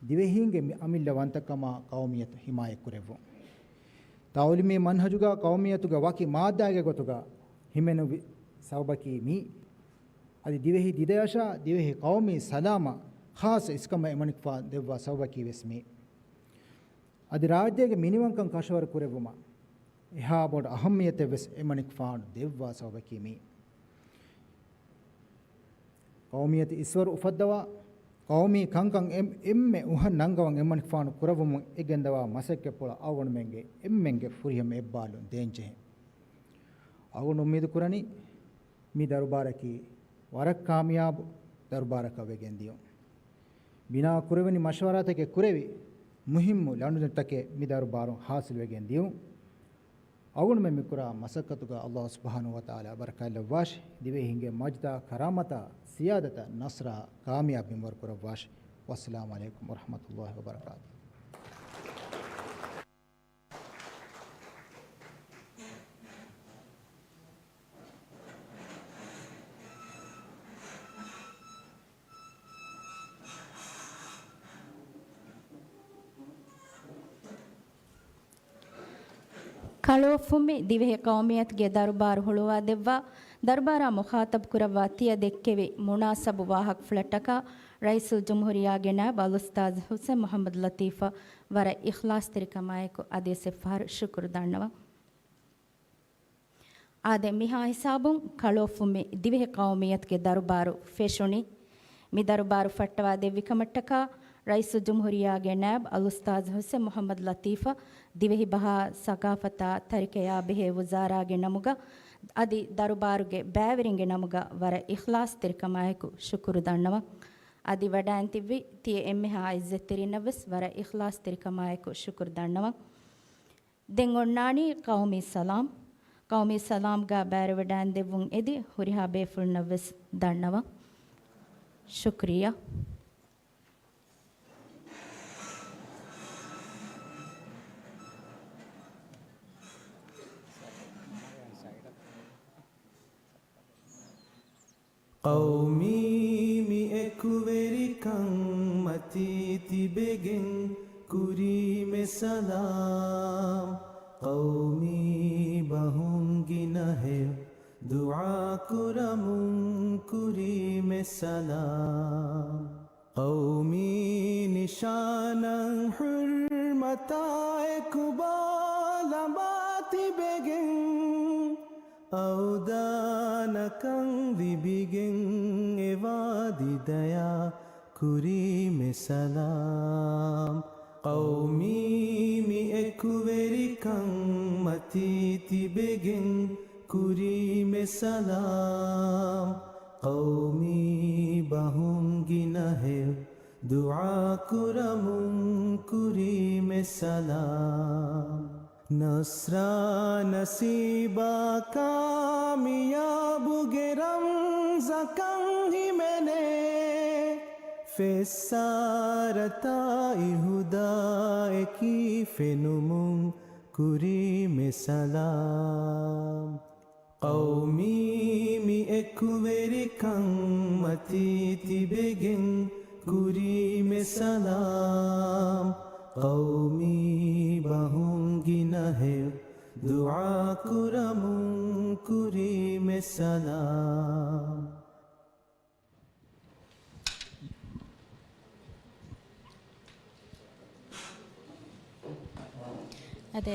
ދިވެހީންގެ މި އަމިއްލަވަންތަކަމާ ޤައުމިއްޔަތު ޙިމާޔަތްކުރެއްވުން. ތަޢުލީމީ މަންހަޖުގަ ޤައުމިއްޔަތުގެ ވަކި މާއްދާގެ ގޮތުގަ ހިމެނުވި ސަބަބަކީ މީ. އަދި ދިވެހި ދިދަޔަށާ ދިވެހި ޤައުމީ ސަލާމަށް ޚާއްޞަ އިސްކަމެއް އެމަނިކުފާނު ދެއްވާ ސަބަބަކީ ވެސް މި. އަދި ރާއްޖޭގެ މިނިވަންކަން ކަށަވަރު ކުރެއްވުމަށް އެހާ ބޮޑު އަހައްމިޔަތެއް ވެސް އެމަނިކުފާނު ދެއްވާ ސަބަބަކީ މި. ޤައުމިއްޔަތު އިސްވަރު އުފައްދަވާ، ޤައުމީ ކަންކަން އެން-، އެންމެ އުހަށް ނަންގަވަން އެމަނިކުފާނު ކުރައްވަމުން އެ ގެންދަވާ މަސައްކަތްޕުޅަށް އަޅުގަނޑުމެންގެ އެންމެންގެ ފުރިހަމަ އެއްބާލުން ދޭންޖެހޭ. އަޅުގަނޑު އުއްމީދު ކުރަނީ، މި ދަރުބާރަކީ ވަރަށް ކާމިޔާބު ދަރުބާރަކަށް ވެގެން ދިޔުން. ބިނާ ކުރެވެނި މަޝްވަރާތަކެއް ކުރެވި، މުހިއްމު ލަނޑުދަނޑުތަކެއް މި ދަރުބާރުން ހާސިލް ވެގެން ދިޔުން. އަޅުގަނޑުމެން މިކުރާ މަސައްކަތުގަ ﷲ ސުބްޙާނަހޫ ވަތަޢާލާ ބަރަކާތްލައްވާށި، ދިވެހިންގެ މަޖިދާ ކަރާމަތާ ސިޔާދަތަށް ނަޞްރާ ކާމިޔާބު މިންވަރު ކުރައްވާށި. ވައްސަލާމު ޢަލައިކުމް ވަރަޙްމަތުﷲ ވަބަރަކާތުހު. ކަޅުއޮށްފުމި ދިވެހި ޤައުމިއްޔަތުގެ ދަރުބާރު ހުޅުވާދެއްވާ، ދަރުބާރާ މުޚާޠަބު ކުރައްވާ ތިޔަ ދެއްކެވި މުނާސަބު ވާހަކަފުޅަށްޓަކާ، ރައީސުލްޖުމްހޫރިއްޔާގެ ނާއިބު އަލްއުސްތާޛު ޙުސެން މުޙައްމަދު ލަޠީފަށް ވަރަށް އިޚްލާޞްތެރިކަމާއެކު އަދިވެސް އެއްފަހަރު ޝުކުރު ދަންނަވަން. އާދެ، މިހާ ހިސާބުން ކަޅުއޮށްފުމި ދިވެހި ޤައުމިއްޔަތުގެ ދަރުބާރު ފެށުނީ. މި ދަރުބާރު ފައްޓަވާ ދެއްވިކަމަށްޓަކާ، ރައީސުލްޖުމްހޫރިއްޔާގެ ނާއިބު އަލްއުސްތާޛު ޙުސެން މުޙައްމަދު ލަޠީފަށް ދިވެހި ބަހާ، ސަޤާފަތާ، ތަރިކަޔާ ބެހޭ ވުޒާރާގެ ނަމުގަ އަދި ދަރުބާރުގެ ބައިވެރިންގެ ނަމުގަ ވަރަށް އިޚްލާޞްތެރިކަމާއެކު ޝުކުރު ދަންނަވަން. އަދި ވަޑައިން ތިއްބި ތިޔަ އެންމެހާ އިއްޒަތްތެރިންނަށްވެސް ވަރަށް އިޚްލާޞްތެރިކަމާއެކު ޝުކުރު ދަންނަވަން. ދެން އޮންނާނީ ޤައުމީ ސަލާމް. ޤައުމީ ސަލާމްގަ ބައިވެރިވެވަޑައިން ދެއްވުން އެދި ހުރިހާ ބޭފުޅުންނަށްވެސް ދަންނަވަން. ޝުކްރިއްޔާ. ޤައުމީ މި އެކުވެރިކަން މަތީ ތިބެގެން ކުރީމެ ސަލާމް. ޤައުމީ ބަހުން ގިނަ ހެޔޮ ދުޢާ ކުރަމުން ކުރީމެ ސަލާމް. ޤައުމީ ނިޝާނަށް ޙުރްމަތާއެކު ބޯ ލަނބާ ތިބެގެން، އަވްދާނަކަން ލިބިގެން އެވާ ދިދަޔާ ކުރީމެ ސަލާމް. ޤައުމީ މި އެކުވެރިކަން މަތީ ތިބެގެން ކުރީމެ ސަލާމް. ޤައުމީ ބަހުން ގިނަ ހެޔޮ ދުޢާ ކުރަމުން ކުރީމެ ސަލާމް. ނަޞްރާ ނަސީބާ ކާމިޔާބުގެ ރަމްޒަކަށް ހިމެނޭ، ފެއްސާރަތާއި ހުދާއެކީ ފެނުމުން ކުރީމެ ސަލާމް. ޤައުމީ މި އެކުވެރިކަން މަތީ ތިބެގެން ކުރީމެ ސަލާމް. ޤައުމީ ބަހުން ގިނަ ހެޔޮ ދުޢާ ކުރަމުން ކުރީމެ ސަލާމް. އަދި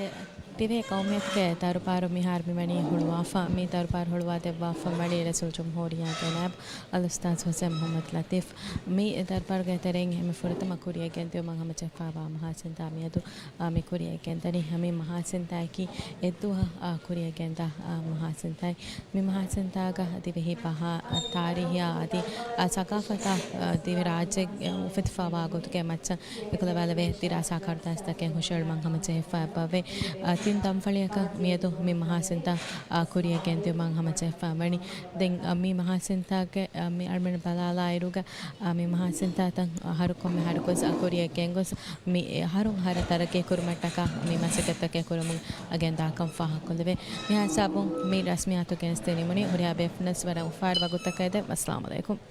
ދިވެހި ޤައުމިއްޔަތުގެ ދަރުބާރު މިހާރު މިވަނީ ހުޅުވާފަ. މި ދަރުބާރު ހުޅުވާ ދެއްވާފަ ވަނީ ރައީސުލްޖުމްހޫރިއްޔާގެ ނައިބު އަލްއުސްތާޛު ޙުސެން މުޙައްމަދު ލަޠީފް. މި ދަރުބާރުގެ ތެރެއިން އެންމެ ފުރަތަމަ ކުރިއަށް ގެންދިއުމަށް ހަމަޖެހިފައިވާ މަހާ ސިންތާ މިއަދު، އާ، މި ކުރިއަށް ގެންދަނީ. މި މަހާ ސިންތާއަކީ އެއްދުވަހަށް، އާ، ކުރިއަށް ގެންދާ، އާ، މަހާ ސިންތާއެއް. މި މަހާ ސިންތާގަ ދިވެހި ބަހާ، އާ، ތާރީހާ އަދި، އާ، ސަޤާފަތާ، އާ، ދިވެހިރާއްޖެ އުފެދިފައިވާ ގޮތުގެ މައްޗަށް މިކުލަވާލެވޭ ދިރާސާ ކަރުދާސްތަކެއް ހުށައެޅުމަށް ހަމަޖެހިފައި އެބަވޭ. އާ، ތިން ދަންފަޅިއަކަށް މިއަދު މި މަހާ ސިންތާ، އާ، ކުރިއަށް ގެންދިއުމަށް ހަމަޖެހިފައި ވަނީ. ދެން، އާ، މި މަހާ ސިންތާގެ، އާ، މި އަޅުމެން ބަލާލާއިރުގަ، އާ، މި މަހާ ސިންތާތައް، އާ، ހަރުކޮންމެ ހަރުކޮށް ކުރިއަށް ގެންގޮސް، މި އަހަރު އަހަރަށް ތަރައްގީ ކުރުމަށްޓަކާ މި މަސައްކަތްތަކެއް ކުރަމުން ގެންދާކަން ފާހަގަކޮށްލެވޭ. މިހާ ހިސާބުން މި ރަސްމިއްޔާތު ގެނެސްދިނީމުން ހުރިހާ ބޭފުޅުންނަށް ވަރަށް އުފާވެރި ވަގުތަކަށް އެދެން. އައްސަލާމު ޢަލައިކުމް.